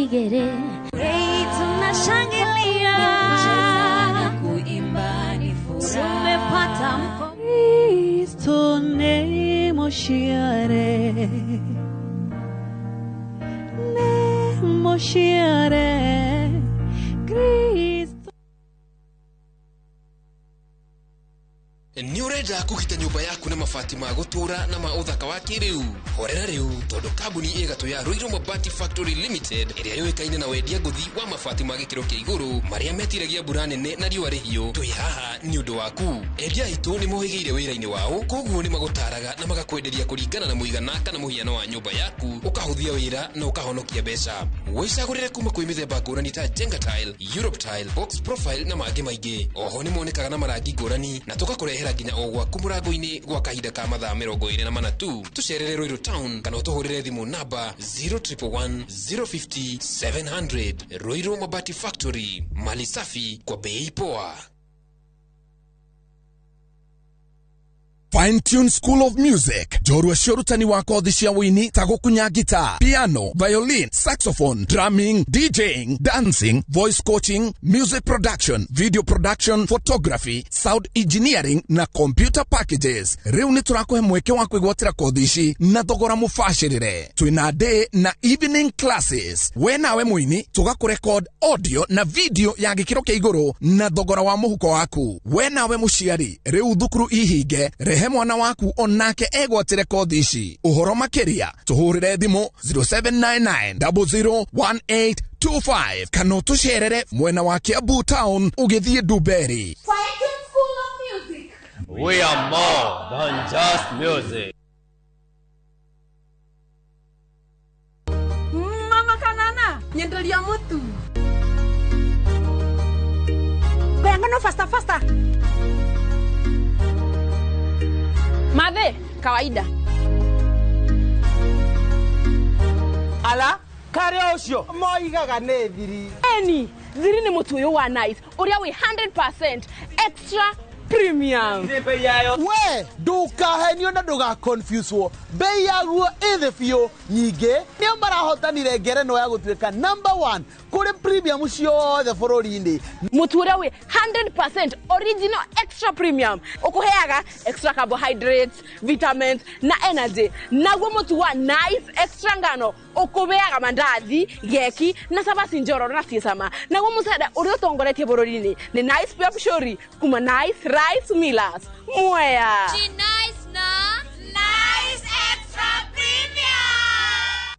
vigelegele. Hey, tunashangilia na kuimba ni furaha. Tumepata mko Kristo nemoshiare, nemoshiare, Kristo. Nĩ ũrenda kũgita nyũmba yaku na mabati ma gũtũũra na ma ũthaka wa kĩrĩu? Horera rĩu, tondũ kambuni ĩgatũ ya Ruiru Mabati Factory Limited ĩrĩa yũĩkaine na wendia ngũthi wa mabati ma gĩkĩro kĩa igũrũ marĩa metiragia mbura nene na riũa rĩhiũ, twĩ haha nĩ ũndũ waku. Endia aitũ nĩ mohĩgĩire wĩra-inĩ wao, koguo nĩ magũtaraga na magakwenderia kũringana na mũigana kana mũhiano wa nyũmba yaku, ũkahũthia wĩra na ũkahonokia mbeca. Wĩcagũrĩre kuma kwĩ mĩthemba ngũrani ta Jenga Tile, Europe Tile, Box Profile na mangĩ maingĩ. Oho nĩ monekaga na marangi ngũrani na tũgakũrehera nginya o gwaku mũrango-inĩ gwa kahinda ka mathaa 24 tu. Tũcerere Ruiru Town kana ũtũhũrĩre thimũ namba 0111 050 700. Ruiru Mabati Factory, mali safi kwa bei poa. Fine Tune School of Music, njorua cia ũrutani wa kothi cia wũini ta gũkunya guitar, piano, violin, saxophone, drumming, DJing, dancing, voice coaching, music production, video production, photography, sound engineering na computer packages. Rĩu nĩ tũrakũhe mweke wa kwĩgwatĩra kothi ici na thogora mũbacĩrĩre. Twĩna day na evening classes. We nawe mũini tũgakũrecord audio na video ya gĩkĩro kĩa igũrũ na thogora wa mũhuko waku. We nawe mũciari, rĩu thukuru ihinge, rehe mwana waku onake egwatĩre kothi ici. Ũhoro makĩria tũhũrĩre thimũ 0799 001825 kana ũtũcerere mwena wa Kiambu Town ũgĩthiĩ Ndumberi. Fine School of Music. We are more than just music. Mama kanana, nyendelia mutu. Bengano faster faster. Madhe, kawaida. Ala, kare ũcio moigaga nĩ thiri. Eni, thiri nĩ mũtu ũyũ wa Nice, ũrĩa wĩ 100% extra premium. We ndũkahenio na ndũgaconfuswo, bei yaguo ĩ thĩ biũ. Nyingĩ nĩo marahotanire ngerenwa ya gũtuĩka number 1 kũrĩ premium ciothe bũrũri-inĩ. Mũtu ũrĩa wĩ 100% original extra premium ũkũheaga extra carbohydrates, vitamins na energy. Naguo mũtu wa Nice extra ngano ũkũheaga mandathi, geki na cabaci njororo na ciĩ cama. Naguo mũcere ũrĩa ũtongoretie bũrũri-inĩ nĩ Nice Pure Pshori kuma Nice Rice Millers. Mwea. Nice na Nice Extra Premium.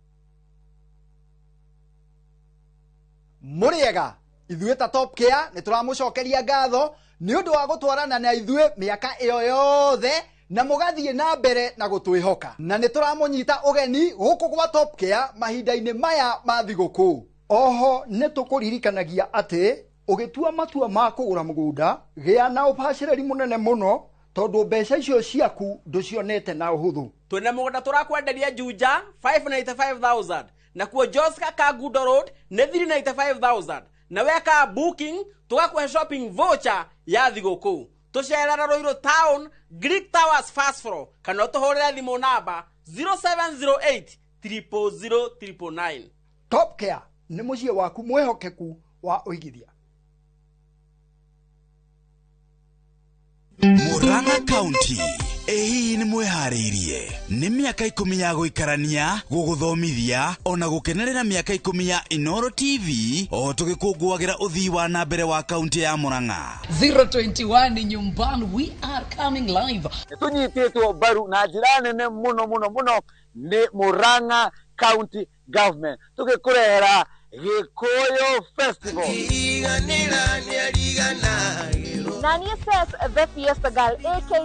Mũrĩega ithuĩ ta Top Care nĩ tũramũcokeria ngatho nĩ ũndũ wa gũtwarana na ithuĩ mĩaka ĩyo yothe na mũgathiĩ na mbere na gũtwĩhoka, na nĩ tũramũnyita ũgeni gũkũ gwa Top Care mahinda-inĩ maya ma thigũkũ. Oho nĩ tũkũririkanagia atĩ ũgĩtua matua ma kũgũra mũgũnda, gĩa na ũbacĩrĩri mũnene mũno tondũ mbeca icio ciaku ndũcionete na ũhũthũ. Twĩna mũgũnda tũrakwenderia Juja 595,000, nakuo Joska Kangundo Road nĩ 395,000, na weka booking tũgakũhe shopping voucher ya thigũkũ. Tũcerere Ruiru Town, Greek Towers first floor, kana ũtũhũrĩre thimũ namba 0708 000 999. Top Care nĩ mũciĩ waku mwĩhokeku wa ũigithia. Murang'a County ĩ hihi nĩ mwĩharĩirie nĩ mĩaka 10 ya gũikarania, gũgũthomithia ona gũkenerera mĩaka 10 ya Inoro TV o tũgĩkũngũagĩra ũthii wa na mbere wa kaunti ya Murang'a. 021 nyumbani, we are coming live. Nĩtũnyitĩtwo mbaru na njĩra nene mũno mũno mũno nĩ Murang'a County Government tũgĩkũrehera Gĩkũyũ Festival. Na niĩ says the Fiesta Girl aka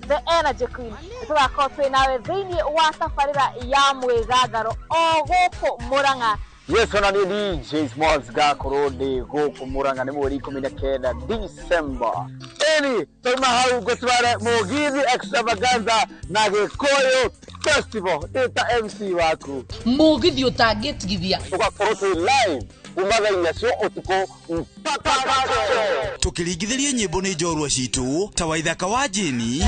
the Energy Queen, tũgakorwo twĩ nawe thĩinĩ wa tabarĩra ya mwĩgangaro o gũkũ Murang'a. Yes, ona nĩ DJ Smalls ngakorwo ndĩ gũkũ Murang'a nĩ mweri 19 December. Ĩni twauma hau ngũtware Mũgithi Extravaganza na Gĩkũyũ Festival ndĩ ta MC waku. Mũgithi ũtangĩtigithia. Tũgakorwo twĩ live kuma thaa inya cia ũtukũ mpaka tũkĩringithĩrio nyĩmbo nĩ njorua citũ ta Waithaka wa Jeni,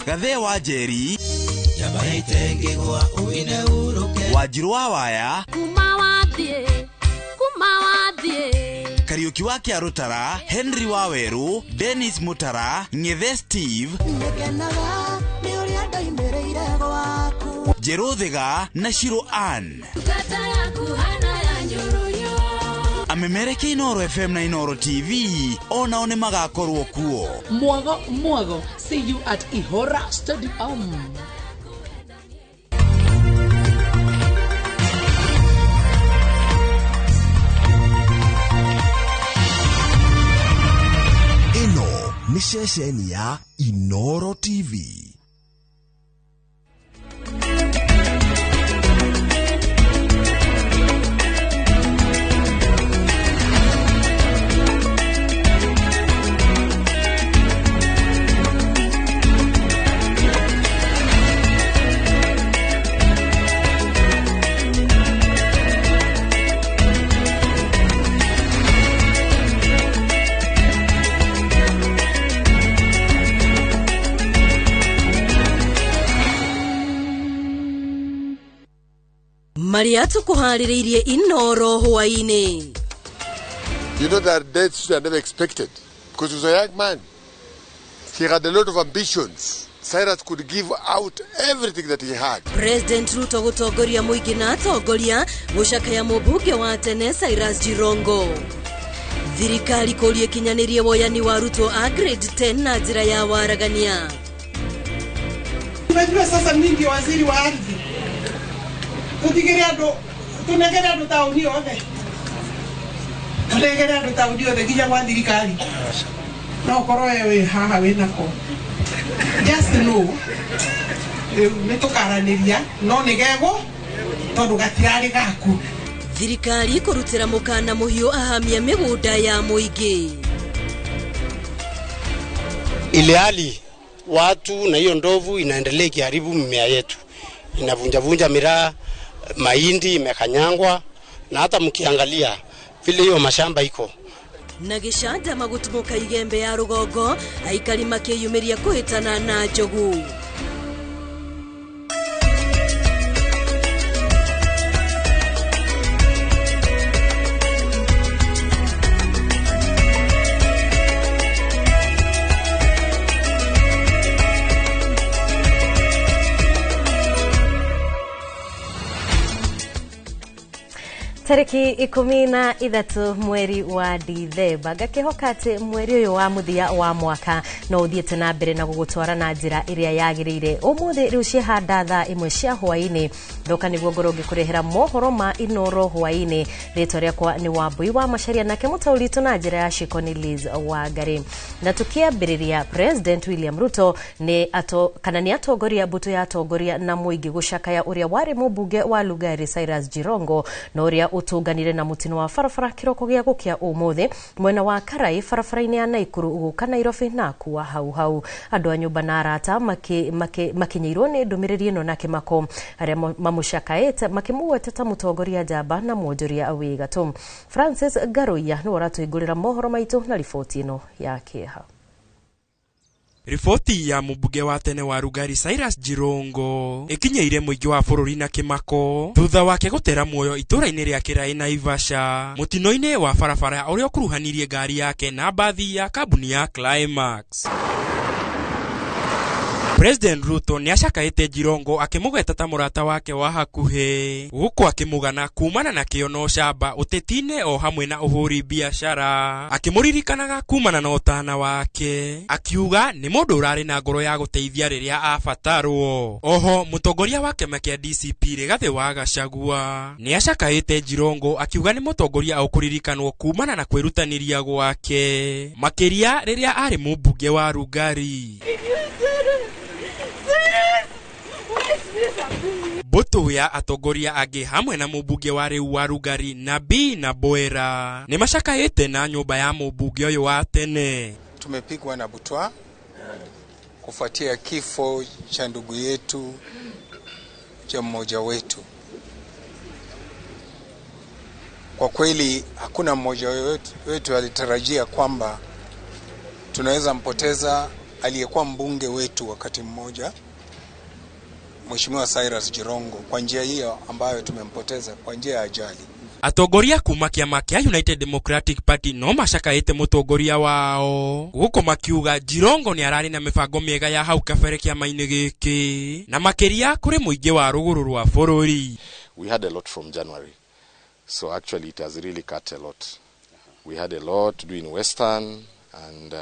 Gathee wa Njeri, Wanjiru wa Waya, Kuma wathie, kuma wathie. Kariuki wa Kiarutara, Henry Waweru, Dennis Mutara, Ngethe Steve, Ngekenaga nĩ ũrĩa ndoimĩrĩire gwaku. Jeruthiga na Shiro Ann. Ngata yaku hana ya nyurunyu. Amemereke Inoro FM na Inoro TV onao nĩ magakorwo kuo. Mwago Mwago, see you at Ihora Stadium. Ĩno nĩ ceceni ya Inoro TV. Maria tukuharĩrĩirie Inoro hwaĩ-inĩ. You know that deaths are never expected because he was a young man. He had a lot of ambitions. Cyrus could give out everything that he had. President Ruto gũtongoria mũingĩ na atongoria gũcakaya mũmbunge wa tene Cyrus Jirongo. Thirikari kũria ĩkinyanĩrie woyani wa arutwo a grade 10 na njĩra ya waragania. Unajua sasa mimi ndio waziri wa ardhi. Tutigere andu tunegere andu tauni othe. Tunegere andu tauni othe nginya gwa thirikari. No korwo we wi haha wi nako. Just know riu ni tukaraniria no ni gegwo tondu gatirari gaku. Thirikari kũrutĩra mũkana mũhiũ ahamia mĩgũnda ya mũingĩ. Ile hali watu na hiyo ndovu inaendelea ikiharibu mimea yetu, inavunjavunja miraa, mahindi imekanyangwa, na hata mkiangalia vile hiyo mashamba iko. Na gĩcanjama gũtumũka igembe ya rũgongo, aikari makĩyumĩria kũhĩtana na njogu. Tariki 13 mweri wa Dithemba, ngakihoka ati mweri uyu wa muthia wa mwaka no uthiete na mbere na gugutwara na njira iria yagiriire. Umuthi riu ciahanda thaa 1 cia hwaini ndoka niguo ngorwo ngikurehera mohoro ma Inoro hwaini. Ritwa riakwa ni Wambui wa Macharia, nake mutauri witu na njira ya ciko ni Liz Wangari. Na tukiambiriria, President William Ruto ni kana ni atongoria mbutu ya atongoria na muingi gucakaya uria wari mubunge wa Lugari Cyrus Jirongo na uria utunganire na mutino wa barabara kiroko gia gukia umuthi mwena wa Karai barabara-ini ya Naikuru guka Nairobi na kuwa hau hau. Andu a nyumba na arata makinyirwo ni ndumiriri ino na kimako aria mamucakaite makimugweta ta mutongoria njamba na mwonjoria wi gatu. Francis Ngaruiya niwe uratuhingurira mohoro maitu na riboti ino ya kieha. Riboti ya mũmbunge wa tene wa Rugari Cyrus Jirongo ĩkinyĩire mũingĩ wa bũrũri na kĩmako thutha wake gũtera muoyo itũra-inĩ rĩa Kĩraĩ Naivasha mũtino-inĩ wa barabara ũrĩa ũkuruhanirie ngari yake na mbathi ya kambuni ya Climax. President Ruto nĩ acakaĩte Jirongo akĩmũgweta ta mũrata wake wa hakuhĩ gũkũ akĩmũgana kumana na kĩo na ũcamba ũteti-inĩ o hamwe na ũhũri biacara, akĩmũririkanaga kumana na ũtana wake akiuga nĩ mũndũ ũrarĩ na ngoro ya gũteithia rĩrĩa abatarwo. Oho mũtongoria wa kĩama kĩa DCP Rigathĩ wa Gachagua nĩ acakaĩte Jirongo akiuga nĩ mũtongoria ũkũririkanwo kumana na kwĩrutanĩria gwake makĩria rĩrĩa arĩ mũmbunge wa Rugari. Mbũtũ ya atongoria angĩ hamwe na mũmbunge wa rĩu wa Rugari Nabii na Boera nĩ macakaĩte na nyũmba ya mũmbunge ũyũ wa tene. Tumepigwa na butwa kufuatia kifo cha ndugu yetu, cha mmoja wetu. Kwa kweli hakuna mmoja wetu alitarajia kwamba tunaweza mpoteza aliyekuwa mbunge wetu wakati mmoja, Mheshimiwa Cyrus Jirongo kwa njia hiyo ambayo tumempoteza kwa njia ya ajali. Atongoria kuma kĩama kĩa United Democratic Party no macakaĩte mũtongoria wao gũkũ makiuga Jirongo nĩ ararĩ na mĩbango mĩega ya hau kabere kĩama-inĩ gĩkĩ na makĩria kũrĩ mũingĩ wa rũgũrũ rwa bũrũri. We had a lot from January, so actually it has really cut a lot. We had a lot to do in Western and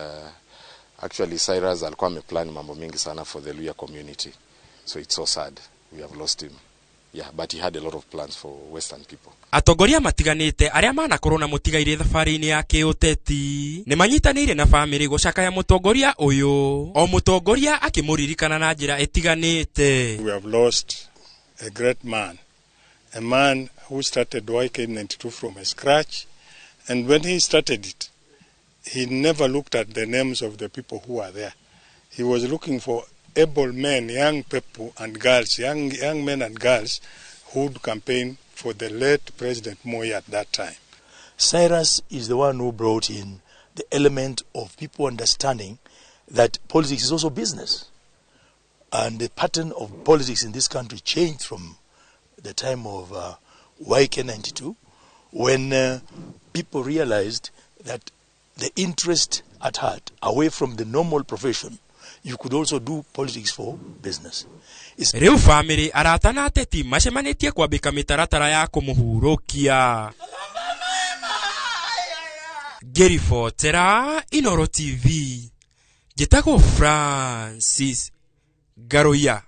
actually Cyrus alikuwa ameplan mambo mingi sana for the Luhya community, so it's so sad we have lost him. Yeah, but he had a lot of plans for Western people. Atongoria matiganĩte arĩa manakorwo na mũtigairĩ thabarĩ-inĩ ya kĩũteti nĩ manyitanĩire na bamĩrĩ gũcakaya mũtongoria ũyũ, o mũtongoria akĩmũririkana na njĩra ĩtiganĩte. We have lost a great man, a man who started YK92 from scratch, and when he started it, he never looked at the names of the people who were there. He was looking for able men, young people and girls, young men and girls who would campaign for the late President Moi at that time. Cyrus is the one who brought in the element of people understanding that politics is also business. And the pattern of politics in this country changed from the time of YK92, when people realized that the interest at heart, away from the normal profession, you could also do politics for business. Rĩu bamĩrĩ arata na ateti macemanĩtie kwambĩka mĩtaratara ya kũmũhurũkia. Ngĩribotera Inooro TV, njĩtagwo Francis Ngaruiya.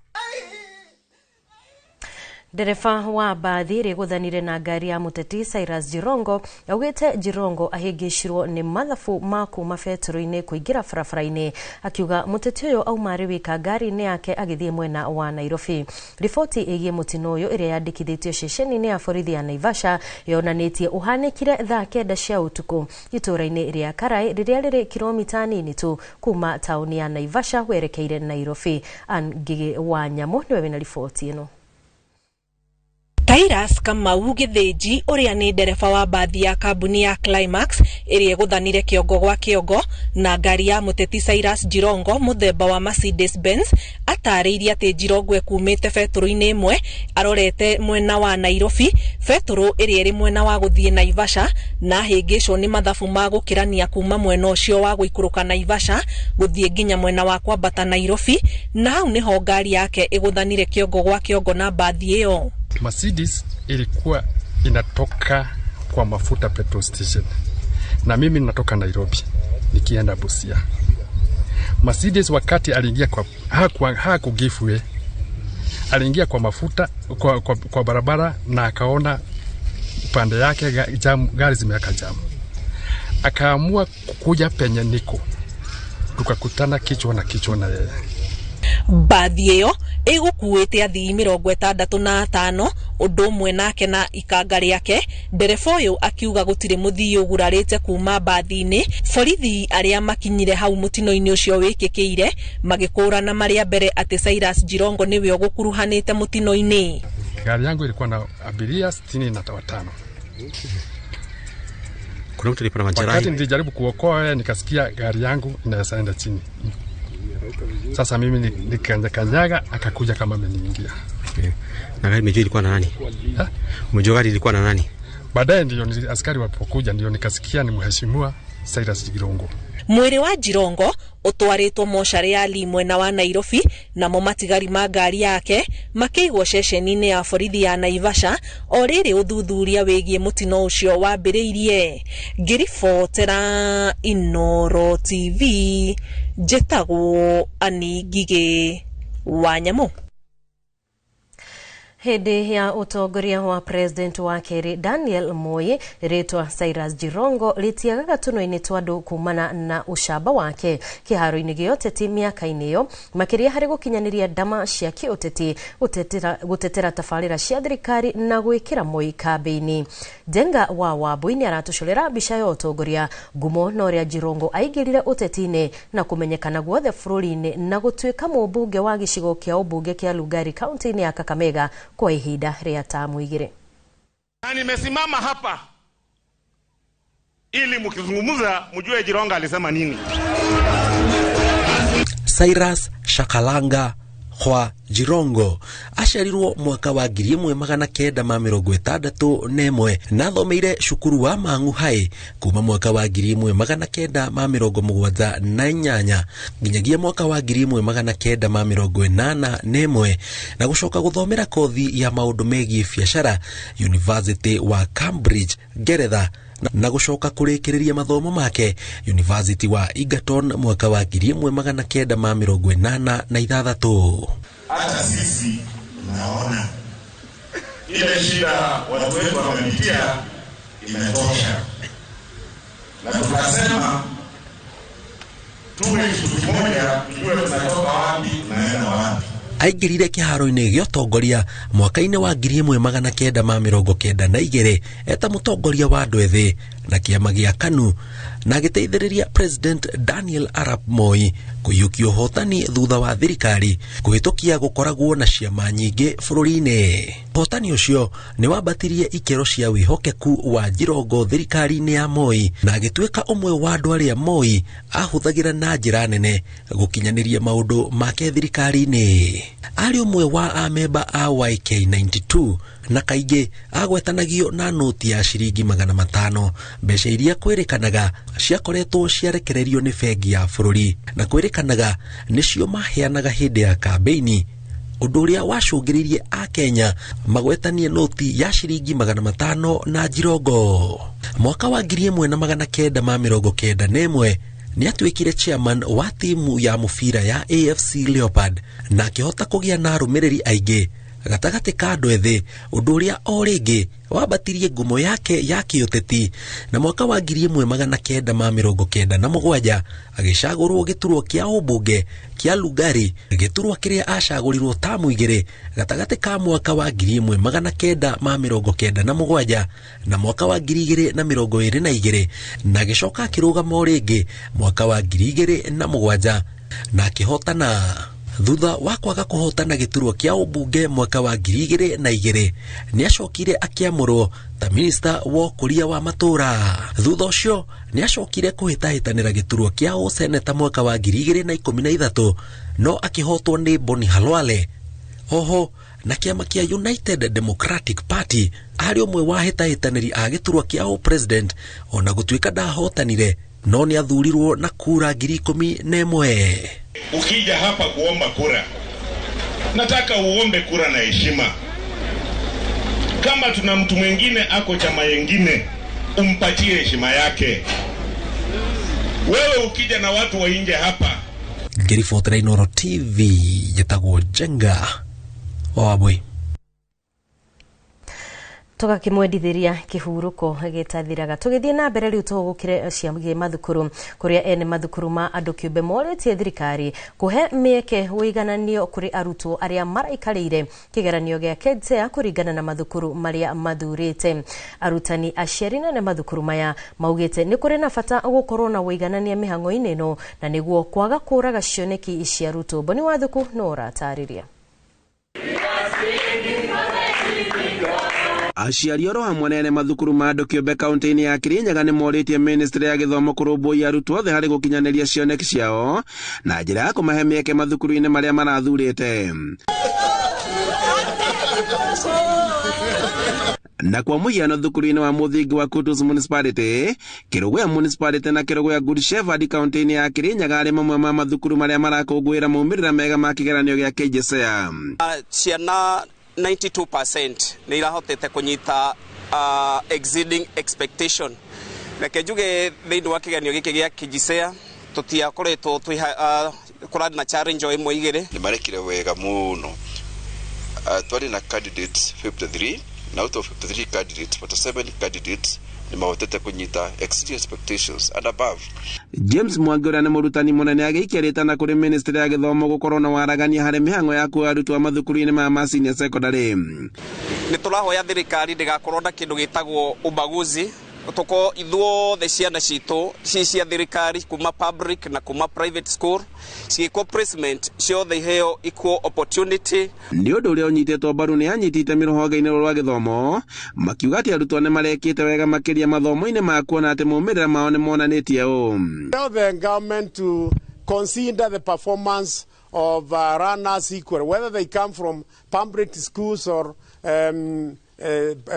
Ndereba wa mbathi ĩrĩa ĩgũthanire na ngari ya mũteti Cyrus Jirongo augĩte Jirongo ahĩngĩcirwo nĩ mathabu ma kuma betũrũ-inĩ kũingĩra barabara-inĩ, akiuga mũteti ũyũ auma arĩ wika ngari-inĩ yake agĩthiĩ mwena wa Nairobi. Riboti ĩgiĩ mũtino ũyũ ĩrĩa yandĩkithĩtio ceceni-inĩ ya borithi ya Naivasha yonanĩtie ũhanĩkire thaa 9 cia ũtukũ itũũra-inĩ rĩa Karai rĩrĩa rĩrĩ kilomita nini tu kuma taũni ya Naivasha werekeire Nairobi. Ann Ngigĩ wa Nyamũ nĩwe wĩna riboti ĩno. Cyrus Kamau Githinji ũrĩa nĩ ndereba wa mbathi ya kambuni ya Climax ĩrĩa ĩgũthanire kĩongo gwa kĩongo na ngari ya mũteti Cyrus Jirongo mũthemba wa Mercedes Benz atarĩirie atĩ Jirongo ekumĩte betũrũ-inĩ ĩmwe arorete mwena wa Nairobi, betũrũ ĩrĩa ĩrĩ mwena wa gũthiĩ Naivasha, na ahĩngĩcwo nĩ mathabu ma gũkĩrania kuma mwena ũcio wa gũikũrũka Naivasha gũthiĩ nginya mwena wa kwambata Nairobi, na hau nĩho ngari yake ĩgũthanire kĩongo gwa kĩongo na mbathi ĩyo. Mercedes ilikuwa inatoka kwa mafuta petrol station na mimi natoka Nairobi nikienda Busia. Mercedes wakati aliingia kwa hakugive way, aliingia kwa mafuta kwa barabara na akaona upande yake jam, gari zimeweka jam, akaamua kukuja penye niko, tukakutana kichwa na kichwa na yeye. Mbathi ĩyo ĩgũkuĩte athii 65 ũndũ ũmwe nake na ikanga rĩake. Ndereba ũyũ akiuga gũtirĩ mũthii ũgurarĩte kuma mbathi-inĩ. Borithi arĩa makinyire hau mũtino-inĩ ũcio wĩkĩkĩire magĩkũrana marĩa mbere atĩ Cyrus Jirongo nĩwe ũgũkuruhanĩte mũtino-inĩ. Gari yangu ilikuwa na abiria 65. Kuna mtu alipata majeraha. Wakati nilijaribu kuokoa yeye nikasikia gari yangu inaweza enda chini. Sasa mimi nikakanyaga akakuja kama ameniingia. Okay. Na gari umejua ilikuwa na nani? Umejua gari ilikuwa na nani? Baadaye ndio askari walipokuja ndio nikasikia ni mheshimiwa Cyrus Jirongo. Mwĩrĩ wa Jirongo ũtwarĩtwo mocarĩ ya Lee mwena wa Nairobi, namo matigari ma ngari yake makĩigwo ceceni-inĩ ya borithi ya Naivasha o rĩrĩ ũthuthuria wĩgiĩ mũtino ũcio wambĩrĩirie. Ngĩribotera Inooro TV, njĩtagwo Annie Ngigĩ wa Nyamũ. Hĩndĩ ya ũtongoria wa president wa kerĩ Daniel Moi, rĩtwa Cyrus Jirongo rĩtiagaga tũnua-inĩ twa andũ kumana na ũcamba wake kĩharo-inĩ gĩa ũteti mĩaka-inĩ ĩyo, makĩria harĩ gũkinyanĩria ndama cia kĩũteti, gũtetera tabarĩra cia thirikari na gwĩkĩra Moi kambĩini. Njenga wa Wambui nĩ aratũcorera mbica ya ũtongoria ngumo na ũrĩa Jirongo aingĩrire ũteti-inĩ na kũmenyekana guothe bũrũri-inĩ na gũtuĩka mũmbunge wa gĩcigo kĩa ũmbunge kĩa Lugari kaunti-inĩ ya Kakamega kwa ihinda rĩa tamu igĩrĩ. Na nimesimama hapa ili mkizungumza mjue Jirongo alisema nini. Cyrus Shakalanga Kwa Jirongo aciarirwo mwaka wa 1961 na athomeire cukuru wa Mang'u High kuma mwaka wa 1978 nginyagia mwaka wa 1981 na gucoka guthomera kothi ya maundu megiĩ biacara University wa Cambridge Ngeretha na gucoka kurikiriria mathomo make University wa Egerton mwaka wa 1986. Hata sisi naona ile shida watu wetu wamepitia imetosha, na tukasema tuwe kitu kimoja, tujue tunatoka wapi tunaenda wapi. Aingĩrire kĩharo-inĩ gĩa ũtongoria mwaka-inĩ wa 1992 eta mũtongoria wa andũ ethĩ na kĩama gĩa KANU na agĩteithĩrĩria President Daniel Arap Moi kũiyũkia ũhotani thutha wa thirikari kũhĩtũkia gũkoragwo na ciama nyingĩ bũrũri-inĩ. Ũhotani ũcio nĩ wambatirie ikĩro cia wĩhokeku wa Jirongo thirikari-inĩ ya Moi na agĩtuĩka ũmwe wa andũ arĩa Moi ahũthagĩra na njĩra nene gũkinyanĩria maũndũ make thirikari-inĩ. Arĩ ũmwe wa amemba a YK92 na kaingĩ agwetanagio na noti ya ciringi 500 mbeca iria kwĩrĩkanaga ciakoretwo ciarekererio nĩ bengi ya bũrũri na kwĩrĩkanaga nĩcio maheanaga hĩndĩ ya kambeini, ũndũ ũrĩa wacũngĩrĩirie Akenya magwetanie noti ya ciringi 500 na Jirongo. Mwaka wa 1991 nĩ atuĩkire chairman wa timu ya mũbira ya AFC Leopard na akĩhota kũgĩa na arũmĩrĩri aingĩ gatagatĩ ka andũ ethĩ, ũndũ ũrĩa o rĩngĩ wambatirie ngumo yake ya kĩũteti, na mwaka wa 1997 agĩcagũrwo gĩturwa kĩa ũmbunge kĩa Lugari, gĩturwa kĩrĩa acagũrirwo tamu igĩrĩ gatagatĩ ka mwaka wa 1997 na mwaka wa 2022 na agĩcoka akĩrũgama o rĩngĩ mwaka wa 2007 na akĩhotana. Thutha wa kwaga kũhotana gĩturwa kĩa ũmbunge mwaka wa 2002 nĩacokire akĩamũrwo ta minista wa ũkũria wa matũũra. Thutha ũcio nĩacokire kũhĩtahĩtanĩra gĩturwa kĩa ũseneta mwaka wa 2013 no akĩhotwo nĩ Boni Halwale. Oho na kĩama kĩa United Democratic Party arĩ ũmwe wa hĩtahĩtanĩri a gĩturwa kĩa ũpresident, ona gũtuĩka ndahotanire no nĩathurirwo na kura 11,000. Ukija hapa kuomba kura, nataka uombe kura na heshima. Kama tuna mtu mwingine ako chama yengine, umpatie heshima yake. Wewe ukija na watu wa nje hapa. Ngĩribotera Inooro TV, njĩtagwo Njenga wa Wambui. Tugakimwendithiria kihuruko gitathiraga. Tugithie na mbere riu tugukire cia mathukuru kuria ene mathukuru ma andu kiumbe moretie thirikari kuhe mieke uigananio kuri arutwo aria maraikarire kigeranio gia KJSEA kuringana na mathukuru maria mathurite. Arutani aciari na mathukuru maya maugite ni kuri na bata gukorwo na uiganania mihango-ini ino na niguo kwaga kuraga cioneki cia arutwo. Boni Wathuku no uratariria. Aciari oro hamwe na ene mathukuru ma andũ kĩũmbe kaunti-inĩ ya Kirinyaga nĩ morĩtie ministry ya gĩthomo kũrũmbũiya arutwo othe harĩ gũkinyanĩria cioneki ciao na njĩra ya kũmahe mĩeke mathukuru-inĩ marĩa marathurĩte. Na kwa mũhiano thukuru-inĩ wa mũthingi wa Kutus Municipality, Kĩrũgũya Municipality na Kĩrũgũya Good Shepherd kaunti-inĩ ya Kirinyaga arĩ mamwe ma mathukuru marĩa marakũngũĩra maumĩrĩra mega ma kĩgeranio gĩa KJSEA. Ciana 92% nĩ irahotete kũnyita exceeding expectation. Reke njuge thĩinĩ wa kĩgeranio gĩkĩ gĩa KJSEA tũtiakoretwo kũrarĩ na challenge o ĩmwe igĩrĩ. Nĩ marekire wega mũno. Twarĩ na candidates 53 na out of 53 candidates 47 candidates nĩ mahotete kũnyita exceeding expectations and above. James Mwangi ũrĩa nĩ mũrutani mũnene agĩikia rĩtana kũrĩ ministry ya gĩthomo gũkorwo na waragania harĩ mĩhang'o ya kuoya arutwo mathukuru-inĩ ma senior secondary. Nĩ tũrahoya thirikari ndĩgakorwo na kĩndũ gĩtagwo ubaguzi, tuko ithuothe ciana citũ ci cia thirikari kuma public na kuma private school ciĩkwo placement ciothe iheo equal opportunity. Nĩ ũndũ ũrĩa ũnyitĩtwo mbaru nĩ anyitĩte mĩrũhonge-inĩ rwa gĩthomo makiuga atĩ arutwo nĩ marekĩte wega makĩria mathomo-inĩ ma kuona atĩ maumĩrĩra mao nĩ monanĩtie ũũ. Tell the government to consider the performance of runners equal, whether they come from public schools or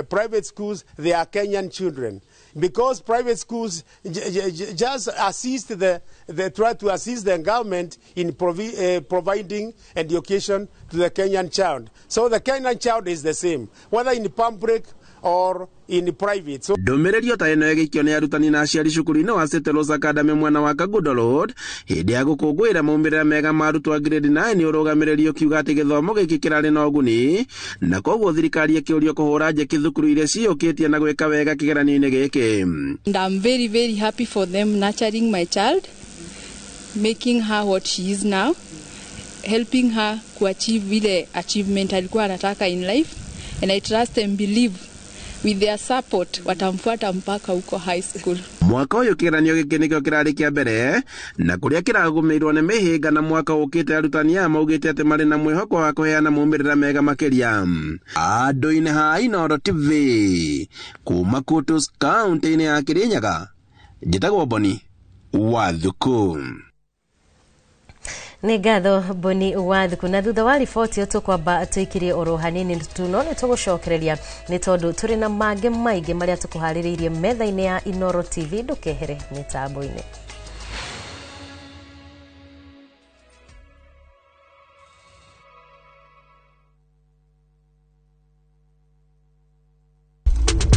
private schools, they are Kenyan children. Because private schools just assist they try to assist the government in providing education to the Kenyan child. So the Kenyan child is the same, whether in public or in private. So Ndũmĩrĩri ta ĩno ĩgĩikio nĩ arutani na aciari cukuru-inĩ wa St. Rose Academy mwena wa Kangundo Road hĩndĩ ya gũkũngũĩra maumĩrĩra mega ma arutwo a grade 9 ũrũgamĩrĩri ũkiuga atĩ gĩthomo gĩkĩ kĩrarĩ na ũguni na koguo thirikari ĩkĩũrio kũhũra njeki thukuru iria ciyũkĩtie na gwĩka wega kĩgeranio-inĩ gĩkĩ. And I'm very, very happy for them nurturing my child, making her what she is now, helping her kuachieve ile achievement alikuwa anataka in life, and I trust and believe with their support watamfuata mpaka huko high school. Mwaka ũyũ kĩgeranio gĩkĩ nĩkĩo kĩrarĩ kĩa mbere na kũrĩa kĩragũmĩirwo nĩ mĩhĩnga na mwaka ũkĩte arutani aya maugĩte atĩ marĩ na mwĩhoko wa kũheana maumĩrĩra mega makĩria. Andũ-inĩ ha Inooro TV kuma Kutus kaunti-inĩ ya Kirinyaga, njĩtagwo Boni Wathuku. Nĩ ngatho Boni Wathuku. Na thutha wa riboti ĩyo tũkwamba tũikirie oro hanini tu, no nĩ tũgũcokereria nĩ tondũ tũrĩ na mangĩ maingĩ marĩa tũkũharĩrĩirie metha-inĩ ya Inooro TV. Ndũkehere mĩtambo-inĩ.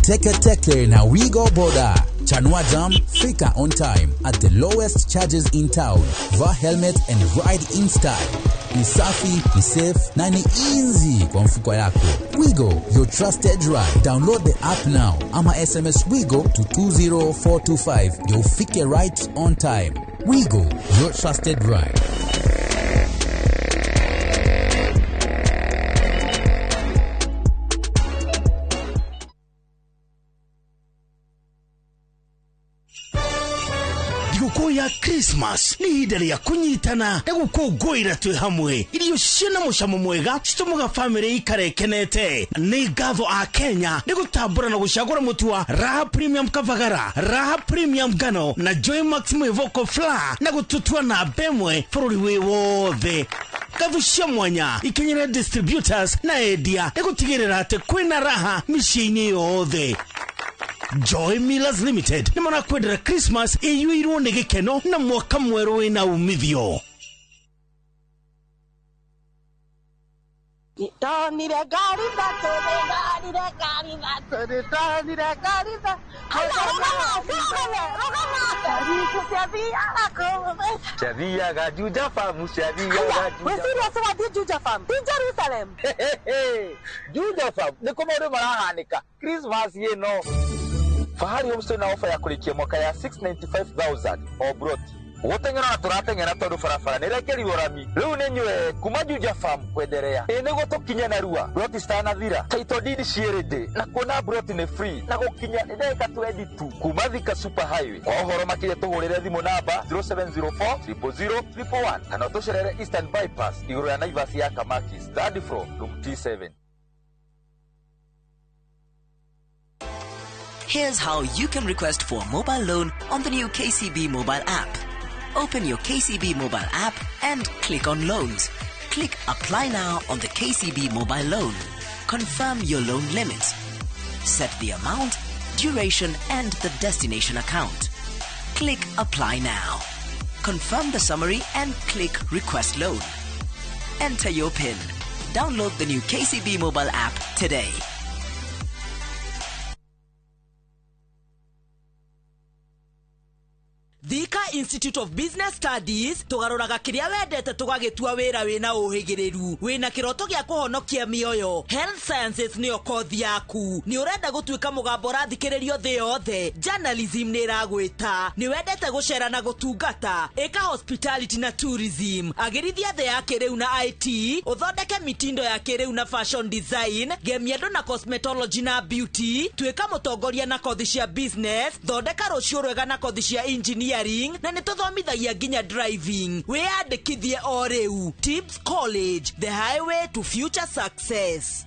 Teke Teke na Wigo Boda. Chanua Jam, fika on time at the lowest charges in town. Vaa helmet and ride in style. Ni safi, ni safe na ni easy kwa mfuko yako. Wigo, your trusted ride. Download the app now ama SMS Wigo to 20425. Ndio ufike right on time. Wigo, your trusted ride. Thigũkũ ya Christmas nĩ ihinda rĩa kũnyitana na gũkũngũĩra twĩ hamwe. Irio ciĩna mũcamo mwega citũmaga bamĩrĩ ikare ĩkenete. Nĩ ngatho a Kenya nĩ gũtambũra na gũcagũra mũtu wa Raha Premium Kavagara, Raha Premium Ngano na Joy Max Mwĩvoko Flour na gũtũtua namba ĩmwe bũrũri wĩ wothe. Ngatho cia mwanya ikinyĩre distributors na endia nĩ gũtigĩrĩra atĩ kwĩna raha mĩciĩ-inĩ yothe. Joy Millers Limited nĩ marakwendera Christmas ĩiyũirwo nĩ gĩkeno na mwaka mwerũ wĩna umithio. Ndonire ngari ithatũ, ndonire ngari ithatũ, ndonire ngari ithatũ. Rũgama, rũgama, ciathiaga kũu. Ciathiaga Juja Farm, ciathiaga Juja. Wĩ serious ũrathiĩ Juja Farm? Ti Jerusalem. Juja Farm nĩ kũ maũndũ marahanĩka Christmas ĩno. Fahari Homestay na ofa ya kũrĩkia mwaka ya 695,000 o broti. Gũteng'era na tũrateng'era tondũ barabara nĩ ĩrekerirwo rami. Rĩu nĩ nyue kuma Juja Farm kwenderea. Ĩ nĩguo tũkinye narua. Broti citanathira. Title deed ciĩ ready. Na kuona broti nĩ free. Na gũkinya nĩ ndagĩka 22 kuma Thika Super Highway. Kwa ũhoro makĩria tũhũrĩre thimũ namba 0704 000 111 kana ũtũcerere Eastern Bypass igũrũ ya Naivas ya Kamakis, third floor, room T7. Here's how you can request for a mobile loan on the new KCB mobile app. Open your KCB mobile app and click on Loans. Click Apply Now on the KCB mobile loan. Confirm your loan limit. Set the amount, duration and the destination account. Click Apply Now. Confirm the summary and click Request Loan. Enter your PIN. Download the new KCB mobile app today. Thika Institute of Business Studies tugaruraga kiria wendete tugagitua wira wina uhigiriru wina kiroto gia kuhonokia mioyo. Health Sciences niyo kothi yaku. Ni urenda gutuika mugambo urathikiririo thi yothe. Journalism ni iragwita. Ni wendete gucera na gutungata. Ika hospitality na tourism. Agirithia thi ya kiriu na IT. Uthondeke mitindo ya kiriu na fashion design. Gemia andu na cosmetology na beauty. Tuika mutongoria na kothi cia business. Thondeka rucio rwega na kothi cia engineering na nituthomithagia nginya driving. Wiyandikithie o riu. Tips College, the highway to future success.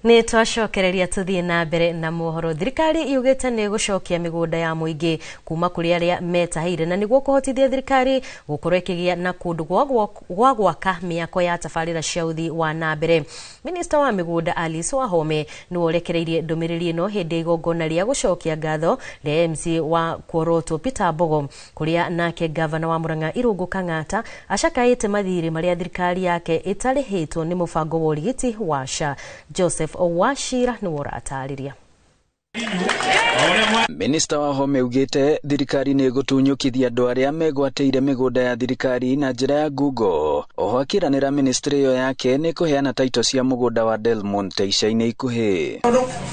Nĩ twacokereria tũthiĩ na mbere na mohoro. Thirikari yugĩte nĩ gũcokia mĩgũnda ya mũingĩ kuma kũrĩ arĩa metahĩire na nĩguo kũhotithia thirikari gũkorwo ĩkĩgĩa na kũndũ gwa gwaka mĩako ya tabarĩra cia ũthii wa na mbere. Minista wa mĩgũnda Alice Wahome nĩwe ũrekereirie ndũmĩrĩri ĩno hĩndĩ ya igongona rĩa gũcokia ngatho rĩa MC wa Kuoroto Peter Mbogo, kũrĩa nake gavana wa Murang'a Irũngũ Kang'ata acakaĩte mathirĩ marĩa thirikari yake ĩtarĩhĩtwo nĩ mũbango wa ũrigiti wa SHA. Joseph Wachira nĩwe ũratarĩria. Minista Wahome augĩte thirikari nĩ ĩgũtunyũkithia andũ arĩa megwatĩire mĩgũnda ya thirikari na njĩra ya Google. Oho akĩranĩra ministry ĩyo yake nĩ kũheana taito cia mũgũnda wa Del Monte ica-inĩ ikuhĩ.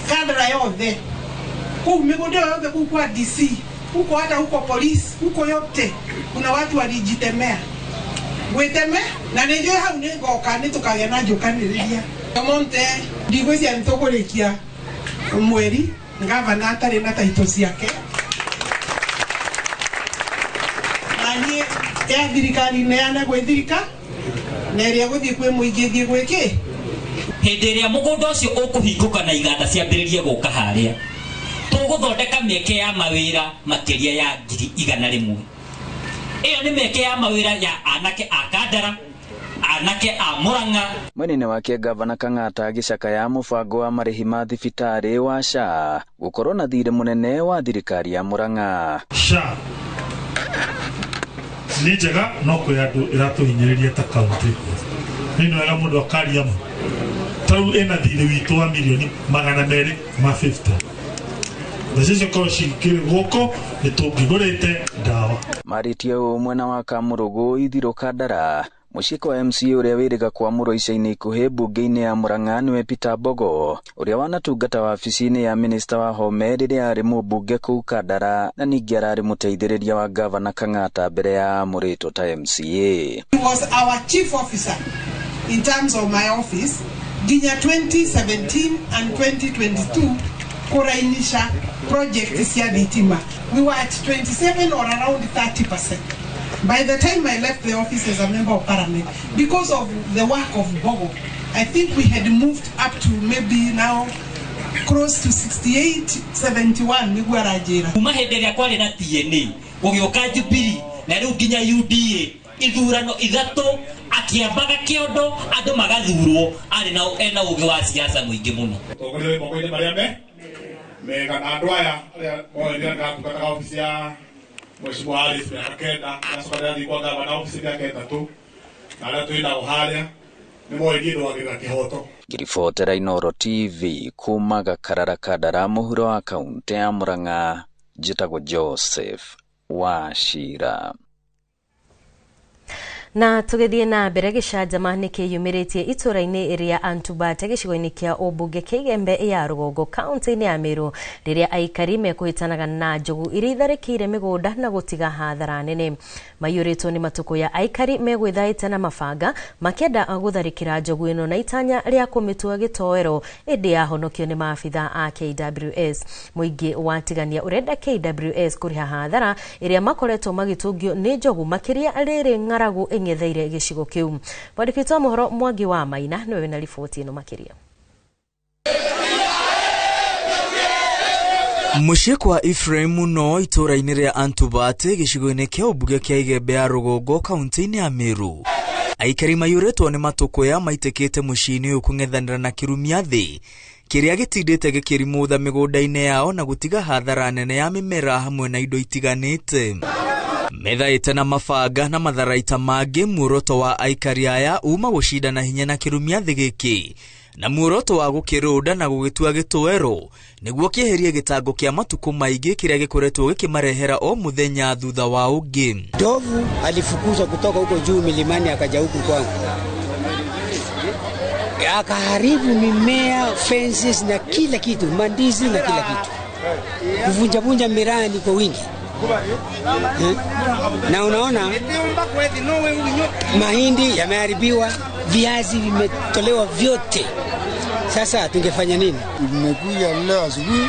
Kandara yothe kuu mĩgũnda yothe kuu kwa DC huko hata huko polisi huko yote kuna watu walijitemea gwiteme na nĩ njũĩ hau nĩ ngoka nĩ tũkagĩa na njũkanĩrĩria Monte ndigwĩciria nĩ tũkũrĩkia mweri gavana atarĩ na taito ciake na niĩ ya thirikari neane gwĩ thirika na ĩrĩa gũthiĩ kwĩ mũingĩ thiĩ gwĩ kĩ. Hĩndĩ ĩrĩa mũgũnda ũcio ũkũhingũka na iganda ciambĩrĩrie gũka harĩa, tũgũthondeka mĩeke ya mawĩra makĩria ya 100,000. Ĩyo nĩ mĩeke ya mawĩra ya anake a Kandara, anake a Murang'a. Mwena-inĩ wake gavana Kang'ata agĩcakaya mũbango wa marĩhi ma thibitarĩ wa SHA gũkorwo na thirĩ mũnene wa thirikari ya Murang'a. SHA nĩ njega no kwĩ andũ ĩratũhinyĩrĩria ta kaunti. Nĩ wega mũndũ akaria ma. Ta rĩu ĩna thirĩ witũ wa mirioni 250. Mbeca icio korwo cikĩrĩ gũkũ nĩ tũngĩgũrĩte ndawa. Marĩtie ũũ mwena wa Kamũrũgũ Ithirũ Kandara. Mũciĩ kwa MCA ũrĩa wĩrĩga kwamũrwo ica-inĩ ikuhĩ mbunge-inĩ ya Murang'a nĩwe Peter Mbogo ũrĩa wanatungata wabici-inĩ ya minista Wahome rĩrĩa arĩ mũmbunge kũu Kandara na ningĩ ararĩ mũteithĩrĩria wa gavana Kang'ata mbere ya amũrĩtwo ta MCA. He was our chief officer in terms of my office nginya 2017 and 2022 kũrainisha project cia thitima. We were at 27 or around 30%. By the time I left the office as a member of parliament, because of the work of Mbogo, I think we had moved up to maybe now close to 68, 71 nĩguo aranjĩra. Kuma hĩndĩ ĩrĩa kwarĩ na TNA gũgĩũka Jubilee na rĩu nginya UDA ithurano ithatũ akĩambaga kĩondo andũ magathurwo arĩ na ena ũgĩ wa siasa mũingĩ mũno. Mũtongoria wĩ moko-inĩ marĩa me mega na andũ aya arĩa moĩ rĩrĩa ndatungataga obici ya Mheshimiwa Alice mĩaka 9 ndacoka ndĩrathiĩ kwa gavana obici mĩaka 3 na arĩa twĩ nao harĩa nĩ moĩ niĩ ndwagĩrĩra kĩhoto. Ngĩribotera Inooro TV kuma Gakarara Kandara mũhuro wa kaunti ya Murang'a, njĩtagwo Joseph Wachira. Na tũgĩthiĩ na mbere, gĩcanjama nĩ kĩyumĩrĩtie itũra-inĩ rĩa Antubate gĩcigo-inĩ kĩa ũmbunge kĩa Igembe ya rũgongo kaunti-inĩ ya Meru rĩrĩa aikari mekũhĩtanaga na njogu iria itharĩkĩire mĩgũnda na gũtiga hathara nene. Maiyũrĩtwo nĩ matukũ ya aikari megwĩthaĩte na mabanga makĩenda gũtharĩkĩra njogu ĩno na itanya rĩa kũmĩtua gĩtoero, ĩndĩ yahonokio nĩ maabitha a KWS. Mũingĩ watigania ũrenda KWS kũrĩha hathara ĩrĩa makoretwo magĩtũngio nĩ njogu makĩria rĩrĩ ng'aragu ĩng'etheire gĩcigo kĩu. Mwandĩki witũ wa mohoro Mwangi wa Maina nĩwe wĩna riboti ĩno makĩria. Mũciĩ kwa Ephraim mũno itũra-inĩ rĩa Antubate gĩcigo-inĩ kĩa ũmbunge kĩa Igembe ya rũgongo kaunti-inĩ ya Meru. Aikari maiyũrĩtwo nĩ matũkũya maitĩkĩte mũciĩ-inĩ ũyũ kũng'ethanĩra na kĩrumia thĩ kĩrĩa gĩtindĩte gĩkĩrimũtha mĩgũnda-inĩ yao na gũtiga hathara nene ya mĩmera hamwe na indo itiganĩte. Methaĩte na mabanga na matharaita mangĩ, muoroto wa aikari aya uma gũcindana hinya na kĩrumia thĩ gĩkĩ na muoroto wa gũkĩrũnda na gũgĩtua gĩtoero nĩguo kĩeherie gĩtango kĩa matukũ maingĩ kĩrĩa gĩkoretwo gĩkĩmarehera o mũthenya thutha wa ũngĩ. Ndovu alifukuzwa kutoka huko juu milimani akaja huku kwangu, akaharibu mimea, fences na kila kitu, mandizi na kila kitu, kuvunjavunja mirani kwa wingi. Na unaona mahindi yameharibiwa, viazi vimetolewa vyote. Sasa tungefanya nini? Imekuja leo asubuhi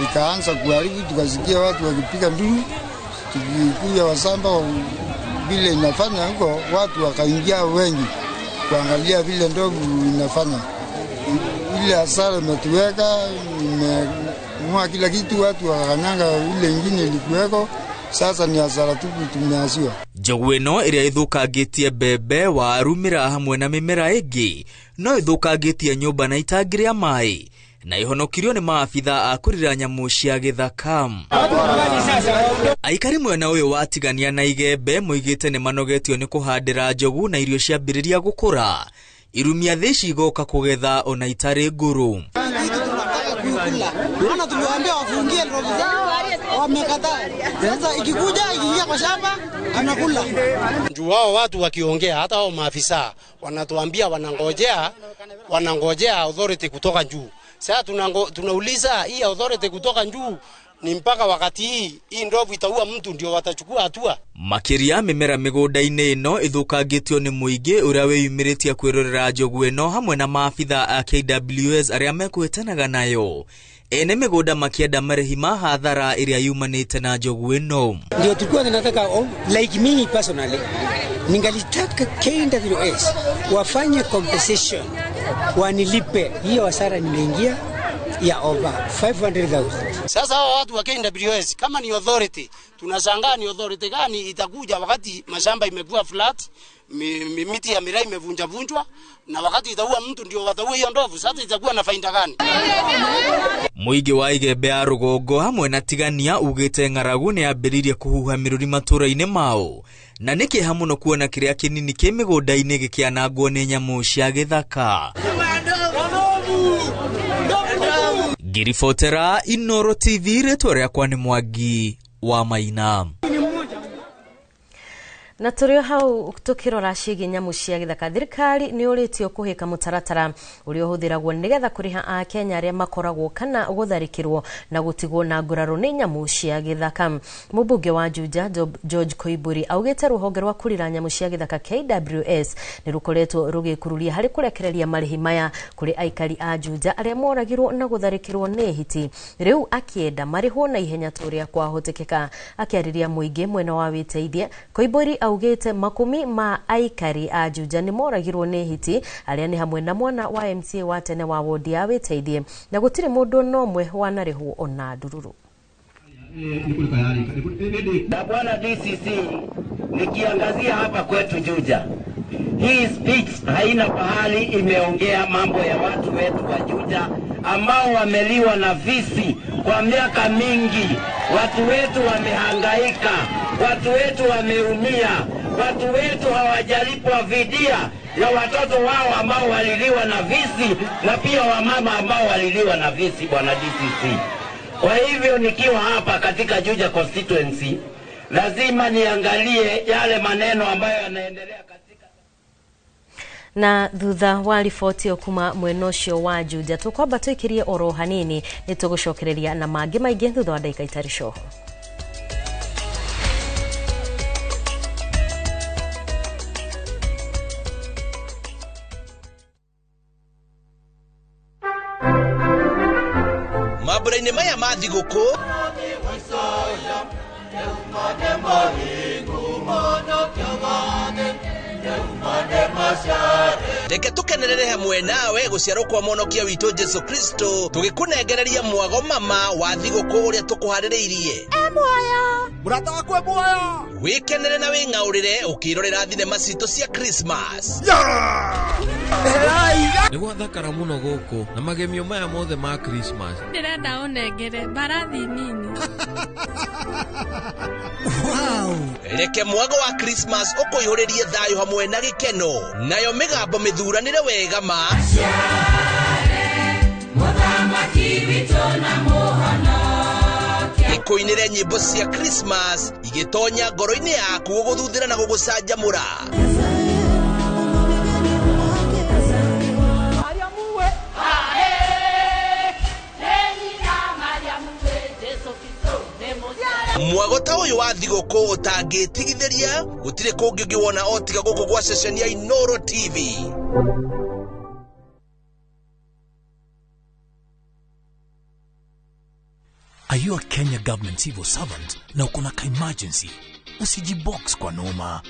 ikaanza kuharibu, tukasikia watu wakipiga nduru, tukikuja wasamba vile inafanya huko, watu wakaingia wengi kuangalia vile ndovu inafanya. Ile hasara imetuweka, imeng'oa kila kitu, watu wakakanyanga ile ingine ilikuweko. Sasa ni hasara tupu tumeasiwa. Njogu ĩno ĩrĩa ĩthũkangĩtie mbembe, waru, mĩraa hamwe na mĩmera ĩngĩ no ĩthũkangĩtie nyũmba na itangi rĩa maĩ na ihonokirio nĩ maabitha a kũrira nyamũ cia gĩthaka. Aikari mwena ũyũ watigania na Igembe moigĩte nĩ manogetio nĩ kũhandĩra njogu na irio ciambĩrĩria gũkũra. Irumia theci igoka kũgetha ona itarĩ ngũrũ. Maana tuliwaambia wafungie ndovu zao, wamekataa. Sasa ikikuja ikiingia kwa shamba anakula. Juu wao watu wakiongea, hata wao maafisa wanatuambia wanangojea authority kutoka juu. Sasa tunauliza hii authority kutoka juu ni mpaka wakati hii ndovu itaua mtu ndio watachukua hatua. Makĩria mĩmera mĩgũnda-inĩ ĩno ĩthũkangĩtio nĩ mũingĩ ũrĩa wĩyumĩrĩtie kwĩrorera njogu ĩno hamwe na maabitha a KWS arĩa mekũhĩtanaga nayo. Ene mĩgũnda makĩenda marĩhi ma hathara ĩrĩa yumanĩte na njogu ĩno. Ndio tulikuwa tunataka, like me personally, ningalitaka KWS wafanye compensation, wanilipe hiyo hasara nimeingia ya over 500,000. Sasa hao watu wa KWS kama ni authority, tunashangaa ni authority gani itakuja wakati mashamba imekuwa flat, miti ya miraa imevunja vunjwa, na wakati itaua mtu ndio wataua hiyo ndovu. Sasa itakuwa na faida gani? Mũingĩ wa Igembe ya rũgongo hamwe na Tigania ugĩte ng'aragu nĩ yambĩrĩirie kũhuha mĩrũri matũũra-inĩ mao na nĩ kĩeha mũno kuona kĩrĩa kĩnini kĩ mĩgũnda-inĩ gĩkĩanangwo nĩ nyamũ cia gĩthaka. Ngiribotera Inooro TV, rĩtwa rĩakwa nĩ Mwangi wa Maina. Na tũrĩ hau tũkĩrora ciĩgiĩ nyamũ cia gĩthaka, thirikari nĩ ũrĩtio kũhĩka mũtaratara ũrĩa ũhũthĩragwo nĩgetha kũrĩha Akenya arĩa makoragwo kana gũtharĩkĩrwo na gũtigwo na nguraro nĩ nyamũ cia gĩthaka. Mũmbunge wa Juja George Koimburi augĩte rũhonge rwa kũrira nyamũ cia gĩthaka KWS nĩ rũkoretwo rũgĩkururia harĩ kũrekereria marĩhi maya kũrĩ aikari a Juja arĩa moragirwo na gũtharĩkĩrwo nĩ hiti. Rĩu akĩenda marĩhwo na ihenya ta ũrĩa kwahotekeka. Akĩarĩria mũingĩ mwena wa Wĩteithie, Koimburi augĩte makumi ma aikari a Juja nĩ moragirwo nĩ hiti arĩa nĩ hamwe na mwana wa MCA wa tene wa wodi ya Wĩteithie na gũtirĩ mũndũ no ũmwe wanarĩhwo ona ndururu. Na bwana DCC, nikiangazia hapa kwetu Juja, hii speech haina pahali imeongea mambo ya watu wetu wa Juja ambao wameliwa na visi kwa miaka mingi. Watu wetu wamehangaika, watu wetu wameumia, watu wetu hawajalipwa fidia ya watoto wao ambao waliliwa na visi na pia wamama ambao waliliwa na visi, bwana DCC. Kwa hivyo nikiwa hapa katika Juja constituency lazima niangalie yale maneno ambayo yanaendelea. Na thutha wa riboti ĩyo kuma mwena ũcio wa Juja tũkwamba tũikirie oro hanini nĩ tũgũcokereria na mangĩ maingĩ thutha wa ndagĩka itarĩ coho. Mambura-inĩ maya ma thigũkũ reke tukenerere hamwe nawe guciarwo kwa mwonokia witũ Jesu Kristo tũgĩkũnengereria mwago mama wa thigũkũ ũrĩa tũkũharĩrĩirie. Mũrata wakwa e muoyo. Wĩkenere na wĩng'aũrĩre ũkĩrorera thinema citũ cia Christmas. Nĩ gwathakara mũno gũkũ na magemio maya mothe ma Christmas. Ndĩrenda ũnengere mbarathi nini. Wow. Reke mwago wa Christmas ũkũihũrĩrie thayũ hamwe na gĩkeno, nayo mĩgambo mĩthuranĩre wega ma ĩkũinĩre nyĩmbo cia Christmas igĩtonya ngoro-inĩ yaku gũgũthuthĩra na gũgũcanjamũra. Mwago ta ũyũ wa thigũkũ ũtangĩtigithĩria gũtirĩ kũngĩ ũngĩwona o tiga gũkũ gwa ceceni ya Inooro TV. Are you a Kenya government civil servant na uko na ka emergency? Usijibox kwa noma.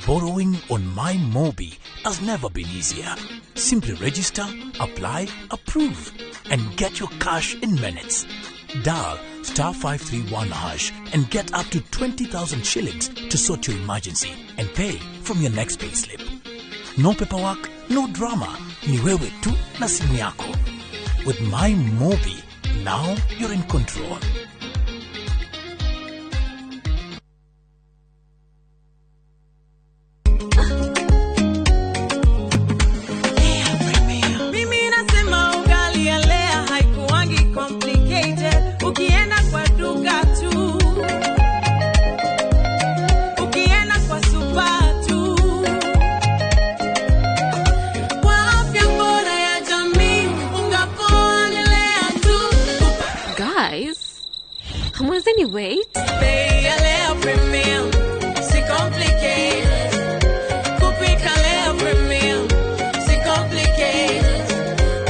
Borrowing on MyMobi has never been easier. Simply register, apply, approve, and get your cash in minutes. Dial star 531 hash and get up to 20,000 shillings to sort your emergency and pay from your next payslip. No paperwork, no drama. Ni wewe tu na simu yako. With MyMobi, now you're in control. Mimi nasema ugali ya Lea haikuangi complicated. Ukienda kwa duka tu, ukienda kwa super tu, kwa afya bora ya jamii, unga poa ni Lea tu. Guys, hamwezeni wait? Bei ya Lea Premium, si complicated. Kupika Lea Premium, si complicated.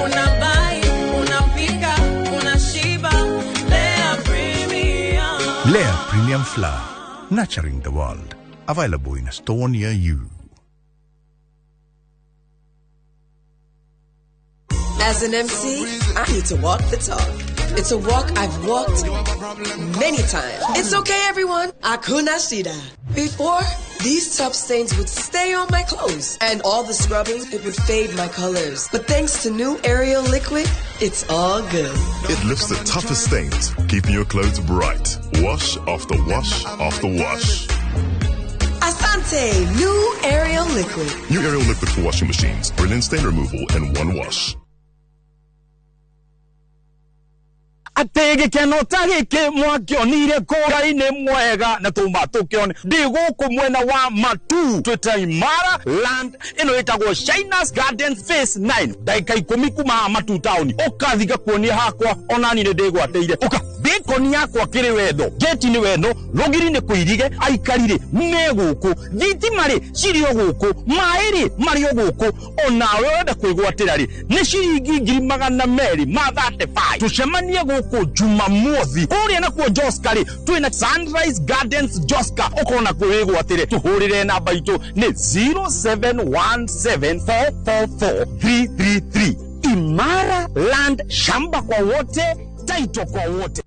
Unabuy, unapika, unashiba. Lea Premium. Lea Premium Flour, nurturing the world. Available in a store near you. As an MC, I need to walk the talk. It's a walk I've walked many times. It's okay, everyone. Akuna shida. Before, these tough stains would stay on my clothes, and all the scrubbing, it would fade my colors. But thanks to new Ariel liquid, it's all good. It lifts the toughest stains, keeping your clothes bright. Wash after wash after wash. Asante, new Ariel liquid. New Ariel liquid for washing machines. Brilliant stain removal in one wash. Atä gä keno ta gä kä mwakĩonire kũra-inĩ mwega na tũma tũkĩone ndĩ gũkũ mwena wa Matu twĩta Imara Land ĩno ĩtagwo Shinas Gardens Phase 9 ndagĩka ikũmi kuma haha Matu town ũkathi ngakuonia hakwa onani nĩ ndĩgwatĩire ũka bĩkoni yakwa kĩrĩ wendo geti nĩ wendo rũgiri nĩ kũirige aikari rĩ me gũkũ thitima rĩ cirĩ o gũkũ maĩ rĩ marĩ o gũkũ onawe ũrenda kwĩgwatĩra rĩ nĩ ciringi 235,000 tũcemanie gũkũ Jumamothi kũrĩa nakuo Joska rĩ twĩna Sunrise Gardens Joska ũkona kwĩgwatĩre tũhũrĩre namba itũ nĩ 0717444333 Imara Land, shamba kwa wote, taito kwa wote.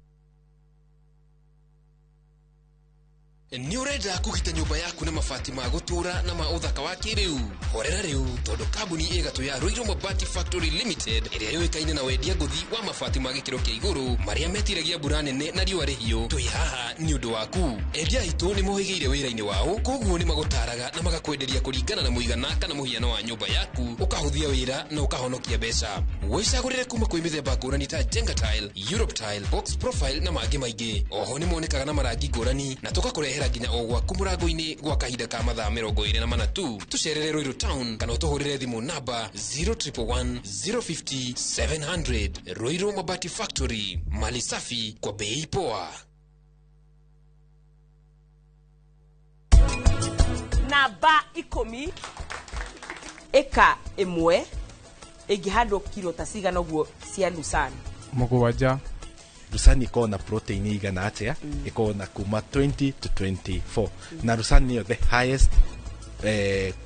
Nĩ ũrenda kũgita nyũmba yaku na mabati ma gũtũũra na ma ũthaka wa kĩrĩu? Horera rĩu tondũ kambuni ĩgatũ ya Ruiru Mabati Factory Limited ĩrĩa yũĩkaine na wendia ngũthi wa mabati ma gĩkĩro kĩa igũrũ marĩa metiragia mbura nene na riũa rĩhiũ, twĩ haha nĩ ũndũ waku. Endia aitũ nĩ mohĩgĩire wĩra-inĩ wao, koguo nĩ magũtaraga na magakwenderia kũringana na mũigana kana mũhiano wa nyũmba yaku, ũkahũthia wĩra na ũkahonokia mbeca. Wĩcagũrĩre kuma kwĩ mĩthemba ngũrani ta Jenga Tile, Europe Tile, Box Profile na mangĩ maingĩ. Oho nĩ monekaga na marangi ngũrani na tũgakũrehera nginya o gwaku mũrango-inĩ gwa kahinda ka mathaa 24 tu. Tũcerere Ruiru Town kana ũtũhũrĩre thimũ namba 0111 050 700. Ruiru Mabati Factory, mali safi kwa bei poa. Namba 10 eka ĩmwe ĩngĩhandwo kiro ta cigana ũguo cia lucerne? 7. Lucerne ĩkoragwo na protein igana atĩa? Ĩkoragwo na kuma 20 to 24. Na lucerne nĩyo the highest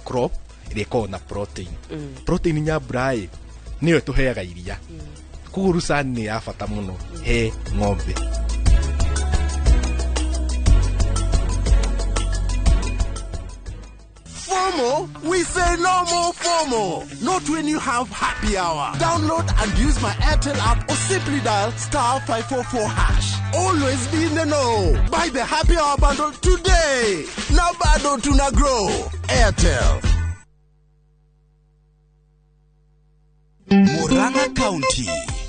crop ĩrĩa ĩkoragwo na protein. Protein nyambura ĩ nĩyo ĩtũheaga iria. Koguo lucerne nĩ ya bata mũno he ng'ombe. FOMO? We say no more FOMO. Not when you have happy hour. Download and use my Airtel app or simply dial star 544#. Always be in the know. Buy the happy hour bundle today. Now bado tuna grow. Airtel. Murang'a County.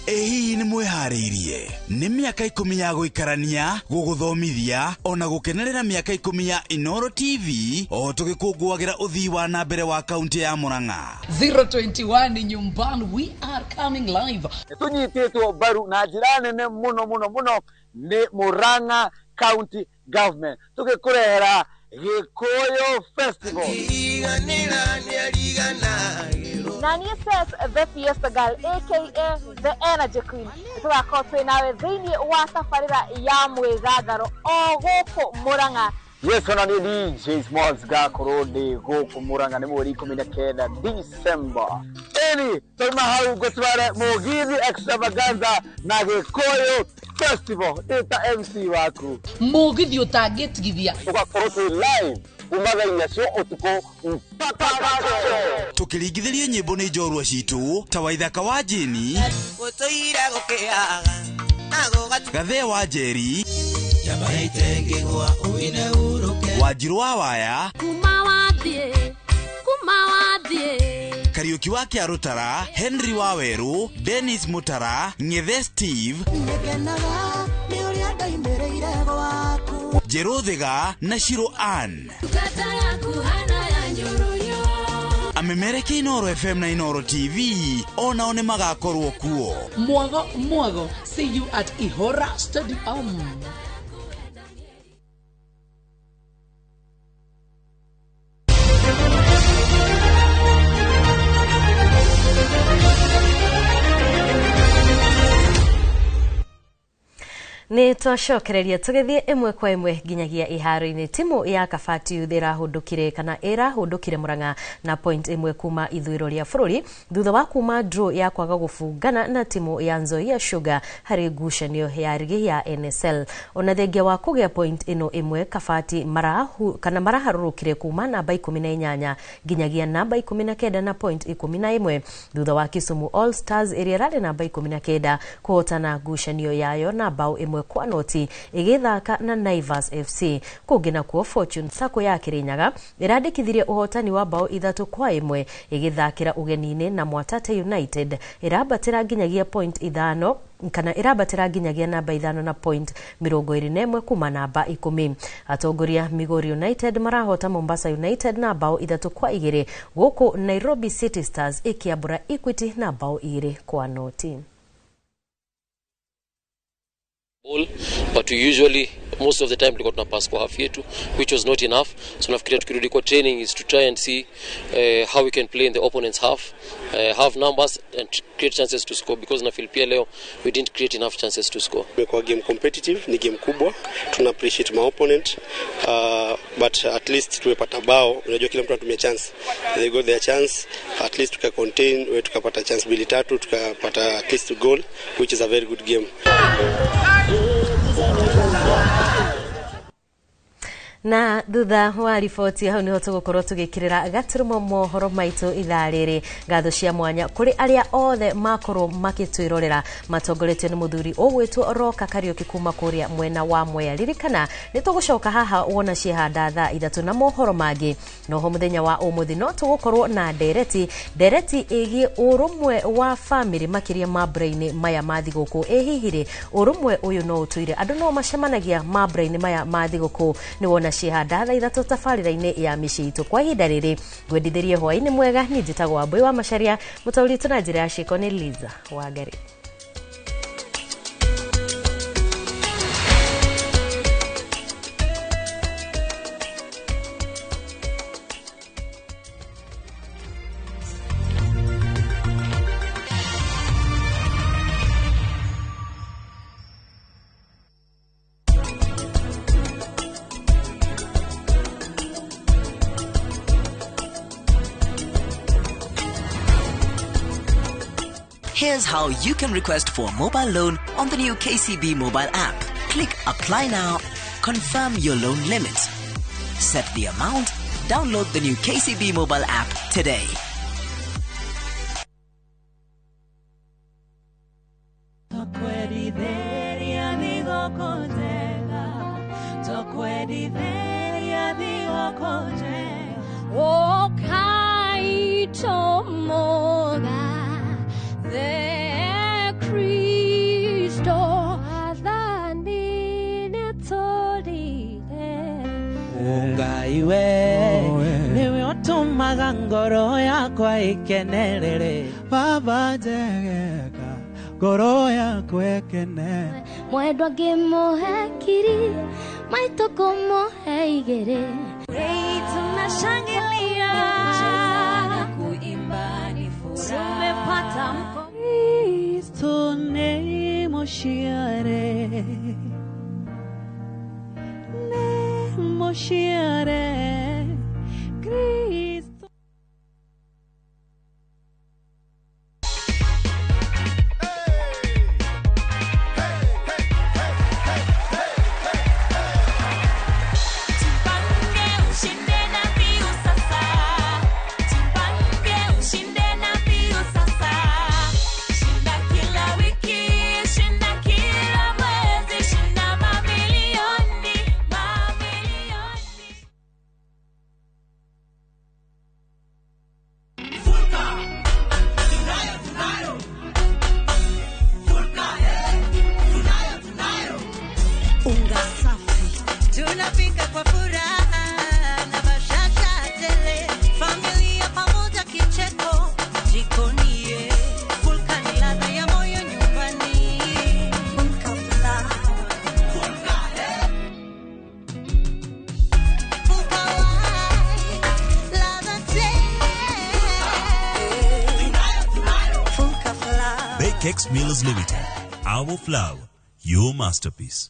Ĩhihi nĩ mwĩharĩirie nĩ mĩaka 10 ya gũikarania gũgũthomithia ona gũkenerera mĩaka 10 ya Inoro TV o tũgĩkũngũagĩra ũthii wa na mbere wa kaunti ya Murang'a. 021 nyumbani, we are coming live. Tũnyitĩtwo mbaru na njĩra nene mũno mũno mũno nĩ Murang'a County Government tũgĩkũrehera Gĩkũyũ Festival. Nani says the Fiesta Girl aka the Energy Queen. Tũgakorwo twĩ nawe thĩinĩ wa tabarĩra ya mwĩgangaro o gũkũ Murang'a Yes, ona nĩ DJ Smalls ngakorwo ndĩ gũkũ Murang'a nĩ mweri 19 December. Ĩni twauma hau ngũtware Mũgithi Extravaganza na Gĩkũyũ Festival ndĩ ta MC waku. Mũgithi ũtangĩtigithia. Tũgakorwo twĩ live kuma thaa 4 cia ũtukũ mpaka rũciũ. Tũkĩringithĩrio nyĩmbo nĩ njorua citũ ta Waithaka wa Jeni, Gũtũire gũkĩaga Gathee wa Njeri, Wanjirũ wa Waya, Kuma wathiĩ, kuma wathiĩ. Kariũki wa Kĩarũtara, Henry wa Werũ, Dennis Mutara, Ng'ethe Steve, Nĩngenaga nĩ ũrĩa ndoimĩrĩire gwaku. Njerũ Thiga na Shiro Ann. Ndungata yaku hana ya nyũrũrio. Amemereke Inooro FM na Inooro TV onao nĩ magakorwo kuo. Mwago mwago, see you at Ihora Stadium. Nĩ twacokereria tũgĩthiĩ ĩmwe kwa ĩmwe nginyagia iharo-inĩ. Timu ya Kabati Youth ĩrahũndũkire kana ĩrahũndũkire Murang'a na point ĩmwe kuma ithũĩro rĩa bũrũri thutha wa kuma draw ya kwaga gũbungana na timu ya Nzoia Sugar harĩ ngucanio ya rigi ya NSL. Ona thengia wa kũgĩa point ĩno ĩmwe, Kabati kana maraharũrũkire kuma namba 18 nginyagia namba 19 na point 11 thutha wa Kisumu All Stars ĩrĩa ĩrarĩ namba 19 kũhotana ngucanio yayo na bao 1-0 ĩgĩthaka na Naivas FC. Kũngĩ nakuo Fortune Sacco ya Kirinyaga ĩrandĩkithirie ũhotani wa bao 3-1 ĩgĩthakĩra ũgeni-inĩ na Mwatate United ĩrambatĩra nginyagia point 5 kana ĩrambatĩra nginyagia namba 5 na point 21 kuma namba 10. Atongoria Migori United marahota Mombasa United na bao 3-2 gũkũ Nairobi City Stars ĩkĩambũra Equity na bao 2-0. Ball, but we usually most of the time tulikuwa tunapass kwa half yetu, which was not enough. So nafikiria tukirudi kwa training is to try and see how we can play in the opponent's half, have numbers and create chances to score, because na feel pia leo we didn't create enough chances to score. Imekuwa game competitive, ni game kubwa, tuna appreciate my opponent, but at least tumepata bao. Unajua kila mtu anatumia chance, they got their chance, at least tuka contain, we tukapata chance mbili tatu, tukapata at least goal, which is a very good game. Na thutha wa riboti hau niho tũgũkorwo tũgĩkĩrĩra gaturumo mohoro maitũ ithaa rĩrĩ. Ngatho cia mwanya kũrĩ arĩa othe makorwo makĩtwĩrorera matongoretio nĩ mũthuri ũgwĩtwo Roka Kariũki kuma kũrĩa mwena wa Mwea. Ririkana nĩ tũgũcoka haha wona ciehanda thaa 3 na mohoro mangĩ. Noho mũthenya wa ũmũthĩ no tũgũkorwo na ndereti ĩgiĩ ũrũmwe wa famĩlĩ makĩria mambura-inĩ maya ma thigũkũ. Ĩ hihi rĩ ũrũmwe ũyũ no ũtũire andũ no macemanagia mambura-inĩ maya ma thigũkũ? Nĩ wona ciehanda thaa 3 tabarĩra-inĩ ya mĩciĩ itũ. Kwa ihinda rĩrĩ ngwendithĩrie hwaĩ-inĩ mwega. Niĩ njĩtagwo Wambui wa Macharia, mũtaũri witũ na njĩra ya ciĩko nĩ Liza Wangari. Here's how you can request for a mobile loan on the new KCB mobile app. Click Apply Now, confirm your loan limit, set the amount, download the new KCB mobile app today. Niwe ngoro yakwa ikenerere Baba njegeka ngoro yakwa ikene Mwendwa ngĩmũhe kiri maitũ kũmũhe igĩrĩ. Tunashangilia na kuimba ni furaha, tumepata Kristo ne moshiare ne moshiare. Cakes Millers Limited. Our flour, your masterpiece.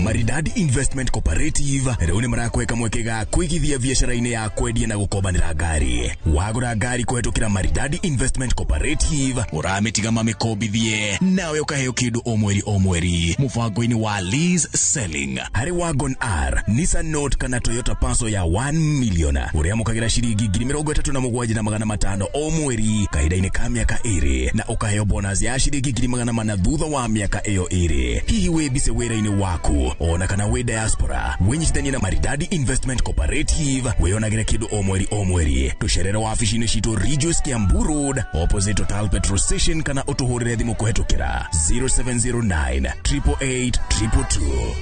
Maridadi Investment Cooperative rĩu nĩ marakweka mweke ga kũigithia biacara-inĩ ya kwendia na gũkombanĩra ngari. Wagũra ngari kũhetũkĩra Maridadi Investment Cooperative ũramĩtiga mamĩkombithie nawe ũkaheo kĩndũ o mweri o mweri mũbango-inĩ wa lease selling. Harĩ Wagon R, Nissan Note kana Toyota Passo ya 1 million ũrĩamũkagĩra ciringi 37,500 o mweri kahinda-inĩ ka mĩaka 2 na ũkaheo bonus ya ciringi 400,000 thutha wa mĩaka ĩyo 2. Hihi wĩ mbise wĩra-inĩ waku ona kana wĩ diaspora, wĩnyitithanie na Maridadi Investment Cooperative wĩyonagĩre kĩndũ o mweri o mweri. Tũcerere wabici-inĩ citũ Ridgeways Kiambu Road opposite Total Petrol Station kana ũtũhũrĩre thimũ kũhetũkĩra 0709 888 222.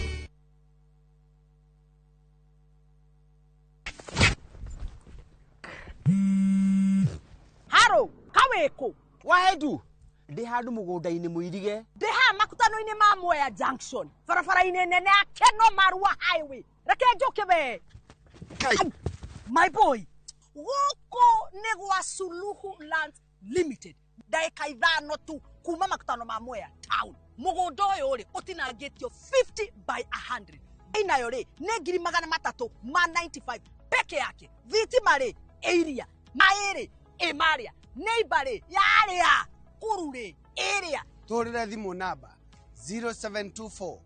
Haro kawĩkũ wahendu ndĩ handũ mũgũnda-inĩ mũirige ndĩ haha makutano-inĩ ma Mwea Junction barabara-inĩ nene ya Keno Marua Highway. Reke njũke we. My boy, gũkũ nĩ gwa Suluhu Land Limited, ndagĩka 5 tu kuma makutano ma Mwea town. Mũgũnda ũyũ rĩ ũtinangĩtio 50 by 100, inayo rĩ nĩ 395 peke yake. Thitima rĩ ĩiria, maĩ rĩ ĩmarĩa, neighbor rĩ yarĩa, kuru rĩ ĩrĩa. Tũhũrĩre thimũ namba 0724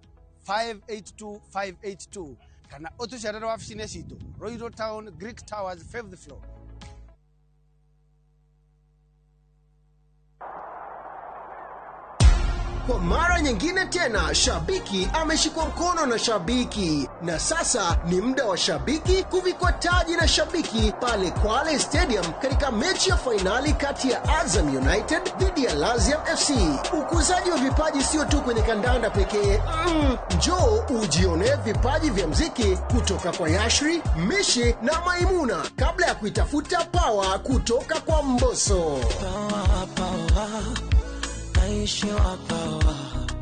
582 582 kana ũtũcerere wabici-inĩ citũ Royal Town, Greek Towers, 5th floor. Kwa mara nyingine tena, shabiki ameshikwa mkono na shabiki, na sasa ni muda wa shabiki kuvikwa taji na shabiki pale Kwale Stadium katika mechi ya fainali kati ya Azam United dhidi ya Laziam FC. Ukuzaji wa vipaji sio tu kwenye kandanda pekee. Njoo ujione vipaji vya mziki kutoka kwa Yashri, Mishi na Maimuna kabla ya kuitafuta power kutoka kwa Mbosso.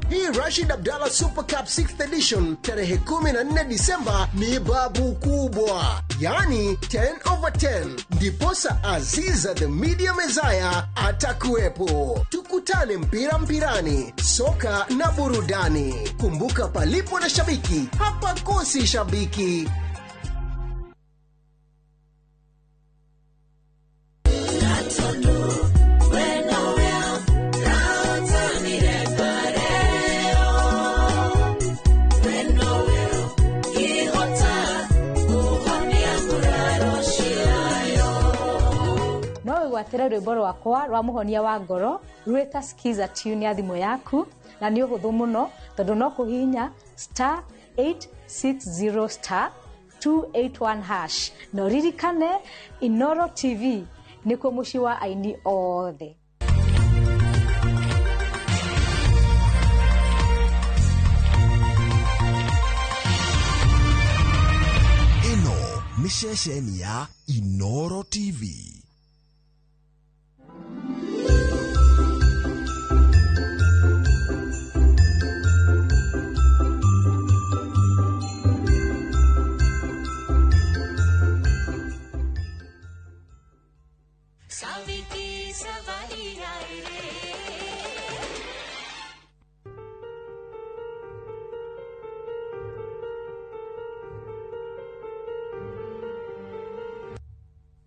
Hii Rashid Abdallah Super Cup 6th edition tarehe 14 Disemba ni babu kubwa, yani 10/10. Ndiposa Aziza the Media Messiah atakuwepo. Tukutane mpira mpirani, soka na burudani. Kumbuka, palipo na shabiki hapakosi shabiki. Gwatĩra rwĩmbo rwakwa rwa mũhonia wa ngoro rwĩta skiza tune ya thimũ yaku, na nĩ ũhũthũ mũno tondũ no kũhihinya star 860 star 281 hash. Na ũririkane Inoro TV nĩkuo mũciĩ wa aini othe. Ĩno nĩ ceceni ya Inoro TV.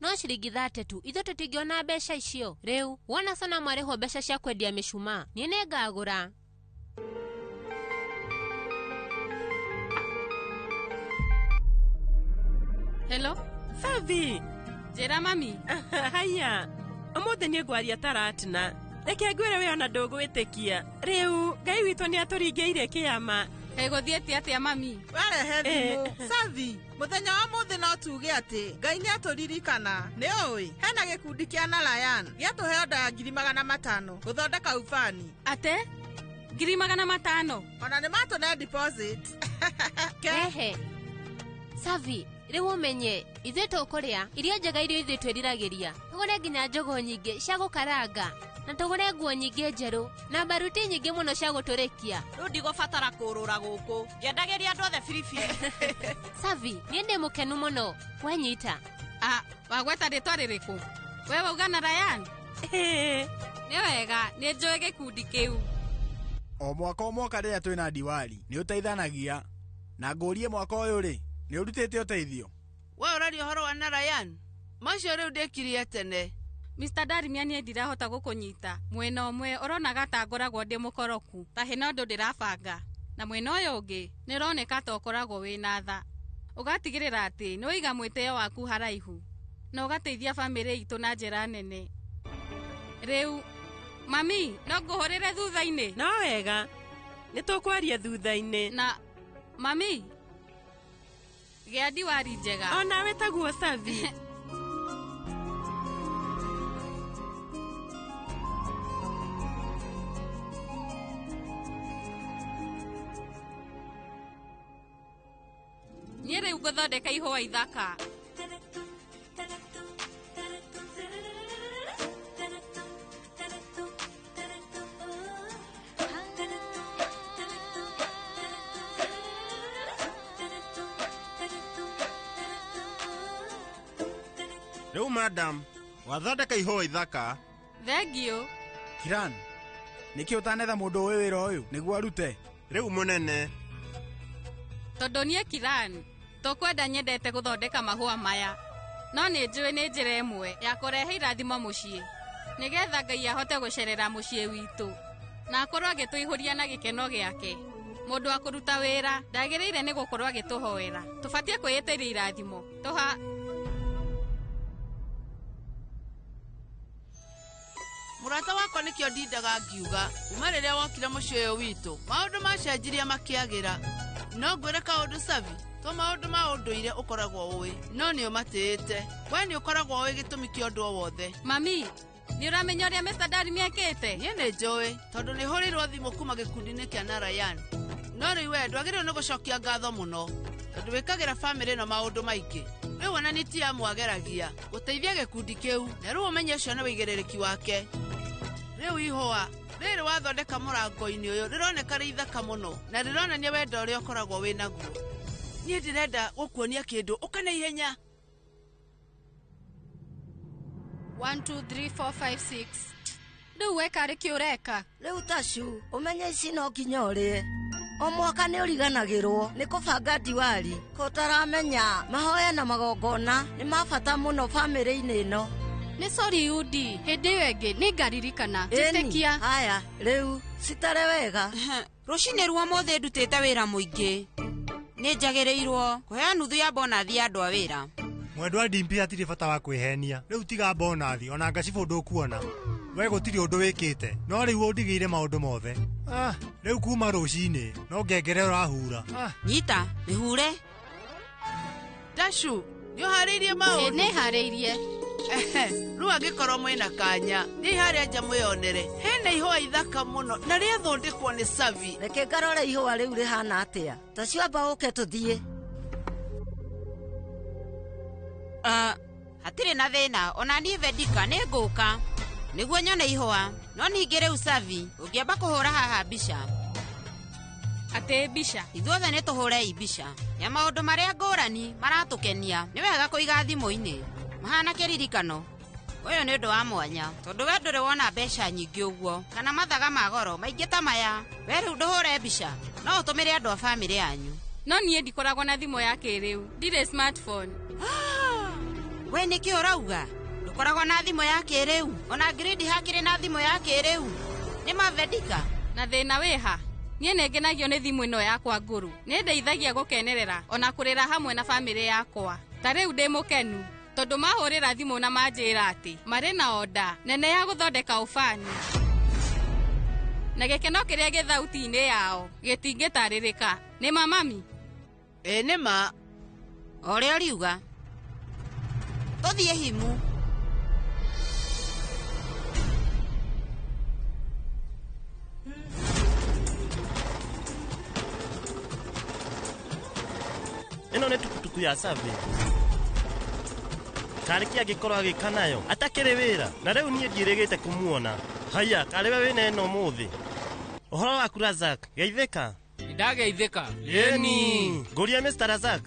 No ciringi 30 ithuĩ tũtingĩona mbeca icio. Rĩu wona Sona mwarĩhwo mbeca cia kwendia mĩcumaa, niĩ nĩngagũra. Hello Savi, njĩra mami. Haya, ũmũthĩ niĩ ngwaria ta Ratna. Reke ngwĩre we ona ndũgwĩtĩkia. Rĩu Ngai witũ nĩatũringĩire kĩama. Gũthiĩte atĩa mami? Warehe thimũ. Savi, mũthenya wa mũthĩ no tuge atĩ Ngai nĩatũririkana. Nĩ ũĩ hena gĩkundi kĩa Narayan gĩatũhe oda ya 500,000 gũthondeka ubani. Ate? 500,000? Ona nĩmatũne deposit. Ehe. Savi, rĩu ũmenye ithuĩ tũkũrĩa irio njega iria ithuĩ twĩriragĩria, tũgũre nginya njũgũ nyingĩ cia gũkaranga na tũgũre nguo nyingĩ njerũ na mbaruti nyingĩ mũno cia gũtũrĩkia. Rĩu ndigũbatara kũũrũra gũkũ ngĩendagĩria andũ othe biribiri. Savi, niĩ ndĩ mũkenu mũno. Wenyita. Wagweta rĩtwa rĩrĩkũ? We wauga na Ryan? Nĩ wega, nĩ njũĩ gĩkundi kĩu. O mwaka o mwaka rĩrĩa twĩna diwali nĩ ũteithanagia na ngũrie mwaka ũyũ rĩ nĩ ũrutĩte ũteithio. We ũraria ũhoro wa Narayan macio rĩu ndĩkirie tene. Mr. Darimia niĩ ndirahota gũkũnyita. Mwena ũmwe ũronaga ta ngoragwo ndĩ mũkoroku ta hena ũndũ ndĩrabanga, na mwena ũyũ ũngĩ nĩ ũroneka ta ũkoragwo wĩna tha. Ũgatigĩrĩra atĩ nĩ waiga mwĩtĩo waku haraihu na ũgateithia bamĩrĩ itũ na njĩra nene. Rĩu mami, no ngũhũrĩre thutha-inĩ? No wega, nĩ tũkwaria thutha-inĩ. Na mami, gĩa diwari njega. O nawe taguo Savi. Niĩ rĩu ngũthondeka ihũa ithaka. Rĩu madam, wathondeka ihũa ithaka. Thengiũ. Kiran, nĩkĩ ũtanetha mũndũ ũĩ wĩra ũyũ nĩguo arute? Rĩu mũnene. Tondũ niĩ Kiran, tũkwenda nyendete gũthondeka mahũa maya. No nĩ njũĩ nĩ njĩra ĩmwe ya kũrehe irathimo mũciĩ, nĩgetha Ngai ahote gũcerera mũciĩ witũ na akorwo agĩtũihũria na gĩkeno gĩake. Mũndũ wa kũruta wĩra ndagĩrĩire nĩ gũkorwo agĩtũhoera. Tũbatiĩ kwĩĩtĩria irathimo. Tũha Mũrata wakwa nĩkĩo ndindaga ngiuga kuma rĩrĩa wokire mũciĩ ũyũ witũ maũndũ macenjirie makĩagĩra. No ngwĩre kaũndũ Savi, to maũndũ ma ũndũire ũkoragwo ũĩ no nĩ ũmatĩĩte. We nĩ ũkoragwo ũĩ gĩtũmi kĩa ũndũ o wothe. Mami, nĩ ũramenya ũrĩa Mr. Darimi ekĩte? Niĩ nĩ njũĩ tondũ nĩ hũrĩirwo thimũ kuma gĩkundi-inĩ kĩa Narayan. No rĩu we ndwagĩrĩirwo nĩ gũcokia ngatho mũno tondũ wĩkagĩra bamĩrĩ ĩno maũndũ maingĩ. Rĩu ona nĩ ti amwageragia gũteithia gĩkundi kĩu, na rĩu ũmenye ũcio nĩ wĩigĩrĩrĩki wake. Rĩu ihũa rĩrĩ wathondeka mũrango-inĩ ũyũ rĩroneka rĩ ithaka mũno na rĩronania wendo ũrĩa ũkoragwo wĩ naguo. Niĩ ndĩrenda gũkuonia kĩndũ, ũka na ihenya. 1 2 3 4 5 6. Rĩu weka rĩ kĩ ũreka? Rĩu tacu, ũmenye ici no nginya ũrĩe. O mwaka nĩ ũriganagĩrwo nĩ kũbanga diwali, ko ũtaramenya mahoya na magongona nĩ ma bata mũno bamĩrĩ-inĩ ĩno. Nĩ sorry Udi, hĩndĩ ĩyo ĩngĩ nĩ ngaririkana. Njĩtĩkia. Haya, rĩu citare wega. Rũcinĩ rwa ũmũthĩ ndutĩte wĩra mũingĩ. Nĩ njagĩrĩirwo kũheo nuthu ya bonathi ya andũ a wĩra. Mwendwa Dimpi hatirĩ bata wa kwĩhenia. Rĩu tiga bonathi ona ngacibũ ndũkuona. We gũtirĩ ũndũ wĩkĩte, no rĩu ũndigĩire maũndũ mothe. Rĩu kuma rũcinĩ no ngengere ũrahura. Nyita, mĩhure. Tashu, nĩ ũharĩirie maũndũ? Nĩ harĩirie. Rĩu angĩkorwo mwĩna kanya, thiĩ harĩa nja mwĩyonere. Hena ihũa ithaka mũno na rĩathondekwo nĩ Savi. Reke ngarore ihũa rĩu rĩhana atĩa. Tacu amba ũke tũthiĩ. Hatirĩ na thĩna, ona niĩ Vedika nĩ ngũka nĩguo nyone ihũa. No ningĩ rĩu Savi, ũngĩamba kũhũra haha mbica. Atĩ mbica? Ithuothe nĩ tũhũrei mbica ya maũndũ marĩa ngũrani maratũkenia. Nĩ wega kũiga thimũ-inĩ mahana kĩririkano. Ũyũ nĩ ũndũ wa mwanya tondũ we ndũrĩ wona mbeca nyingĩ ũguo kana mathaga ma goro maingĩ ta maya. We rĩu ndũhũre mbica, no ũtũmĩre andũ a bamĩrĩ yanyu. No niĩ ndikoragwo na thimũ ya kĩrĩu, ndirĩ smartphone. We nĩkĩ ũrauga? Ndũkoragwo na thimũ ya kĩrĩu? Ona gridi hakĩrĩ na thimũ ya kĩrĩu. Nĩ mavedika. Na thĩna wĩha? Niĩ nĩ ngenagio nĩ thimũ ĩno yakwa ngũrũ. Nĩ ndeithagia gũkenerera ona kũrĩra hamwe na bamĩrĩ yakwa. Ta rĩu ndĩ mũkenu tondũ mahũrĩra thimũ na manjĩra atĩ marĩ na oda nene ya gũthondeka ũbani. Na gĩkeno kĩrĩa gĩ thauti-inĩ yao gĩtingĩtarĩrĩka. Nĩ ma mami? Ĩ nĩ ma. Ũrĩa ũriuga. Tũthiĩ himu. Ĩno nĩ tukutuku ya Savi. Karĩ kĩ angĩkorwo agĩka nayo atakĩrĩ wĩra, na rĩu niĩ ndiĩrĩgĩte kũmuona. Haiya, karĩ we wĩna ĩno ũmũthĩ. Ũhoro waku Razak, geithĩka. Ndageithĩka. Ĩni. Ngũria Mr. Razak.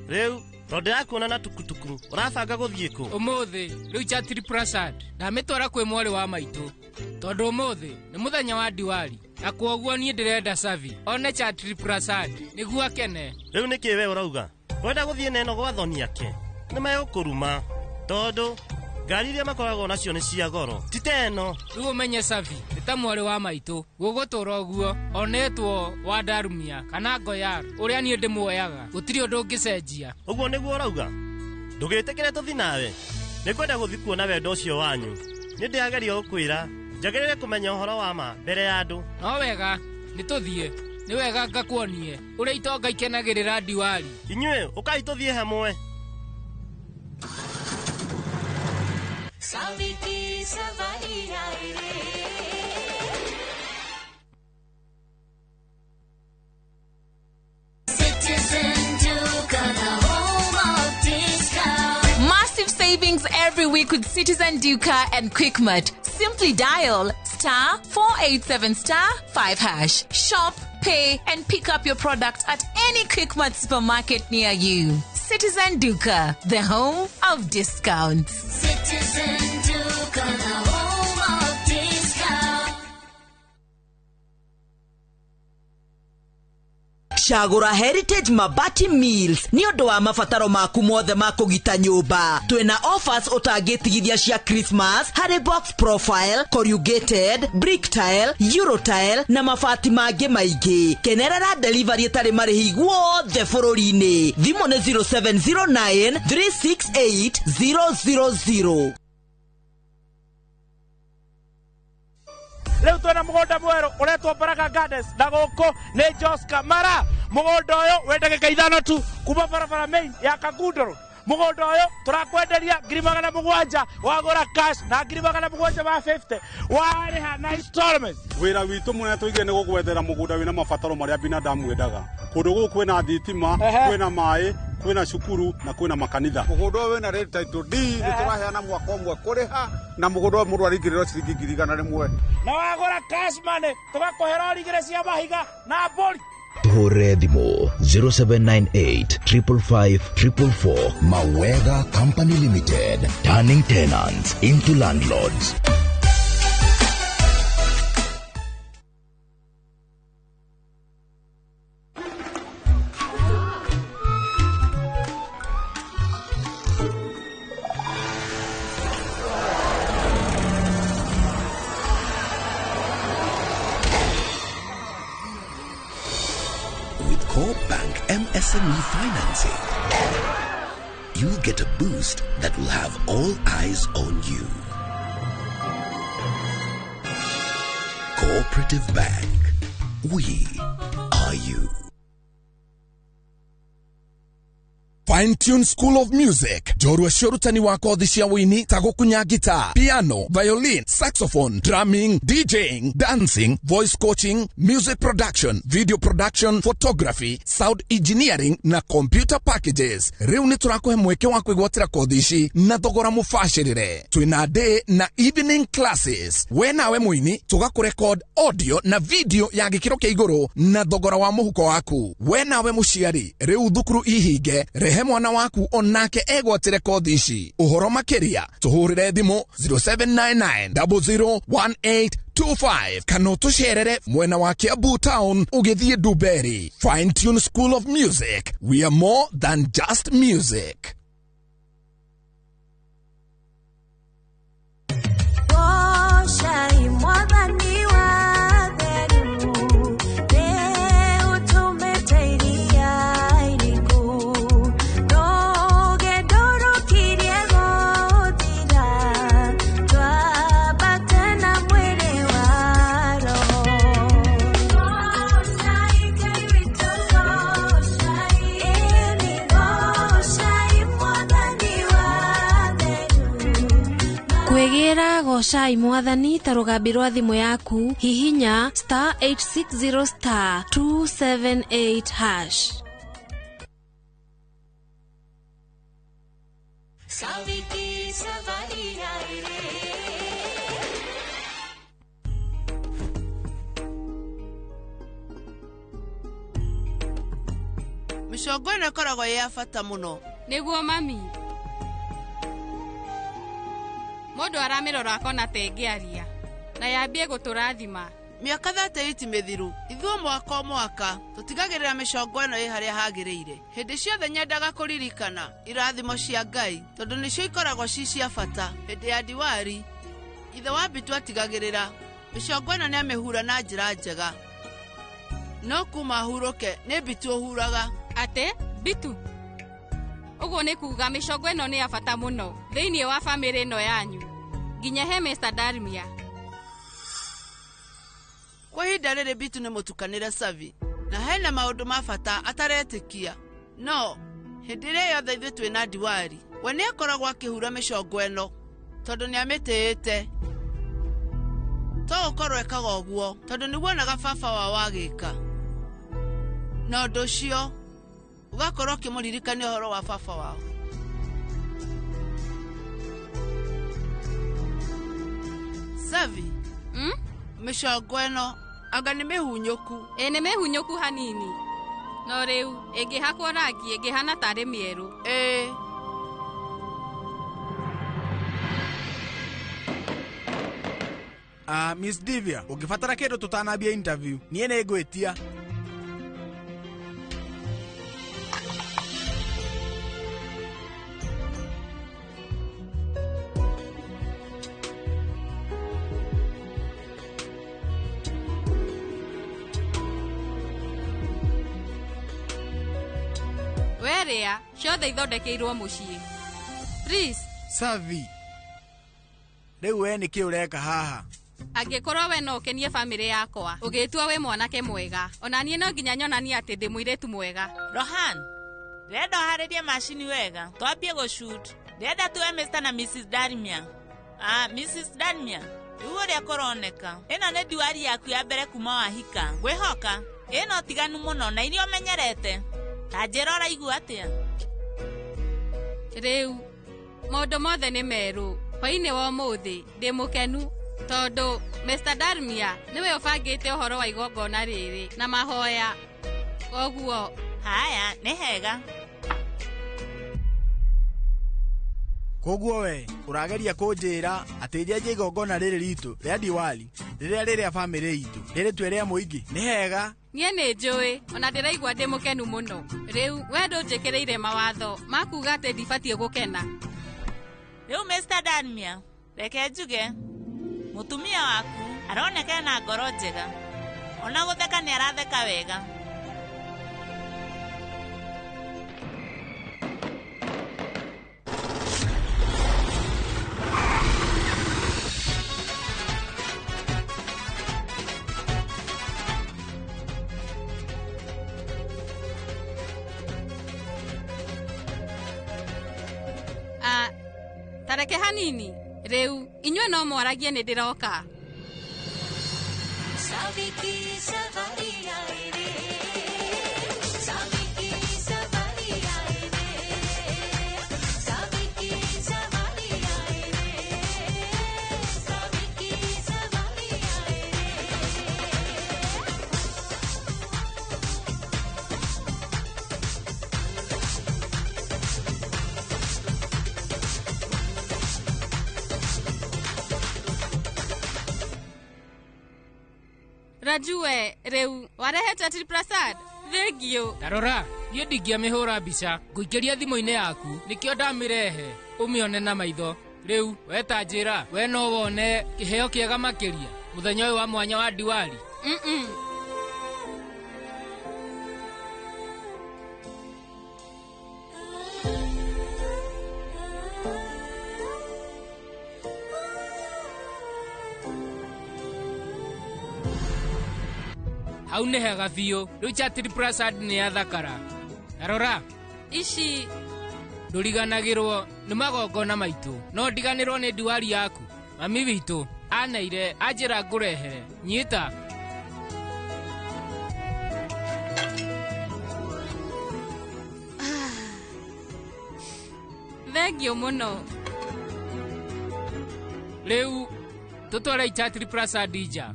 Rĩu Tondũ ndĩrakuona na tukutuku ũrabanga gũthiĩ kũ? Ũmũthĩ rĩu Chatri Prasad ndamĩtwara kwĩ mwarĩ wa maitũ tondũ ũmũthĩ nĩ mũthenya wa Diwali na kwoguo niĩ ndĩrenda Savi one Chatri Prasad nĩguo akene. Rĩu nĩkĩ we ũrauga? Wenda gũthiĩ na ĩno gwa thoni ake nĩ megũkũruma tondũ ngari iria makoragwo nacio nĩ cia goro ti ta ĩno. Rĩu ũmenye Savi nĩ ta mwarĩ wa maitũ gũgũtũra ũguo onetwo wa Ndarumia kana Goyar ũrĩa niĩ ndĩmuoyaga gũtirĩ ũndũ ũngĩcenjia. Ũguo nĩguo ũrauga? Ndũgĩtĩkĩre tũthi nawe. Nĩngwenda gũthi kuona wendo ũcio wanyu. Nĩ ndĩrageria gũkwĩra njagĩrĩire kũmenya ũhoro wa ma mbere ya andũ. No wega nĩ tũthiĩ. Nĩ wega ngakuonie ũrĩa itonga ikenagĩrĩra Diwali. Inyuĩ ũkai tũthiĩ hamwe. Saviki savari ai re. Citizen Duka, the home of discount. Massive savings every week with Citizen Duka and Quickmart. Simply dial *487 *5#. Shop, pay, and pick up your product at any Quickmart supermarket near you. Citizen Duka, the home of discounts. Citizen Duka, the home of discount. Cagũra Heritage Mabati Mills nĩ ũndũ wa mabataro maku mothe ma kũgita nyũmba. Twĩna offers ũtangĩtigithia cia Christmas harĩ box profile, corrugated, brick tile, euro tile na mabati mangĩ maingĩ. Kenerera delivery ĩtarĩ marĩhi guothe bũrũri-inĩ. Thimũ nĩ 0709 368 000. Rĩu twĩna mũgũnda mwerũ ũretwo Baraka Gardens na gũkũ nĩ Joska Mara. Mũgũnda ũyũ wĩ ndagĩka 5 tu kuma barabara main ya Kangundo Road. Mũgũnda ũyũ tũrakwenderia 700,000 wagũra cash na 750 warĩha na installments. Wĩra witũ mũnene tũigire nĩ gũgwethera mũgũnda wĩna mabataro marĩa binadamu endaga. Kũndũ gũkũ kwĩna thitima, kwĩna maĩ, kwĩna cukuru na kwĩna makanitha. Mũgũnda ũyũ wĩna rate title deed, nĩ tũraheana mwaka ũmwe kũrĩha na mũgũnda ũyũ mũndũ araingĩrĩrwo ciringi 100,000. Na wagũra cash money tũgakũhe rori igĩrĩ cia mahiga na mbũri. Tuhũrĩre thimũ 0798 555 444. Mawega Company Limited, turning tenants into landlords. With Core Bank MSME financing, you'll get a boost that will have all eyes on you. Cooperative Bank. We are you. Fine Tune School of Music njorua cia ũrutani wa kothi cia wũini ta gũkunya guitar, piano, violin, saxophone, drumming, DJing, dancing, voice coaching, music production, video production, photography, sound engineering na computer packages. Rĩu nĩ tũrakũhe mweke wa kwĩgwatĩra kothi ici na thogora mũbacĩrĩre. Twĩna day na evening classes. We nawe mũini tũgakũrekod audio na video ya gĩkĩro kĩa igũrũ na thogora wa mũhuko waku. We nawe mũciari rĩu thukuru ihinge, rehe mwana waku onake egwatĩre kothi ici. Ũhoro makĩria tũhũrĩre thimũ 0799 001825 kana ũtũcerere mwena wa Kiambu Town ũgĩthiĩ Dumberi. Fine Tune School of Music, we are more than just music. Goshai mwathani wa theru, nĩ ũtũmĩte iria iriku, rũgendo rũkirie gũthira, twambate na mwĩrĩ wa roho. Goshai Ngai witũ, goshai, ĩni goshai mwathani wa theru. Kwĩgĩra gocai mwathani ta rũgambi rwa thimũ yaku, hihinya *860 *278#. Saviki savari ai re. Mĩcongo ĩno ĩkoragwo ĩ ya bata mũno Nĩguo mami. Mũndũ aramĩrora akona ta ĩngĩaria na yambie gũtũrathima. Mĩaka 38 mĩthiru, ithuĩ mwaka o mwaka tũtigagĩrĩra mĩcongo ĩno ĩ harĩa hagĩrĩire. Hĩndĩ ciothe nyendaga kũririkana irathimo cia Ngai tondũ nĩcio ikoragwo ci cia bata. Hĩndĩ ya Diwali, ithe wa Bitu atigagĩrĩra mĩcongo ĩno nĩamĩhura na njĩra njega. No kuma ahurũke nĩ Bitu ũhuraga. Atĩ Bitu? Ũguo nĩ kuga mĩcongo ĩno nĩ ya bata mũno thĩinĩ wa bamĩrĩ ĩno yanyu nginya he Mr. Darmia. Kwa ihinda rĩrĩ Bitu nĩ mũtukanĩre Savi na hena maũndũ ma bata ataretĩkia. No hĩndĩ ĩrĩa yothe ithuĩ twĩna Diwali, we nĩ akoragwo akĩhura mĩcongo ĩno tondũ nĩamĩtĩĩte. To gũkorwo ekaga ũguo tondũ nĩguonaga baba wao agĩka. Na ũndũ ũcio ũgakorwo ũkĩmũririkania ũhoro wa baba wao. Savi, mĩcongo ĩno anga nĩ mĩhunyũku. Ĩ nĩ mĩhunyũku hanini. No rĩu ĩngĩhakwo rangi ĩngĩhana tarĩ mĩerũ. Ĩ. Miss Divya, ũngĩbatara kĩndũ tũtanambia interview, niĩ nĩ ngwĩtia. Weria, ciothe ithondekeirwo mũciĩ. Please. Savi. Rĩu we nĩkĩ ũreka haha? Angĩkorwo we no ũkenie bamĩrĩ yakwa, ũgĩtua wĩ mwanake mwega. Ona niĩ no nginya nyonanie atĩ ndĩ mũirĩtu mwega. Rohan, ndĩrenda ũharĩrie macini wega, twambie gũshoot. Ndĩrenda tuwe Mr. na Mrs. Darmia. Mrs. Darmia, rĩu ũrĩa kũroneka, ĩno nĩ Diwali yaku ya mbere kuma wahika. Ngwĩhoka, ĩno ũtiganu mũno na iria ũmenyerete. Ta njĩra ũraigua atĩa? Rĩu, maũndũ mothe nĩ merũ. Hwaĩ-inĩ wa ũmũthĩ, ndĩ mũkenu tondũ Mr. Darmia nĩwe ũbangĩte ũhoro wa igongona rĩrĩ na mahoya. Koguo haya nĩ hega. Koguo we ũrageria kũnjĩra atĩ njenjie igongona rĩrĩ ritũ rĩa Diwali rĩrĩa rĩrĩa bamĩrĩ itũ rĩrĩ rĩa mũingĩ nĩ hega. Niĩ nĩ njũĩ ona ndĩraigua ndĩ mũkenu mũno. Rĩu we ndũnjĩkĩrĩire mawatho ma kuuga atĩ ndibatiĩ gũkena. Rĩu Mr. Darmia, reke njuge mũtumia waku aroneka na ngoro njega. Ona gũtheka nĩ aratheka wega. Tareke hanini. Rĩu inyuĩ no mwaragie nĩ ndĩroka. Rajue, rĩu warehete Triprasad. Thank you. Tarora, niĩ ndingĩamĩhũra mbica, ngũikĩria thimũ-inĩ yaku, nĩkĩo ndamĩrehe, ũmĩone na maitho. Rĩu, we ta njĩra, we no wone kĩheo kĩega makĩria, mũthenya ũyũ wa mwanya wa Diwali. Hau nĩ hega biũ, rĩu Chatri Prasad nĩ yathakara. Tarora, ici ndũriganagĩrwo nĩ magongona maitũ, no ndiganĩrwo nĩ Diwali yaku. Mami witũ aneire anjĩra ngũrehere. Nyita. Thank you mũno. Rĩu tũtware Chatri Prasad nja.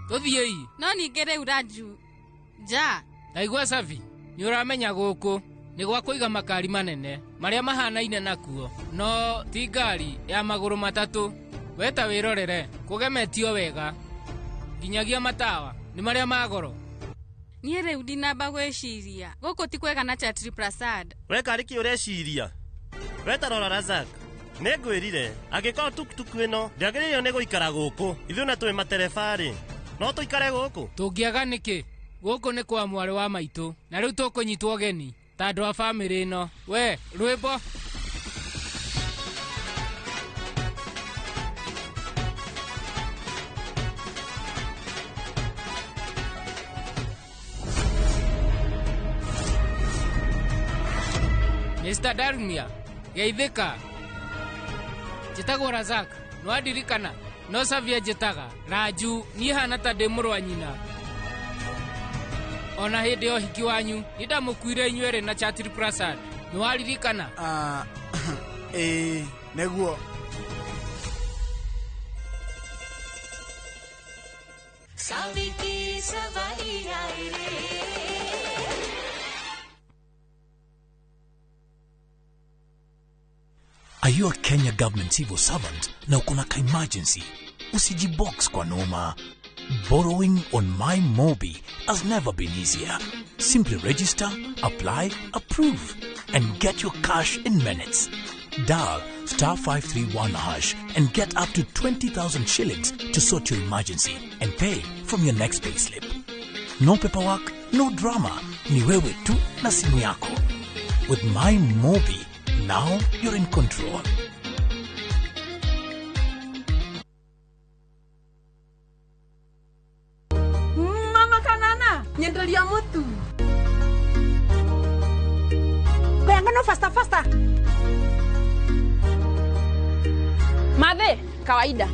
Tũthiĩi. No ningĩ rĩu Raju, nja. Ndaigua Savi, nĩ ũramenya gũkũ. Nĩ gwa kũiga makari manene marĩa mahanaine nakuo, no ti ngari ya magũrũ matatũ. Weta wĩrorere, kũgemetio wega nginyagia matawa nĩ marĩa ma goro. Niĩ rĩu ndinamba gwĩciria gũkũ ti kwega na Chatri Prasad. We karĩ kĩ ũreciria? We ta rora Razak, nĩ ngwĩrire angĩkorwo tuktuk ĩno ndĩagĩrĩirwo nĩ gũikara gũkũ, ithuĩ na twĩ matereba-rĩ, no tũikare gũkũ? Tũngĩaga nĩkĩ? Gũkũ nĩ kwa mwarĩ wa maitũ, na rĩu tũkũnyitwo ũgeni ta andũ a bamĩrĩ ĩno. We rwĩmbo. Mr. Darmia, geithĩka. Njĩtagwo Razak, nĩwandirikana? No Savia njĩtaga Raju, niĩ hana ta ndĩ mũrũ wa nyina. Ona hĩndĩ ya ũhiki wanyu nĩ ndamũkuire inyuerĩ na Chatri Prasad, nĩwaririkana? Ĩĩ, nĩguo. Saviki savari aire. Are you a Kenya government civil servant na uko na ka-emergency? Usijibox kwa noma. Borrowing on My Mobi has never been easier. Simply register, apply, approve, and get your cash in minutes. Dial star 531 hash and get up to 20,000 shillings to sort your emergency and pay from your next payslip. No paperwork, no drama. Ni wewe tu na simu yako. With My Mobi, now you're in control. Mama kanana, nyendelia mutu. Kuyangano faster faster. Madhe, kawaida.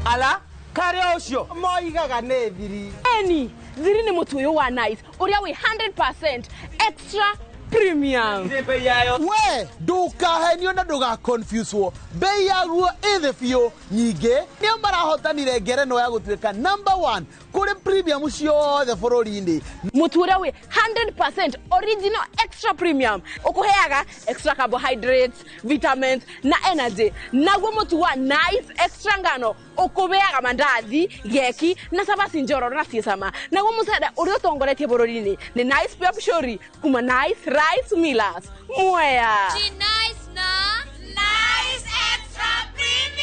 Ala, kare ucio moigaga nĩ thiri. Eni, thiri nĩ mũtu ũyũ wa nice, ũrĩa wĩ 100% extra premium. We ndukahenio na ndugaconfuswo, bei yaguo ĩthĩ biũ. Nyingĩ nĩo marahotanire ngerenwa ya gũtuĩka number 1 kũrĩ premium ciothe bũrũri-inĩ. Mũtu ũrĩa wĩ 100% original extra premium ũkũheaga extra carbohydrates, vitamins na energy. Naguo mũtu wa nice extra ngano ũkũbeaga mandathi, geki na cabaci njororo na ciĩcama. Naguo mũcere ũrĩa ũtongoretie bũrũri-inĩ nĩ Nice Pure Pishori kuma Nice Rice Millers. Mwea. Nice na Nice Extra Premium.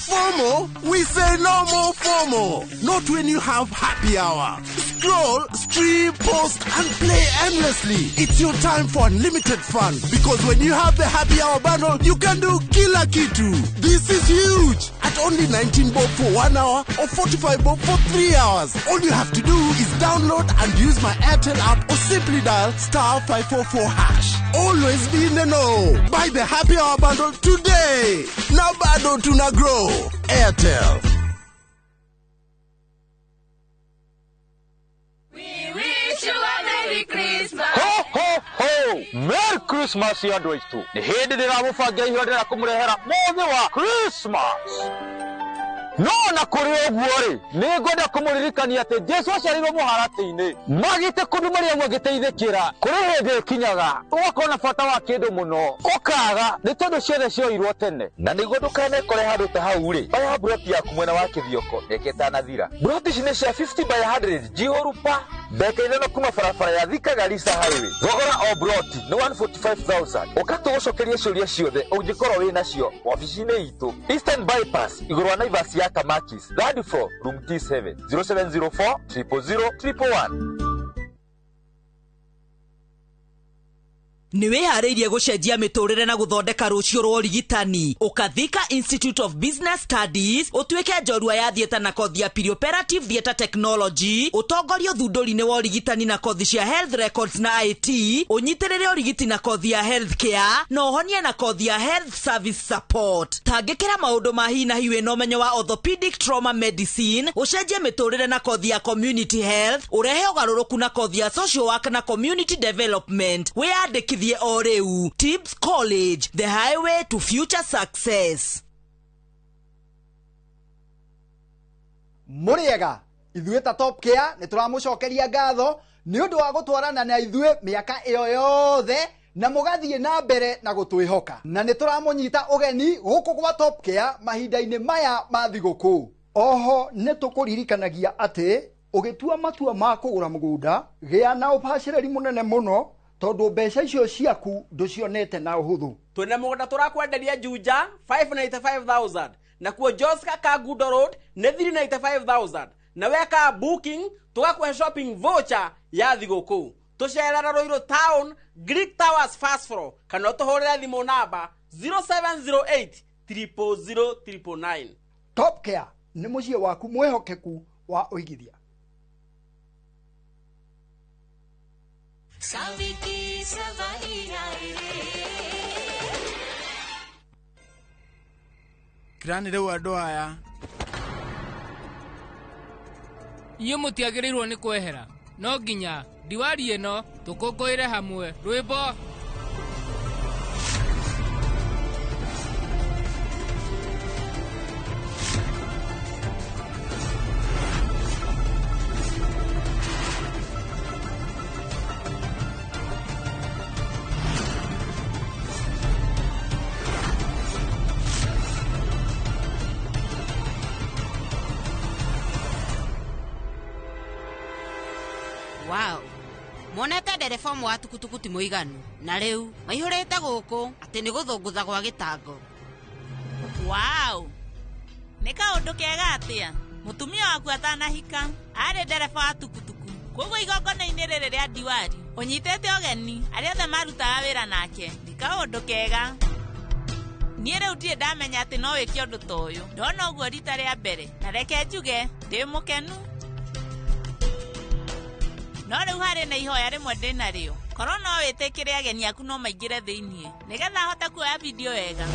FOMO? We say no more FOMO. Not when you have happy hour. Scroll, stream, post, and play endlessly. It's your time for unlimited fun. Because when you have the happy hour bundle, you can do kila kitu. This is huge. At only 19 bob for 1 hour or 45 bob for 3 hours. All you have to do is download and use my Airtel app or simply dial star 544 hash. Always be in the know. Buy the happy hour bundle today. Now bado tuna grow. Airtel. We wish you a Merry Christmas. Ho ho ho! Merry Christmas andũ aitũ. Nĩ hĩndĩ ndĩramũbangia iheo ndĩrenda kũmũrehera mũthĩ wa Christmas. No na kũrĩ ũguo rĩ, nĩ ngwenda kũmũririkania atĩ Jesu aciarirwo mũharatĩ-inĩ. Magĩte kũndũ Mariamu agĩteithĩkĩra. Kũrĩ hĩndĩ ĩkinyaga ũgakorwo na bata wa kĩndũ mũno, ũkaga nĩ tondũ ciothe cioirwo tene. Na nĩguo ndũkanekore handũ ta hau rĩ, oya mburoti yaku mwena wa Kĩthioko mĩaka ĩtanathira. Mburoti ici nĩ cia 50 by 100 njihũru pa ndagĩka ithano kuma barabara ya Thika Garissa Highway. Thogora o mburoti nĩ 145,000. Ũka tũgũcokerie ciũria ciothe ũngĩkorwo wĩ nacio wabici-inĩ itũ Eastern Bypass igũrũ wa Naivas ya Kamakis, third floor, room T7, 0704 000 111. Nĩ wĩharĩirie gũcenjia mĩtũrĩre na gũthondeka rũciũ rwa ũrigitani. Ũkathika Institute of Business Studies ũtuĩke njorua ya theatre na kothi ya perioperative theatre technology, ũtongorie ũthundũri-inĩ wa ũrigitani na kothi cia health records na IT, ũnyitĩrĩre ũrigiti na kothi ya health care na ũhonie na kothi ya health service support. Tangĩkĩra maũndũ ma hi na hi wĩna ũmenyo wa orthopedic trauma medicine, ũcenjie mĩtũrĩre na kothi ya community health, ũrehe ũgarũrũku na kothi ya social work na community development. Wĩyandĩkithie o rĩu. Tibbs College, the highway to future success. Mũrĩega ithuĩ ta Top Care nĩ tũramũcokeria ngatho nĩ ũndũ wa gũtwarana na ithuĩ mĩaka ĩyo yothe na mũgathiĩ na mbere na gũtwĩhoka, na nĩ tũramũnyita ũgeni gũkũ gwa Top Care mahinda-inĩ maya ma thigũkũ. Oho nĩ tũkũririkanagia atĩ ũgĩtua matua ma kũgũra mũgũnda, gĩa na ũbacĩrĩri mũnene mũno tondũ mbeca icio ciaku ndũcionete na ũhũthũ. Twĩna mũgũnda tũrakwenderia Juja 595,000, nakuo Joska Kangundo Road nĩ 395,000, na weka booking tũgakũhe shopping voucher ya thigũkũ. Tũcerera Ruiru Town, Greek Towers first floor, kana ũtũhũrĩre thimũ namba 0708 000 999. Top Care nĩ mũciĩ waku mwĩhokeku wa ũigithia. Saviki savai ai re. Kirani rĩu andũ aya Inyuĩ mũtiagĩrĩirwo nĩ kwehera, no nginya Diwali ĩno tũkũngũĩre hamwe. Rwĩmbo. Wow. Monete ndereba ũmwe wa tukutuku ti mũiganu, na rĩu maihũrĩte gũkũ atĩ nĩ gũthũngũtha gwa gĩtango. Wow. Nĩ kaũndũ kega atĩa mũtumia waku atanahika arĩ ndereba wa tukutuku, koguo igongona-inĩ rĩrĩ rĩa Diwali ũnyitĩte ũgeni arĩa othe marutaga wĩra nake. Nĩ kaũndũ kega. Niĩ rĩu ndirĩ ndamenya atĩ no wĩke ũndũ ta ũyũ. Ndona ũguo rita rĩa mbere, na reke njuge ndĩ mũkenu. No rĩu harĩ na ihoya rĩmwe ndĩ narĩo. Korwo no wĩtĩkĩre ageni aku no maingĩre thĩiniĩ nĩgetha hote kuoya video wega.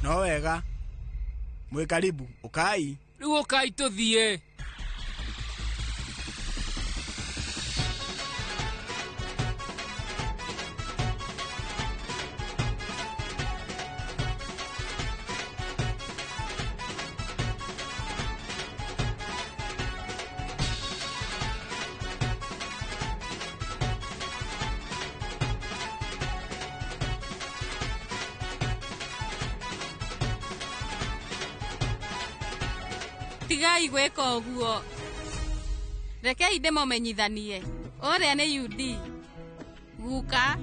No wega, mwĩ karibu, ũkai. Rĩu ũkai tũthiĩ. Tigai gwĩka ũguo. Rekei ndĩmũmenyithanie. Ũrĩa nĩ UD, Guka,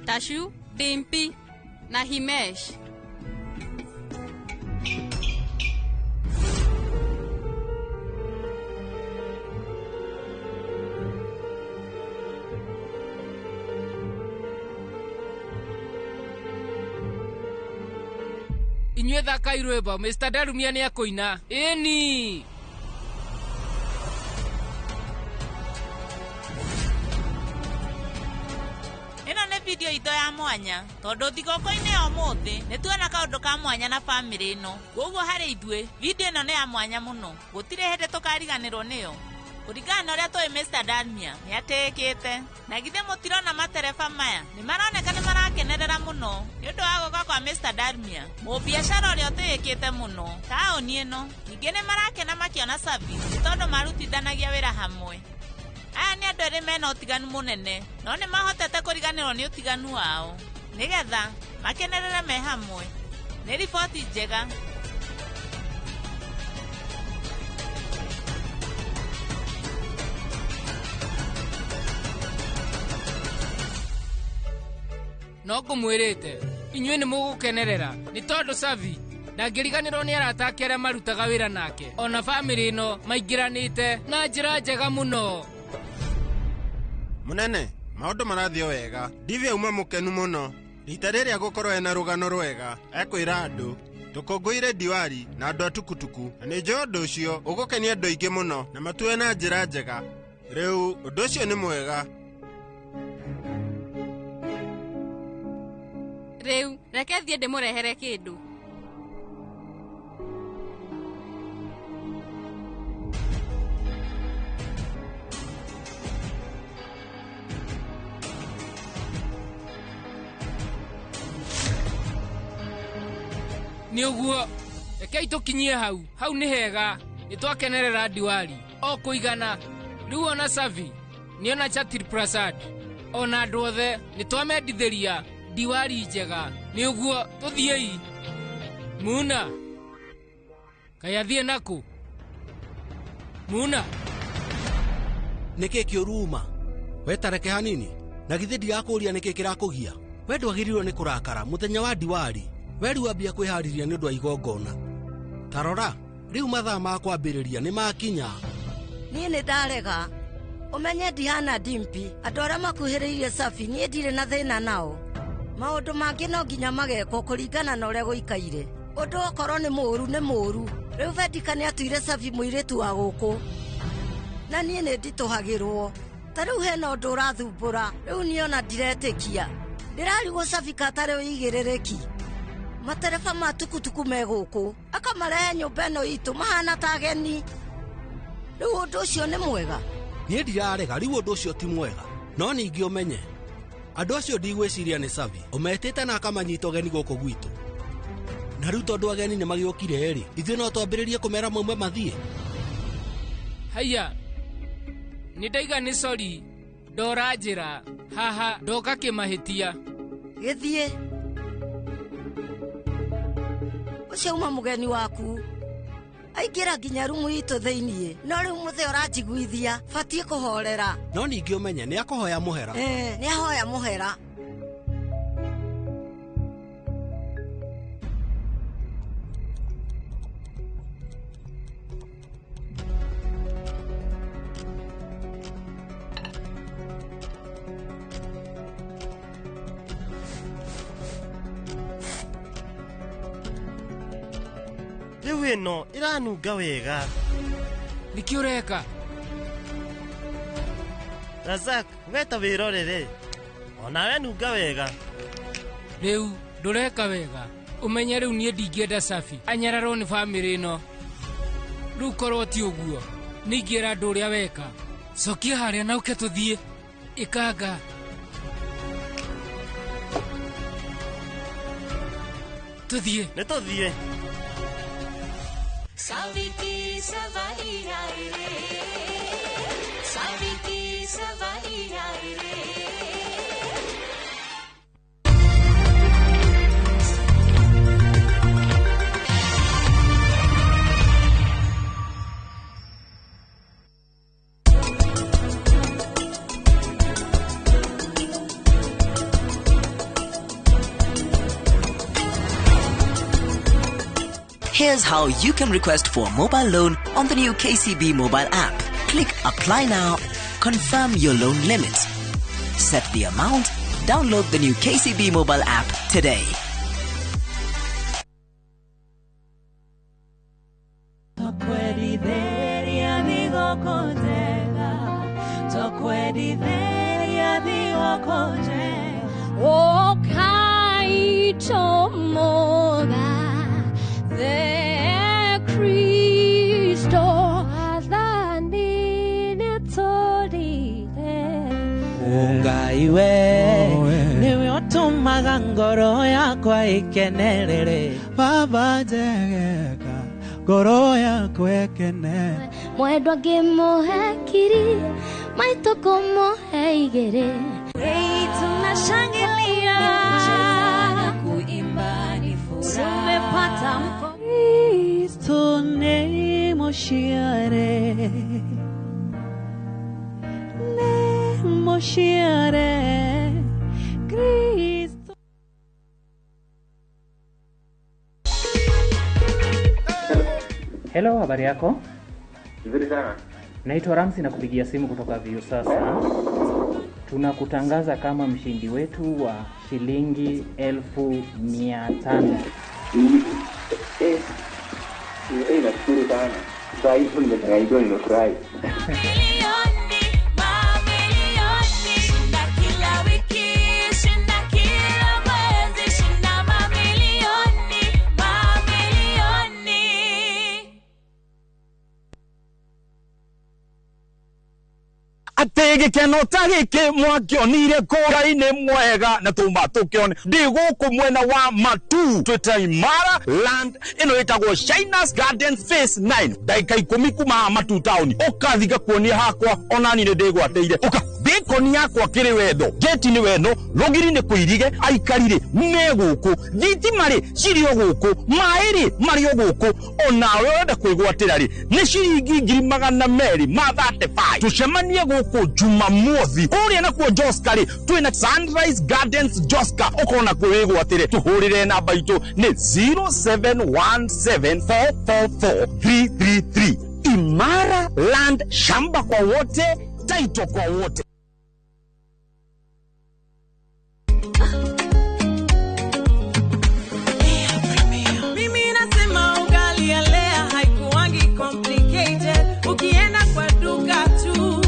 Tashu, Dimpi na Himesh. Inyuĩ thakai rwĩmbo, Mr. Darumia nĩ akũina. Ĩni. Ĩno nĩ video itũ ya mwanya tondũ thigũkũ-inĩ ya ũmũthĩ nĩ tuona kaũndũ ka mwanya na bamĩrĩ ĩno. Koguo harĩ ithuĩ video ĩno nĩ ya mwanya mũno, gũtirĩ hĩndĩ tũkariganĩrwo nĩyo. Kũringana na ũrĩa tũĩ Mr. Dalmia nĩ atĩĩkĩte, na githĩ mũtirona matereba maya nĩ maroneka nĩ marakenerera mũno nĩ ũndũ wa gũka kwa Mr. Dalmia, mũbiacara ũrĩa ũtĩĩkĩte mũno taũni ĩno. Ningĩ nĩ marakena makĩona Savi nĩ tondũ marutithanagia wĩra hamwe. Aya nĩ andũ erĩ mena ũtiganu mũnene, no nĩ mahotete kũriganĩrwo nĩ ũtiganu wao nĩgetha makenerere me hamwe. Nĩ riboti njega. No ngũmwĩrĩte inyuĩ nĩ mũgũkenerera nĩ tondũ Savi ndangĩriganĩrwo nĩ arata ake arĩa marutaga wĩra nake, ona bamĩrĩ ĩno maingĩranĩte na njĩra njega mũno. Mũnene, maũndũ marathiĩ wega. Ndivia auma mũkenu mũno. Rita rĩrĩ agũkorwo ena rũgano rwega, ekwĩra andũ tũkũngũĩre Diwali na andũ a tukutuku, na nĩ njũĩ ũndũ ũcio ũgũkenia andũ aingĩ mũno na matue na njĩra njega. Rĩu ũndũ ũcio nĩ mwega. Rĩu reke thiĩ ndĩmũrehere kĩndũ. Nĩ ũguo rekei tũkinyie hau. Hau nĩ hega, nĩ twakenerera Diwali o kũigana. Rĩu ona Savi nĩona Chatir Prasad ona andũ othe nĩ twamendithĩria Diwali njega. Nĩ ũguo tũthiĩi. Muna kaĩ athiĩ nakũ? Muna nĩkĩ kĩũruma? Wetareke hanini na githĩ ndirakũũria nĩkĩ kĩrakũgia? We ndwagĩrĩirwo nĩ kũrakara mũthenya wa Diwali. We rĩu ambia kwĩharĩria nĩ ũndũ wa igongona. Ta rora rĩu mathaa ma kwambĩrĩria nĩ makinya. Niĩ nĩ ndarega. Ũmenye ndihana Dimpi. Andũ arĩa makuhĩrĩirie Safi niĩ ndirĩ na thĩna nao. Maũndũ mangĩ no nginya magekwo kũringana na ũrĩa gũikaire. Ũndũ okorwo nĩ mũũru nĩ mũũru. Rĩu Vedika nĩ atuire Safi mũirĩtu wa gũkũ. Na niĩ nĩ nditũhagĩrwo. Ta rĩu hena ũndũ ũrathumbũra. Rĩu niĩ ona ndiretĩkia. Ndĩrarigwo Safi katarĩ ũigĩrĩrĩki. Matereba ma tukutuku me gũkũ. Akamarehe nyũmba ĩno itũ mahana ta ageni. Rĩu ũndũ ũcio nĩ mwega. Niĩ ndirarega, rĩu ũndũ ũcio ti mwega. No ningĩ ũmenye andũ acio ndigwĩciria nĩ Savi ũmetĩte na akamanyita ũgeni gũkũ gwitũ. Na rĩu tondũ ageni nĩ magĩũkire rĩ, ithuĩ no twambĩrĩrie kũmera maume mathiĩ. Haiya, nĩ ndaiga nĩ sori ndora njĩra haha ndoka kĩmahĩtia. Gĩthiĩ. Ũcio uma mũgeni waku. Aingĩra nginya rumu itũ thĩiniĩ. No rĩu mũthee ũranjiguithia, batiĩ kũhorera. No ningĩ ũmenye nĩ akũhoya mũhera. Nĩ ahoya mũhera. Rĩu ĩno ĩranunga wega. Nĩkĩ ũreka? Razak, weta wĩrorere. Onawe nunga wega. Rĩu ndũreka wega. Ũmenye rĩu niĩ ndingĩenda Safi anyararwo nĩ bamĩrĩ ĩno. Rĩu korwo ti ũguo, nĩingĩra andũ ũrĩa weka. Cokia harĩa na ũke tũthiĩ. Ĩkanga. Tũthiĩ. Nĩ tũthiĩ. Saviki savari ai re, Saviki savari ai re. Here's how you can request for a mobile loan on the new KCB mobile app. Click Apply Now, confirm your loan limit, set the amount, download the new KCB mobile app today. Niwe ngoro yakwa ikenerere Baba njegeka ngoro yakwa ikene Mwendwa ngĩmũhe kiri maitũ kũmũhe igĩrĩ. Tunashangilia kuimba ni furaha, tumepata mko Kristo ni moshiare, ne moshiare Kristo. Hello, habari yako? Nzuri sana. Naitwa Ramsi na kupigia simu kutoka Viusasa. Tunakutangaza kama mshindi wetu wa shilingi 500,000. Nashukuru sana. Sasa hivi nimechanganyikiwa, nimefurahi. Atĩ gĩkeno ta gĩkĩ mwakĩonire kũra-inĩ mwega na tuma tũkĩone ndĩ gũkũ mwena wa Matu twĩta Imara Land ĩno ĩtagwo Shinas Gardens Phase 9 ndagĩka 10 kuma haha Matu town ũkathi ngakuonia hakwa onani nĩ ndĩgwatĩire ũka bĩkoni yakwa kĩrĩ wendo geti nĩ wendo rũgiri nĩ kũirige aikari rĩ me gũkũ thitima rĩ cirĩ o gũkũ maĩ rĩ marĩ o gũkũ onawe ũrenda kwĩgwatĩra rĩ nĩ ciringi 235,000 tũcemanie gũkũ Jumamothi kũrĩa nakuo Joska rĩ twĩna Sunrise Gardens Joska ũkona kuo wĩgwatĩre tũhũrĩre namba itũ nĩ 0717444333 Imara Land, shamba kwa wote, title kwa wote. Mimi nasema ugali ya Lea haikuwangi complicated. Ukienda kwa duka tu,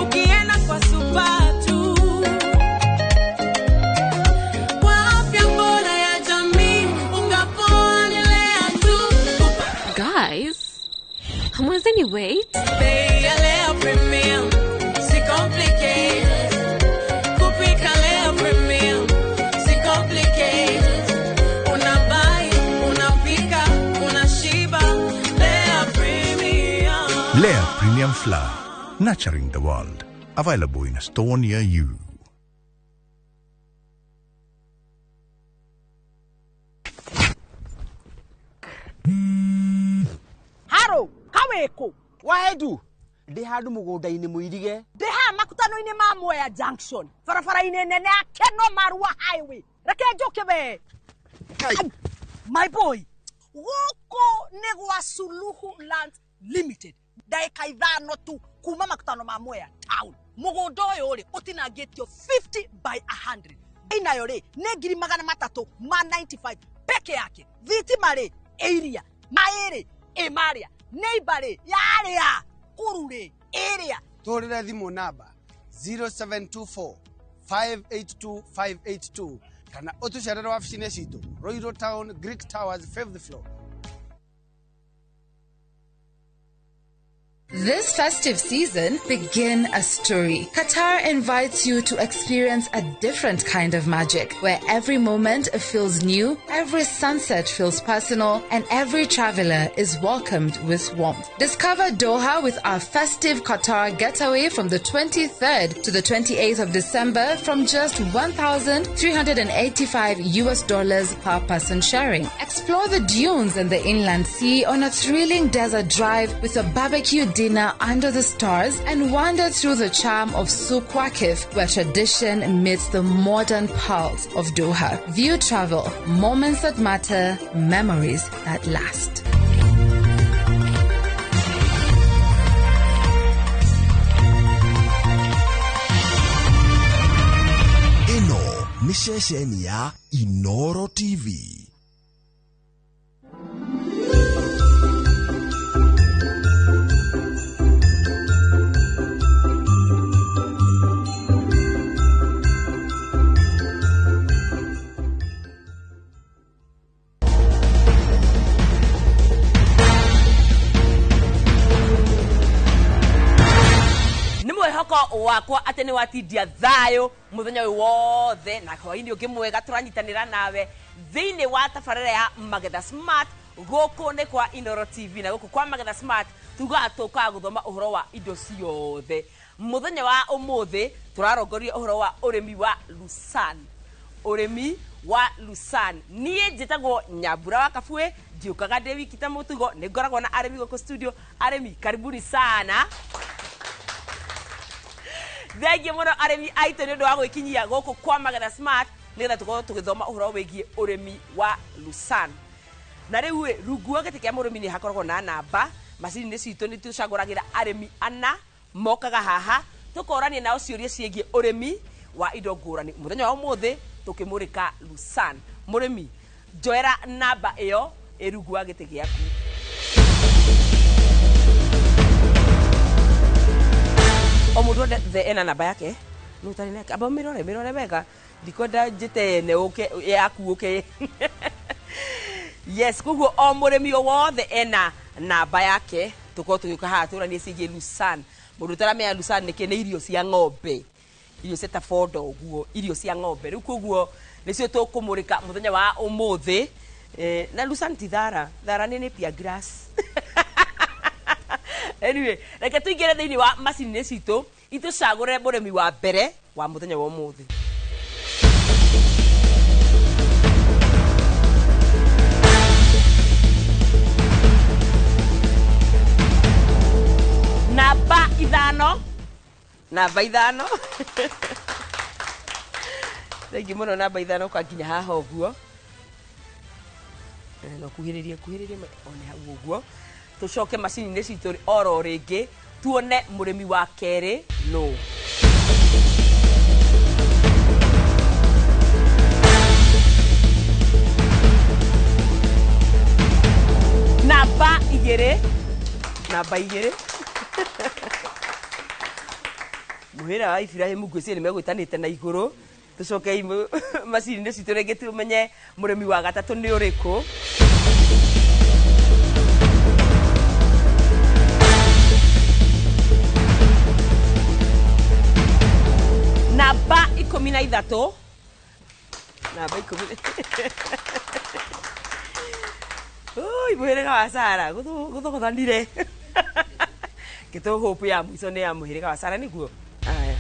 ukienda kwa super tu, kwa afya bora ya jamii, unga poa ni Lea tu. Guys, hamwezi ni wait? Bei ya Lea Premium, si complicated. Kupika Lea Premium, si complicated. Unabuy, unapika, unashiba. Lea Premium. Lea Premium Flour, nurturing the world. Available in a store near you. Haro, kaweko. Waedu, ndĩ handũ mũgũnda-inĩ mũirige. Ndĩ haha makutano-inĩ ma Mwea Junction, barabara-inĩ nene ya Keno Marua Highway. Reke njũke we. Ai, my boy, gũkũ nĩ gwa Suluhu Land Limited. Ndagĩka 5 tu kuma makutano ma Mwea town. Mũgũnda ũyũ rĩ ũtinangĩtio 50 by 100. Inayo rĩ nĩ 395,000 peke yake. Thitima rĩ ĩiria, maĩ rĩ ĩmarĩa, neighbor rĩ yarĩa, kuru rĩ ĩrĩa. Tũhũrĩre thimũ namba 0724 582 582 kana ũtũcerere wabici-inĩ citũ Royal Town, Greek Towers, 5th floor. This festive season, begin a story. Qatar invites you to experience a different kind of magic, where every moment feels new, every sunset feels personal, and every traveler is welcomed with warmth. Discover Doha with our festive Qatar getaway from the 23rd to the 28th of December from just $1,385 per person sharing. Explore the dunes and the inland sea on a thrilling desert drive with a barbecue dinner under the stars, and wander through the charm of Souq Waqif, where tradition meets the modern pulse of Doha. View Travel, moments that matter, memories that last. Ĩno nĩ ceceni ya Inoro TV. Mwĩhoko wakwa atĩ nĩ watindia thayũ mũthenya ũyũ wothe na hwaĩ-inĩ ũngĩ mwega tũranyitanĩra nawe thĩinĩ wa tabarĩra ya Magetha Smart. Gũkũ nĩ kwa Inoro TV na gũkũ kwa Magetha Smart tugaga tũkaga gũthoma ũhoro wa indo ciothe. Mũthenya wa ũmũthĩ tũrarongoria ũhoro wa ũrĩmi wa Lucerne. Ũrĩmi wa Lucerne. Niĩ njĩtagwo Nyambura wa Kabue, ndiũkaga ndĩ wiki ta mũtugo, nĩ ngoragwo na arĩmi gũkũ studio. Arĩmi, karibuni sana. Thengiũ mũno arĩmi aitũ nĩ ũndũ wa gwĩkinyia gũkũ kwa Magetha Smart nĩgetha tũkorwo tũgĩthoma ũhoro wĩgiĩ ũrĩmi wa Lucerne. Na rĩu ĩ, rungu wa gĩtĩ kĩa mũrĩmi nĩ hakoragwo na namba. Macini-inĩ citũ nĩ tũcagũragĩra arĩmi ana mokaga haha tũkorania nao ciũria ciĩgiĩ ũrĩmi wa indo ngũrani. Mũthenya wa ũmũthĩ tũkĩmũrĩka Lucerne. Mũrĩmi, njoera namba ĩyo ĩ rungu wa gĩtĩ gĩaku. O mũndũ wothe ena namba yake nĩ ũtarĩ nake, amba mĩrore mĩrore wega, ndikwenda njĩte ene ũke yaku ũke. Yes, koguo o mũrĩmi o wothe ena namba yake. Tũkorwo tũgĩũka haha tũranie ciĩgiĩ Lusan. Mũndũ ũtaramenya Lusan nĩkĩ, nĩ irio cia ng'ombe, irio cia tabondo ũguo, irio cia ng'ombe. Rĩu koguo nĩcio tũkũmũrĩka mũthenya wa ũmũthĩ. Na Lusan ti thara, thara nĩ napier grass. Anyway, reke tũingĩre thĩinĩ wa macini-inĩ citũ itũcagũre mũrĩmi wa mbere wa mũthenya wa ũmũthĩ. Namba 5, namba 5. Thengi mũno. Namba 5 kwa nginya haha ũguo. No kuhĩrĩrie, kuhĩrĩrie one hau ũguo. Tũcoke macini-inĩ citũ oro rĩngĩ tuone mũrĩmi wa kerĩ no. Namba 2, namba 2. Mũhĩra wa Ibrahim ngwĩciria nĩ megwĩtanĩte na igũrũ. Tũcoke macini-inĩ citũ rĩngĩ tũmenye mũrĩmi wa gatatũ nĩ ũrĩkũ. Namba 13, namba 10. Ui, mũhĩrĩga wa Sara gũthogothanire. Gĩtũ hope ya mũico nĩ ya mũhĩrĩga wa Sara nĩguo. Aya.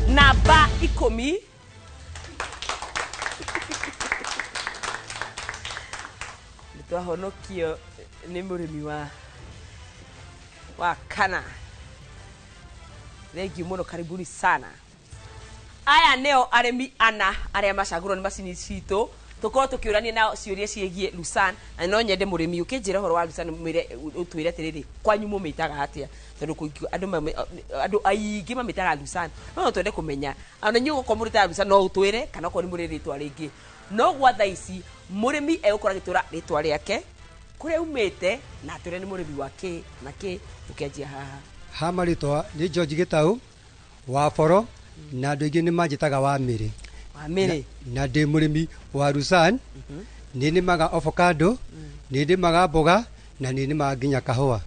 Namba 10. Nĩtwahonokio nĩ mũrĩmi wa kana. Thengiũ mũno, karibuni sana. Aya nĩo arĩmi ana arĩa macagũrwo nĩ macini citũ tũkorwo tũkĩũrania nao ciũria ciĩgiĩ Lusan. Na no nyende mũrĩmi ũkĩnjĩra ũhoro wa Lusan, mwĩre ũtwĩre atĩrĩrĩ, kwanyu mũmĩtaga atĩa, tondũ andũ aingĩ mamĩtaga Lusan. No twende kũmenya ona inyuĩ gũkorwo mũrĩtaga Lusan, no ũtwĩre kana okorwo nĩ mũrĩ rĩtwa rĩngĩ. No gwa thaa ici mũrĩmi egũkorwo agĩtũra rĩtwa rĩake, kũrĩa aumĩte, na atwĩre nĩ mũrĩmi wa kĩ na kĩ. Tũkĩanjia haha. Ha marĩtwa nĩ George Gĩtaũ wa Boro, na andũ aingĩ nĩ manjĩtaga wa Mĩrĩ. Wa Mĩrĩ. Na ndĩ mũrĩmi wa Lusan. Nĩ nĩmaga avocado, nĩ ndĩmaga mboga, na nĩ nĩmaga nginya kahũa.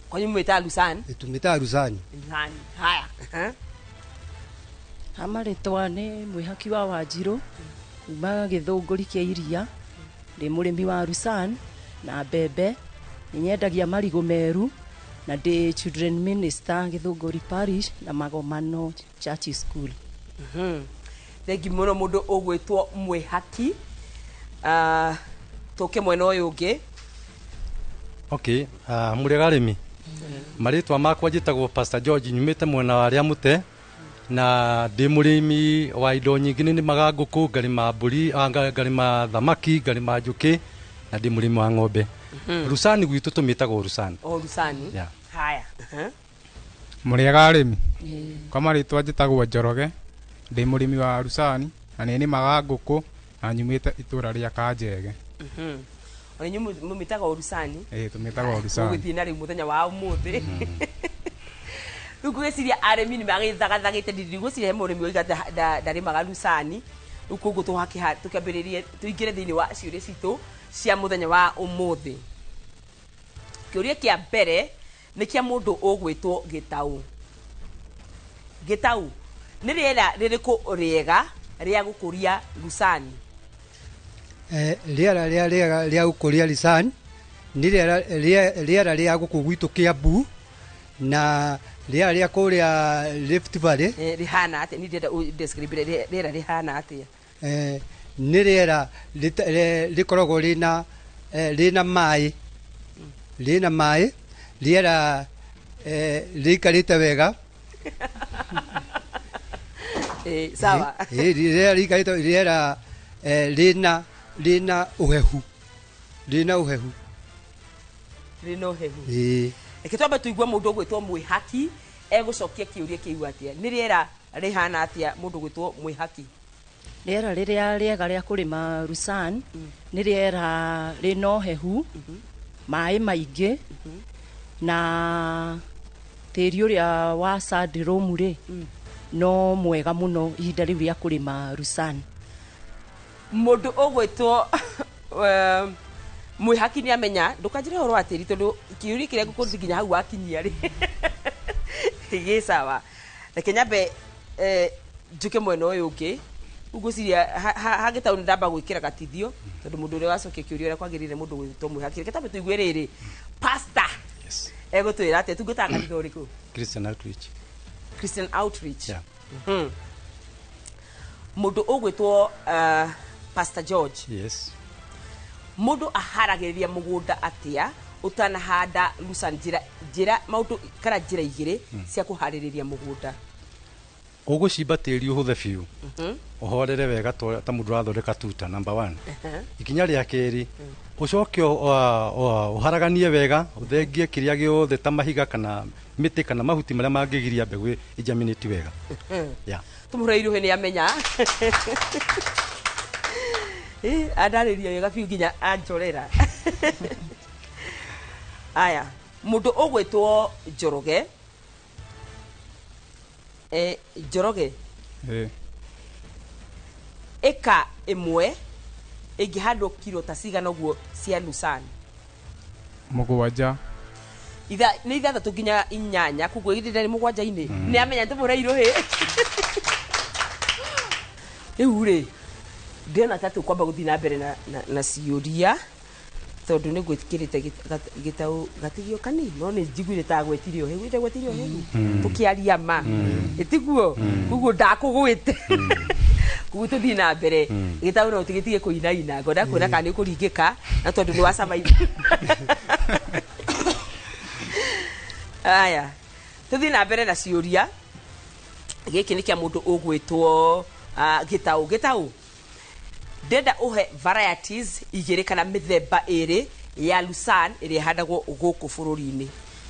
Kwanyu mwĩtaga Lusan? Tũmĩtaga Lusan. Lusan. Haya. Ha marĩtwa nĩ Mwĩhaki wa Wanjirũ kuma Gĩthũngũri kĩa Iria. Ndĩ mũrĩmi wa Lusan na mbembe. Nĩ nyendagia marigũ meru, na ndĩ children minister Gĩthũngũri Parish na Magomano Church School. Thengi mũno mũndũ ũgwĩtwo Mwĩhaki. Tũke mwena ũyũ ũngĩ. Okay, mũrĩega arĩmi. Marĩtwa makwa njĩtagwo Pastor George, nyumĩte mwena wa Rĩamũte, na ndĩ mũrĩmi wa indo nyingĩ. Nĩ nĩmaga ngũkũ, ngarĩma mbũri, ngarĩma thamaki, ngarĩma njũkĩ, na ndĩ mũrĩmi wa ng'ombe. Rusani gwitũ tũmĩtagwo Rusani. O Rusani. Yeah. Haya. Mũrĩega arĩmi. Kwa marĩtwa njĩtagwo Njoroge, ndĩ mũrĩmi wa Rusani, na nĩ nĩmaga ngũkũ, na nyumĩte itũra rĩa Kanjege. Ona inyuĩ mũmĩtaga Rusani? Ĩĩ, tũmĩtaga Rusani. Mũgũthiĩ na rĩu mũthenya wa ũmũthĩ. Rĩu ngwĩciria arĩmi nĩ magĩthagathagĩte, ndigwĩciria he mũrĩmi oiga ndarĩmaga Rusani. Rĩu koguo tũkĩambĩrĩrie tũingĩre thĩinĩ wa ciũria citũ cia mũthenya wa ũmũthĩ. Kĩũria kĩa mbere nĩ kĩa mũndũ ũgwĩtwo Gĩtaũ. Gĩtaũ, nĩ rĩera rĩrĩkũ rĩega rĩa gũkũria Lusani? Rĩera rĩa rĩa gũkũria Lusani nĩ rĩera rĩa gũkũ gwitũ Kiambu, na rĩera rĩa kũrĩa Rift Valley. Rĩhana atĩa? Niĩ ndĩrenda ũ describe rĩera rĩhana atĩa? Nĩ rĩera rĩkoragwo rĩna maĩ, rĩna maĩ, rĩera rĩikarĩte wega. Sawa. Rĩera rĩikarĩte, rĩera rĩna ũhehu, rĩna ũhehu. Rĩna ũhehu. Reke twambe tũigue mũndũ ũgwĩtwo Mwĩhaki egũcokia kĩũria kĩu atĩa. Nĩ rĩera rĩhana atĩa mũndũ ũgwĩtwo Mwĩhaki? Rĩera rĩrĩa rĩega rĩa kũrĩma Lusan nĩ rĩera rĩna ũhehu, maĩ maingĩ, na Tĩri ũrĩa wa sandy loam rĩ, no mwega mũno ihinda rĩu rĩa kũrĩma Lucerne. Mũndũ ũgwĩtwo Mwĩhaki nĩ amenya ndũkanjĩre ũhoro wa tĩri, tondũ kĩũria kĩrĩa ngũkũria nginya hau wakinyia rĩ, gĩ sawa. Reke nyambe njuke mwena ũyũ ũngĩ. Rĩu ngwĩciria hangĩ taũni ndamba gwĩkĩra gatithio, tondũ mũndũ ũrĩa wacokia kĩũria ũrĩa kwagĩrĩire, mũndũ ũgwĩtwo Mwĩhaki. Reke tambe tũigue rĩrĩ, pastor egũtwĩra atĩa. Tungataga kanitha ũrĩkũ? Christian Outreach. Christian Outreach. Yeah. Mũndũ ũgwĩtwo Pastor George, Yes. Mũndũ aharagĩrĩria mũgũnda atĩa ũtanahanda Lucerne? Njĩra maũndũ kana njĩra igĩrĩ cia kũharĩrĩria mũgũnda. Ũgũcimba tĩri ũhũthe biũ, ũhorere wega ta mũndũ ũrathondeka tuta number one. Ikinya rĩa kerĩ, ũcoke ũharaganie wega, ũthengie kĩrĩa gĩothe ta mahiga kana mĩtĩ kana mahuti marĩa mangĩgiria mbegũ ĩgerminate wega. Yeah. Tũmũhũre iruhĩ, nĩ amenya. Andarĩria wega biũ nginya anjorera. Aya, mũndũ ũgwĩtwo Njoroge, Njoroge, Ĩĩ. Ĩka ĩmwe ĩngĩhandwo kiro ta cigana ũguo cia Lucerne? 7. Itha nĩ 6 nginya 8, koguo ihinda rĩ 7-inĩ. Nĩ amenya, tũmũre iruhĩ. Rĩu rĩ, ndĩrona ta tũkwamba gũthiĩ na mbere na ciũria, tondũ nĩ ngwĩtĩkĩrĩte gĩtaũ gatigio kanini, no nĩ njiguire ta gwetirio hĩgu, gwetirio hĩgu. Tũkĩaria ma ĩtiguo, koguo ndakũgwĩte, koguo tũthiĩ na mbere. Gĩtaũ no tũgĩtige kũinaina, ngwenda kuona kana nĩ ũkũringĩka, na tondũ nĩ wacama. Aya, tũthiĩ na mbere na ciũria. Gĩkĩ nĩ kĩa mũndũ ũgwĩtwo Gĩtaũ. Gĩtaũ, ndenda ũhe varieties igĩrĩ kana mĩthemba ĩrĩ ya Lucerne ĩrĩa ĩhandagwo gũkũ bũrũri-inĩ,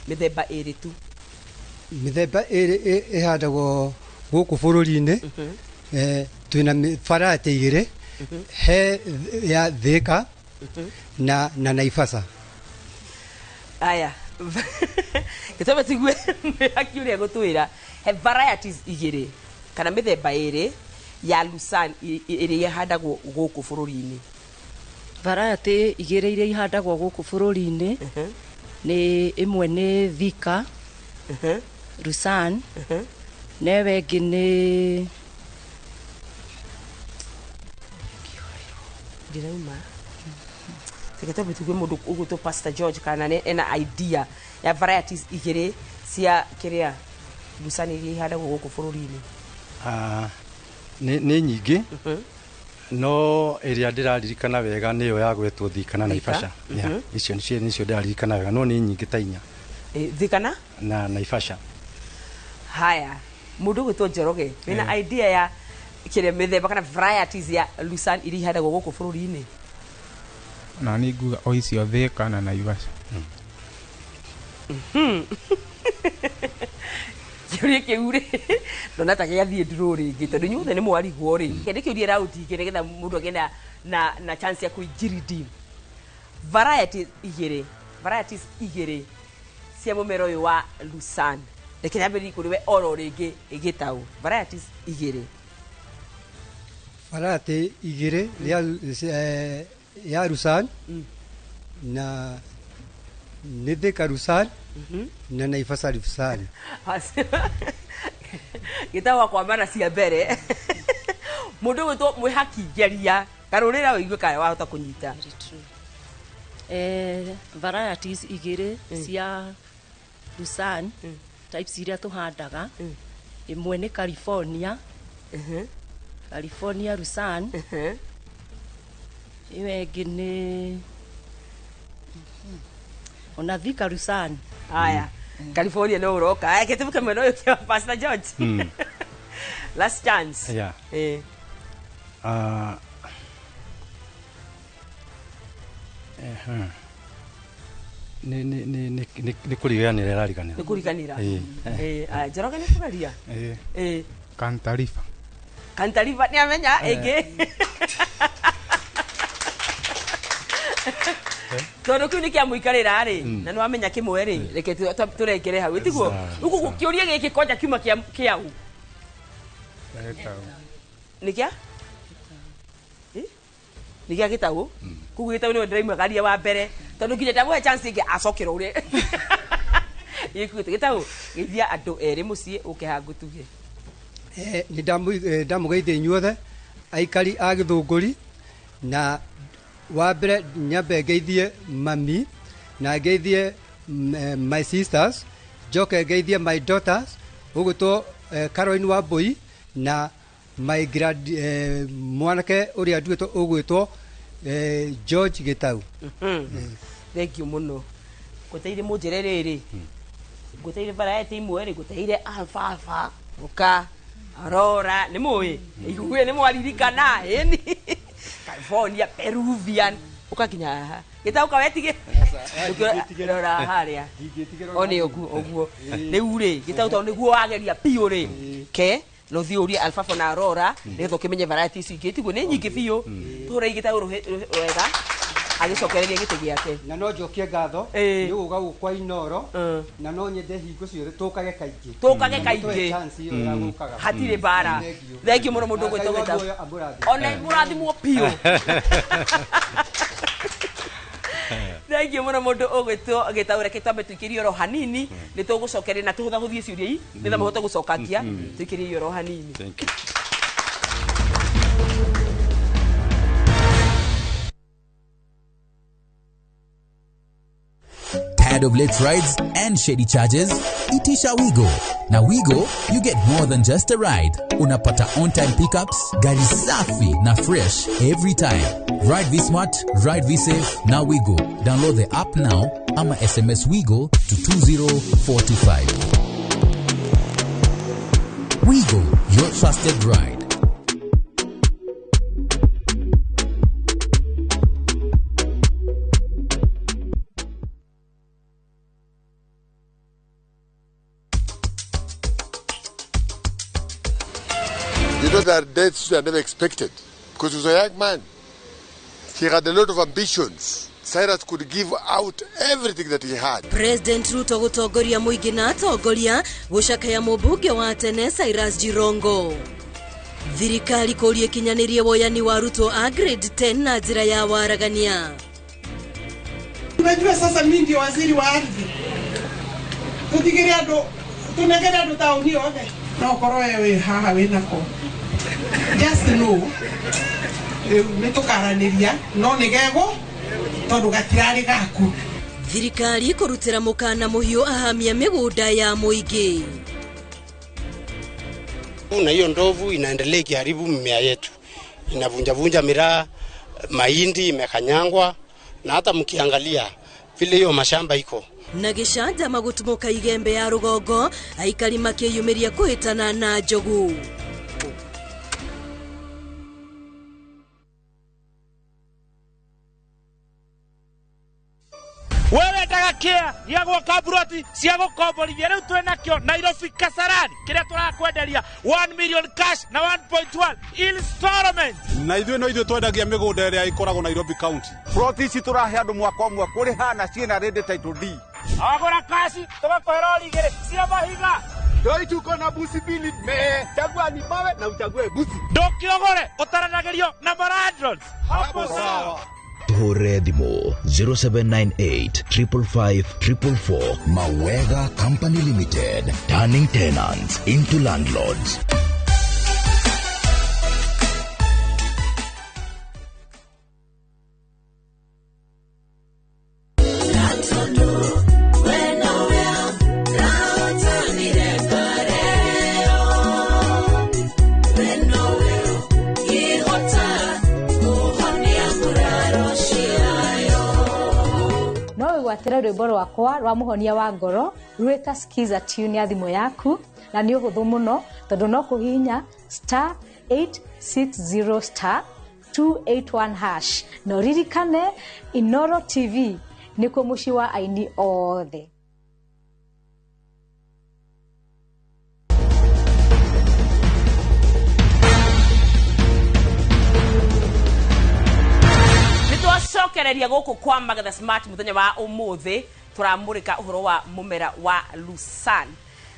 mĩthemba ĩrĩ tu. Mĩthemba ĩrĩ ĩhandagwo gũkũ bũrũri-inĩ, twĩna variety igĩrĩ, he ya Thika na Naivasha. Aya, gĩtũme tigue mĩhaki ũrĩa gũtwĩra, he varieties igĩrĩ kana mĩthemba ĩrĩ ya Lucerne ĩrĩa ĩhandagwo gũkũ bũrũri-inĩ. Variety igĩrĩ iria ihandagwo gũkũ bũrũri-inĩ nĩ ĩmwe nĩ Thika Lucerne, na ĩyo ĩngĩ nĩ Ndĩrauma, reke twambe tugue mũndũ ũgwĩtwo Pastor George kana nĩ ena idea ya varieties igĩrĩ cia kĩrĩa Lucerne iria ihandagwo gũkũ bũrũri-inĩ. Ah, nĩ nyingĩ, no ĩrĩa ndĩraririkana wega nĩyo ya gwetwo Thika na Thika. Naivasha. Yeah, icio nĩcio ndĩraririkana wega, no nĩ nyingĩ ta 4. Thika na Na Naivasha. Haya, mũndũ ũgwĩtwo Njoroge, wĩna idea ya kĩrĩa mĩthemba kana varieties ya Lucerne iria ihandagwo gũkũ bũrũri-inĩ? Na nĩ nguga o icio, Thika na Naivasha. Kĩũria kĩu rĩ, ndona ta gĩathiĩ ndurũ rĩngĩ, tondũ inyuothe nĩ mwarigwo rĩ. Kĩndĩ kĩũria raundi ingĩ nĩgetha mũndũ agĩe na chance ya kũingiridi. Varieties igĩrĩ, varieties igĩrĩ cia mũmera ũyũ wa Lucerne. Reke nyambĩrĩrie kũrĩ we oro rĩngĩ, Gĩtaũ. Varieties igĩrĩ. Variety igĩrĩ ya Lucerne na nĩ Thika Lucerne na Naivasha Lucerne. Gĩtaũ akwamba na cia mbere. Mũndũ ũgwĩtwo Mwĩhaki, geria karũrĩra ũigue kana wahota kũnyita. Varieties igĩrĩ cia Lucerne types iria tũhandaga, ĩmwe nĩ California, California Lucerne, ĩyo ĩngĩ nĩ ona Thika Lucerne. Aya, California no ũroka. Aya, gĩtũke mwena ũyũ kĩa Pastor George. Last chance. Yeah. Nĩ kũriganĩra ĩrariganĩra. Nĩ kũriganĩra. Ĩĩ. Aya, Njoroge nĩ kũgeria. Ĩĩ. Kantariba. Kantariba, nĩ amenya ĩngĩ. Tondũ kĩu nĩ kĩa mũikarĩra rĩ, na nĩ wamenya kĩmwe rĩ, reke tũrengere hau. Ĩtiguo? Rĩu koguo kĩũria gĩkĩ kwanja kiuma kĩa kĩau. Nĩ kĩa? Eh? Nĩ gĩa gĩtaũ? Koguo gĩtaũ nĩwe ndĩraimagaria wa mbere tondũ nginya ndamũhe chance ĩngĩ acokera ũrĩa gĩkuĩte. Gĩtaũ, geithia andũ erĩ mũciĩ ũke haha ngũtuge. Nĩ ndamũgeithia inyuothe aikari a Gĩthũngũri, na wa mbere nyambe ngeithie mami na ngeithie my sisters, njoke ngeithie my daughters ũgwĩtwo Caroline Wambui na my grand mwanake ũrĩa nduĩtwo ũgwĩtwo George Gĩtau. Thank you mũno. Ngũteire mũnjĩre rĩrĩ, ngũteire variety imwe rĩ, ngũteire alfalfa, ũka Aurora, nĩ mũĩ igue nĩ mwaririkana ĩni California Peruvian ũka nginya haha gĩtaũ kawetige rora harĩa o nĩ ũguo ũguo. Rĩu rĩ, gĩtaũ tondũ nĩguo wageria biũ rĩ, ke no thiĩ ũrie alfalfa na Aurora nĩgetha ũkĩmenye variety ici ingĩ, tiguo nĩ nyingĩ biũ. Tũhũre gĩtaũ wega agĩcokereria gĩtĩ gĩake. Na no njokie ngatho nĩ gũka gũkũ kwa Inoro, na no nyende hingo ciothe tũkage kaingĩ. Tũkage Na kaingĩ. mũtũhe chance ĩyo ya gũkaga. Hatirĩ mbara. Thank you. Thank you mũno mũndũ Na ũgwĩtwo Ngai wa Gĩtaũ. muoyo amũrathime. Ona mũrathimwo biũ. Thank you mũno mũndũ ũgwĩtwo Gĩtaũ. Reke twambe tũikĩrie oro hanini, nĩ tũgũcokeria na tũhũthahũthie ciũria ii nĩgetha mũhote gũcokagia. Tũikĩrie oro hanini. Thank you. Tired of late rides and shady charges? Itisha Wigo. Na Wigo, you get more than just a ride. Unapata on-time pickups, gari safi na fresh every time. Ride V Smart, ride V Safe, na Wigo. Download the app now ama SMS Wigo to 20425. Wigo, your trusted ride. You know, there are deaths you are never expected because he was a young man. He had a lot of ambitions. Cyrus could give out everything that he had. President Ruto gutongoria muingi na atongoria gucakaya mũmbunge wa tene Cyrus Jirongo. Thirikari kũria ĩkinyanĩrie woyani wa arutwo a grade 10 na njĩra ya waragania. Unajua sasa mimi ndio waziri wa ardhi. Tutigire andu tunengere andu tauni yothe. No korwo we wĩ haha wĩnako. Just know rĩu nĩ tũkaranĩria no nĩ gegũ tondũ gatirarĩ gaku. Thirikari kũrutĩra mũkana mũhiũ ahamia mĩgũnda ya mũingĩ. Na hiyo ndovu inaendelea ikiharibu mimea yetu, inavunjavunja miraa, mahindi imekanyangwa, na hata mkiangalia vile hiyo mashamba iko. Na gĩcanjama gũtumũka igembe ya rũgongo, aikari makĩyumĩria kũhĩtana na njogu. Wewe wendaga kĩa gĩa gwaka mburoti cia gũkomborithia, rĩu twĩ nakĩo Nairobi Kasarani kĩrĩa tũrakwenderia 1 million cash na 1.1 installment. Na ithuĩ no ithuĩ twendagia mĩgũnda ĩrĩa ĩkoragwo Nairobi County. Ploti ici tũrahe andũ mwaka ũmwe kũrĩha na ciĩna ready title deed. Wagũra kaci tũgakũhe rori igĩrĩ cia mahiga. Ndoi tuko na busi mbili me chagua ni mawe na uchague busi. Ndũkĩogore ũtaranagĩrio na malandlords. Hapo sawa. Tuhũrĩre thimũ 0798 555 444. Mawega Company Limited, turning tenants into landlords. No wĩgwatĩre rwĩmbo rwakwa rwa mũhonia wa ngoro rwĩta skiza tune ya thimũ yaku, na nĩ ũhũthũ mũno tondũ no kũhihinya star 860 star 281 hash. Na ũririkane Inoro TV nĩkuo mũciĩ wa aini othe. Nĩ twacokereria. Tũkĩareria gũkũ kwa Magetha Smart mũthenya wa ũmũthĩ tũramũrĩka ũhoro wa mũmera wa Lucerne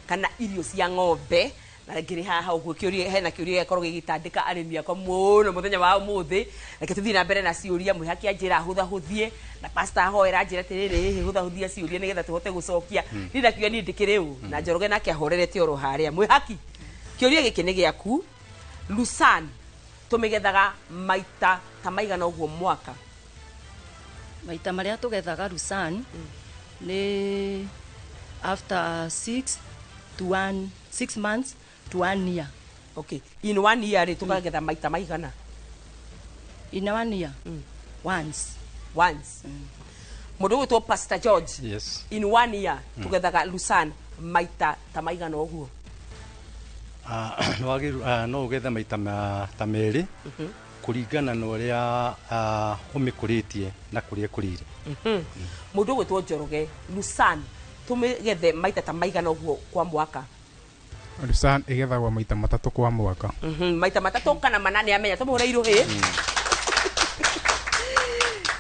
kana irio cia ng'ombe na ngĩrĩ haha ũguo kĩũria hena kĩũria gĩakorwo gĩgĩtandĩka arĩmi akwa mũno mũthenya wa ũmũthĩ. Reke tũthiĩ na mbere na ciũria. Mwĩhaki anjĩra hũthahũthie na pastor ahoera anjĩra atĩrĩrĩ, hihi hũthahũthia ciũria nĩgetha tũhote gũcokia. Niĩ ndakiuga niĩ ndĩkĩrĩ ũ na Njoroge nake ahorerete oro harĩa. Mwĩhaki, kĩũria gĩkĩ nĩ gĩaku. Lucerne tũmĩgethaga maita ta maigana ũguo mwaka? Maita marĩa tũgethaga Lucerne nĩ after 6 to 1 6 months to 1 year. Okay, in 1 year rĩ, tũkagetha maita maigana? In 1 year, once. Once. Mũndũ ũgwĩtwo Pastor George? Yes. In 1 year tũgethaga Lucerne maita ta maigana ũguo? No ũgethe maita ta merĩ kũringana na ũrĩa ũmĩkũrĩtie na kũrĩa ĩkũrĩire. Mũndũ ũgwĩtwo Njoroge, Lucerne tũmĩgethe maita ta maigana ũguo kwa mwaka? Lucerne ĩgethagwo maita matatũ kwa mwaka. Maita matatũ kana mana nĩ amenya. Tũmũhũre irũhĩ.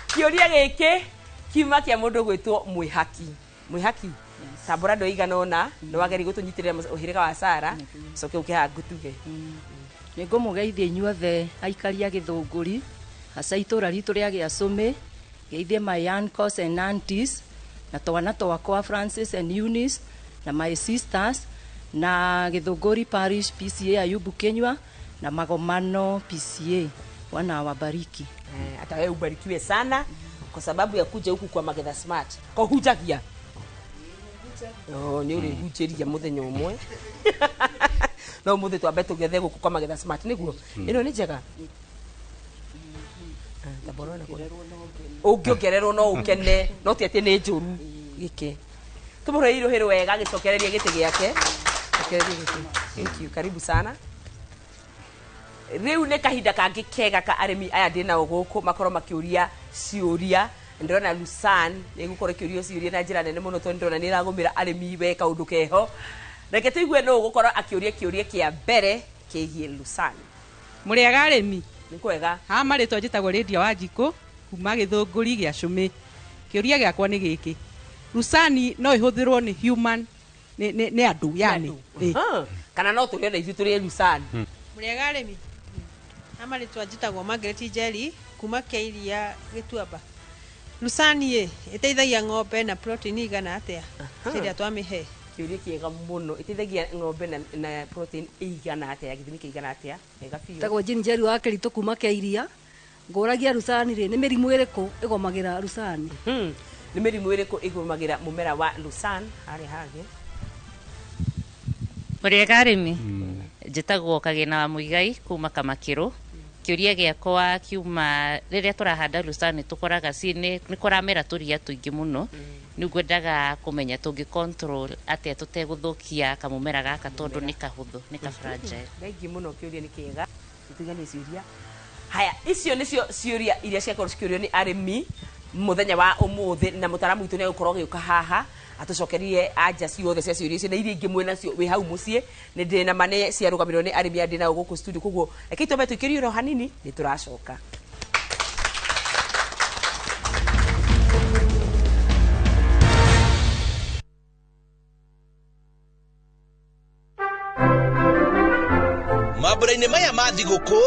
Kĩũria gĩkĩ kiuma kĩa mũndũ ũgwĩtwo Mwĩhaki. Mwĩhaki, tambũra andũ aigana ũna nĩ wageri gũtũnyitĩrĩra mũhĩrĩga wa Sara, coke ũke haha ngũtuge. Nĩ ngũmũgeithia inyuothe aikari a Gĩthũngũri, hasa itũra ritũ rĩa Gĩacũmĩ, ngeithie my uncles and aunties na twana twakwa Francis and Eunice na my sisters na Gĩthũngũri Parish PCA Ayubu Kinyua na Magomano PCA. Bwana awabariki. Hata wewe ubarikiwe sana kwa sababu ya kuja huku kwa Magetha Smart. Ko hujagia? Oh, nĩ ũrĩhunjĩria mũthenya ũmwe. No mũthĩ twambe tũgethe gũkũ kwa Magetha Smart nĩguo. Ĩno nĩ njega. Tambora na kũrĩa. Ũngĩongererwo no ũkene, no ti atĩ nĩ njũru. Gĩkĩ. Tũmũhũre irũhĩ wega agĩcokereria gĩtĩ gĩake. Cokereria gĩtĩ. Thank you. Karibu sana. Rĩu nĩ kahinda kangĩ kega ka arĩmi aya ndĩ nao gũkũ makorwo makĩũria ciũria. Ndĩrona Lucerne nĩ ĩgũkorwo ĩkĩũrio ciũria na njĩra nene mũno tondũ ndĩrona nĩ ĩragũmĩra arĩmi we kaũndũ keho. Reke tũigue nũ ũgũkorwo akĩũria kĩũria kĩa mbere kĩgiĩ Lucerne. Mũrĩega arĩmi? Nĩ kwega. Haha marĩtwa njĩtagwo Lydia Wanjikũ kuma Gĩthũngũri gĩa Cũmĩ. Kĩũria gĩakwa nĩ gĩkĩ, Lucerne no ĩhũthĩrwo nĩ human, nĩ andũ yani? Kana no tũrĩe na ithuĩ tũrĩe Lucerne? Mũrĩega arĩmi? Haha marĩtwa njĩtagwo Margaret Njeri kuma Kĩiria Gĩtuamba. Lucerne ĩ ĩteithagia ng'ombe na protein igana atĩa rĩrĩa twamĩhe? Kĩũria kĩega mũno. Ĩteithagia ng'ombe na protein ĩigana atĩa, gĩthimi kĩigana atĩa? Wega biũ. Tagwo Jane Njeri wa Kĩritũ kuma Kĩiria. Ngũragia Lucerne rĩ, nĩ mĩrimũ ĩrĩkũ ĩgomagĩra Lucerne? Nĩ mĩrimũ ĩrĩkũ ĩgomagĩra mũmera wa Lucerne? Harĩa hangĩ. Mũrĩega arĩmi? Njĩtagwo Kagĩna wa Mũigai kuma Kamakĩrũ. Kĩũria gĩakwa kiuma rĩrĩa tũrahanda Lucerne tũkoraga nĩ kũramera tũria tũingĩ mũno. Nĩ ngwendaga kũmenya tũngĩ control atĩa tũtegũthũkia kamũmera gaka tondũ nĩ kahũthũ, nĩ ka fragile. Thengiũ mũno, kĩũria nĩ kĩega. Tũtiganie ciũria. Haya, icio nĩcio ciũria iria ciakorwo cikĩũrio nĩ arĩmi mũthenya wa ũmũthĩ, na mũtaaramu witũ nĩ egũkorwo agĩũka haha atũcokerie anja ciothe cia ciũria icio na iria ingĩ mwĩnacio wĩ hau mũciĩ. Nĩ ndĩ na ma nĩ ciarũgamĩrĩrwo nĩ arĩmi aya ndĩ nao gũkũ studio, koguo reke twambe tũikĩrie oro hanini, nĩ tũracoka. Mambura-inĩ maya ma thigũkũ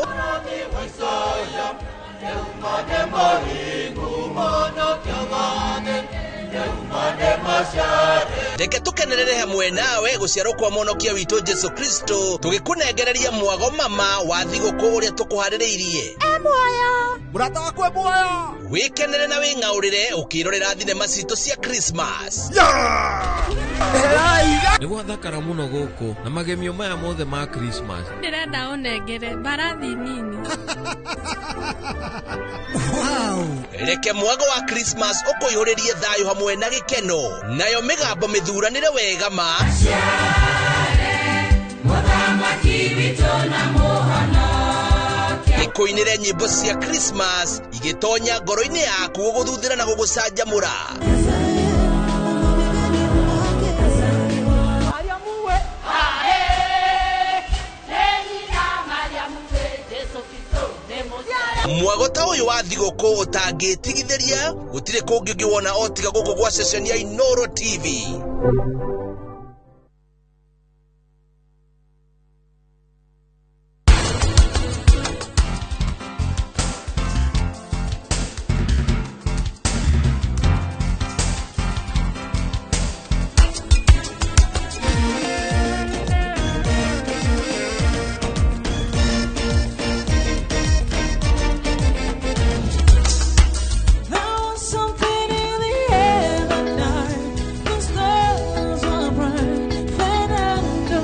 reke tũkenerere hamwe nawe gũciarwo kwa mũhonokia witũ Jesu Kristo, tũgĩkũnengereria mwago mama wa thigũkũ ũrĩa tũkũharĩrĩirie. Muoyo mũrata wakwa muoyo, wĩkenere na wĩng'aũrĩre ũkĩrorera thinema citũ cia Christmas. Nĩ gwathakara mũno gũkũ na magemio maya mothe ma Christmas. Ndĩrenda ũnengere mbarathi nini. Reke mwago wa Christmas ũkũihũrĩrie thayũ hamwe na gĩkeno, nayo mĩgambo mĩthuranĩre wega ma ĩkũinĩre nyĩmbo cia Christmas igĩtonya ngoro-inĩ yaku gũgũthuthĩra na gũgũcanjamũra. Mwago ta ũyũ wa thigũkũ ũtangĩtigithĩria gũtirĩ kũngĩ ũngĩwona o tiga gũkũ gwa ceceni ya Inooro TV. There was something in the air that night. The stars were bright, Fernando.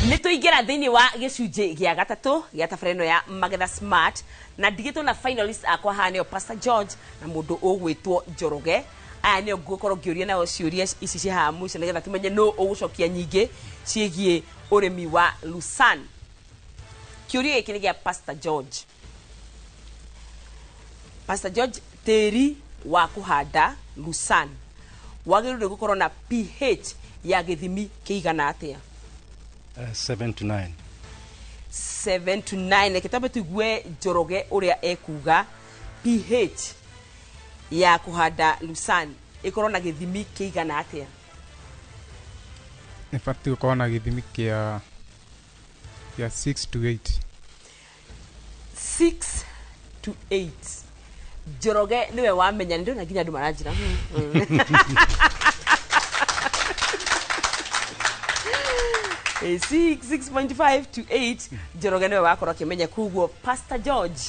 Nä tå ingä ra thä inä wa gä cunjä gä a gatatå gä a tabarä ä no ya Magetha Smart, na ndigä na finalist akwa haha nĩo Pastor George na mũndũ ũgwĩtwo Njoroge. Aya nĩo ngũkorwo ngĩũria nao ciũria ici ci haha mũico nĩgetha tũmenye nũ ũgũcokia nyingĩ ciĩgiĩ ũrĩmi wa Lusan. Kĩũria gĩkĩ nĩ gĩa Pastor George. Pastor George, tĩri wa kũhanda Lusan wagĩrĩirwo nĩ gũkorwo na pH ya gĩthimi kĩigana atĩa? 7 to 9. 7 to 9. Reke twambe tuigue Njoroge ũrĩa ekuga pH ya kũhanda Lusan ĩkorwo na gĩthimi kĩigana atĩa. Ĩbatiĩ gũkorwo na gĩthimi kĩa 6 to 8. 6 to 8. Njoroge nĩwe wamenya, nĩ ndĩrona nginya andũ maranjĩra 6, 6.5 to 8. Njoroge nĩwe wakorwo akĩmenya, koguo Pastor George,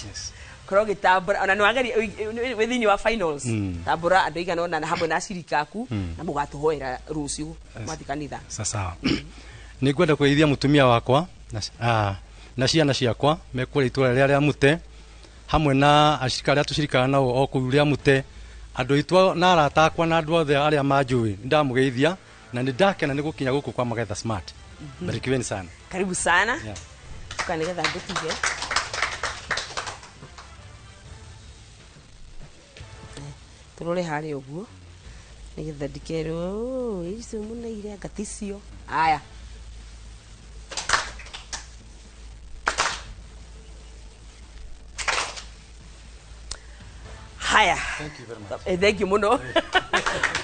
korwo gĩtambũra ona nĩwageria wĩ thĩinĩ wa finals. Tambũra andũ aigana ũna na hamwe na acirika aku na mũgatũhoera rũciũ mwathi kanitha. Sawa, nĩ ngwenda kũgeithia mũtumia wakwa na ciana ciakwa mekũrĩa itũra rĩrĩa rĩa Mũte, hamwe na acirika arĩa tũcirikaga nao o kũu rĩa Mũte, andũ aitũ na arata akwa na andũ othe arĩa manjũĩ, nĩ ndamũgeithia na nĩ ndakena nĩ gũkinya gũkũ kwa Magetha Smart. Barikiweni sana. Karibu sana. Yeah. Ũka nĩgetha ngũtige. Tũrore harĩa ũguo nĩgetha ndikerwo "Oh, icio mũneire anga ticio." Aya, haya. Thank you very much. Thank you mũno.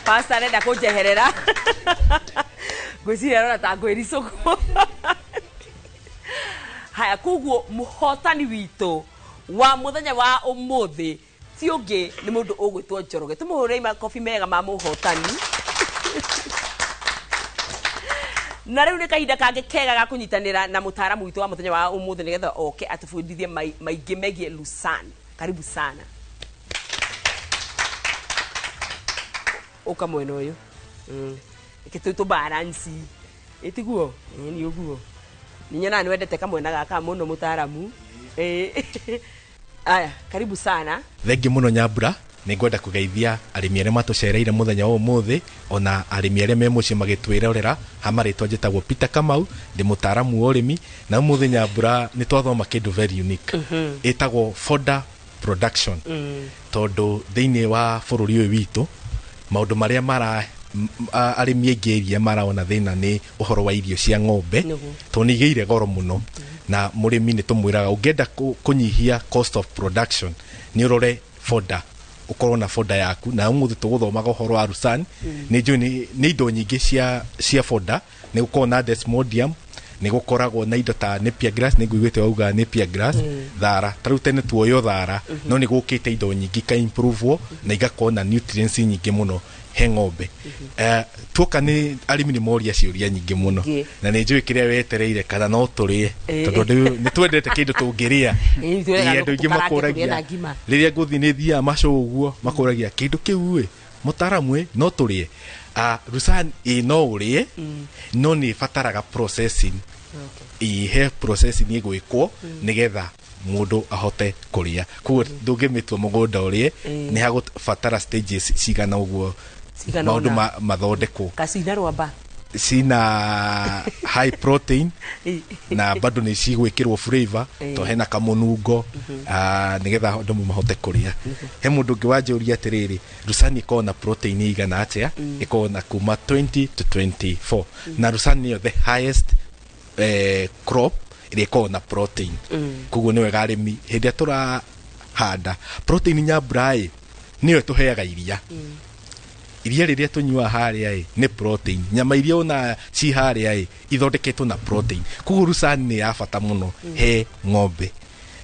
Pastor arenda kũnjeherera, ngwĩciria arona ta ngwĩricũkwo. Haya, koguo mũhotani witũ wa mũthenya wa ũmũthĩ ti ũngĩ nĩ mũndũ ũgwĩtwo Njoroge. Tũmũhũrĩre makobi mega ma mũhotani. Na rĩu nĩ kahinda kangĩ kega ga kũnyitanĩra na mũtaaramu witũ wa mũthenya wa ũmũthĩ nĩgetha oke atũbundithie maingĩ megiĩ Lusan. Karibu sana. Ũka mwena ũyũ. Reke tũ balance. Ĩtiguo? Ĩĩ nĩ ũguo. Nĩ nyonaga nĩ wendete kamwena gaka mũno mũtaaramu. Aya, karibu sana. Thengi muno Nyambura, nĩ ngwenda kũgeithia arĩmi arĩa matũcereire mũthenya wa ũmũthĩ, ona arĩmi arĩa me mũciĩ magĩtwĩrorera. Ha marĩtwa njĩtagwo Peter Kamau, ndĩ mũtaaramu wa ũrĩmi, na ũmũthĩ Nyambura nĩ twathoma kĩndũ very unique ĩtagwo fodder production. Tondũ thĩinĩ wa bũrũri ũyũ witũ maũndũ marĩa mara arĩmi aingĩ iria marona thĩna nĩ ũhoro wa irio cia ng'ombe. Tondũ nĩ igĩire goro mũno, na mũrĩmi nĩ tũmwĩraga ũngĩenda kũnyihia cost of production nĩ ũrore fodder, ũkorwo na fodder yaku. Na ũmũthĩ tũgũthomaga ũhoro wa Lusan. Nĩ njũĩ nĩ indo nyingĩ cia fodder, nĩ gũkorwo na desmodium, nĩ gũkoragwo na indo ta napier grass, nĩ nguiguĩte wauga napier grass. Thara, ta rĩu tene tuoyo thara, no nĩ gũkĩte indo nyingĩ ika improve na igakorwo na nutrients nyingĩ mũno he ng'ombe. Tuoka nĩ arĩmi nĩ moria ciũria nyingĩ mũno. Na nĩ njũĩ kĩrĩa wetereire kana no tũrĩe. Tondũ nĩ twendete kĩndũ tũngĩrĩa. Twĩrega Ĩĩ, andũ aingĩ tũkarange tũrĩe makũragia na ngima. Rĩrĩa ngũthiĩ nĩ thiaga macũ ũguo makũragia kĩndũ kĩu ĩ mũtaaramu ĩ no tũrĩe. Lusan ĩ no ũrĩe, no nĩ ĩbataraga processing. Ĩ he processing ĩgwĩkwo nĩgetha mũndũ ahote kũrĩa, koguo ndũngĩmĩtua mũgũnda ũrĩe. Nĩ hagũbatara stages cigana ũguo Cigana maũndũ ũna. mathondekwo. Kacina rwamba. Cina high protein na bado nĩ cigwĩkĩrwo flavor to hena kamũnungo, nĩgetha andũ mahote kũrĩa. He mũndũ ũngĩ wanjũria atĩrĩrĩ, Lucerne ĩkoragwo na protein igana atĩa? Ĩkoragwo na kuma 20 to 24, na Lucerne nĩyo the highest crop ĩrĩa ĩkoragwo na protein. Koguo nĩ wega arĩmi hĩndĩ ĩrĩa tũrahanda protein, nyambura ĩ nĩyo ĩtũheaga iria. Iria rĩrĩa tũnyuaga harĩa ĩ nĩ protein. Nyama iria ona ci harĩa ĩ ithondeketwo na protein. Koguo Lucerne nĩ ya bata mũno he ng'ombe.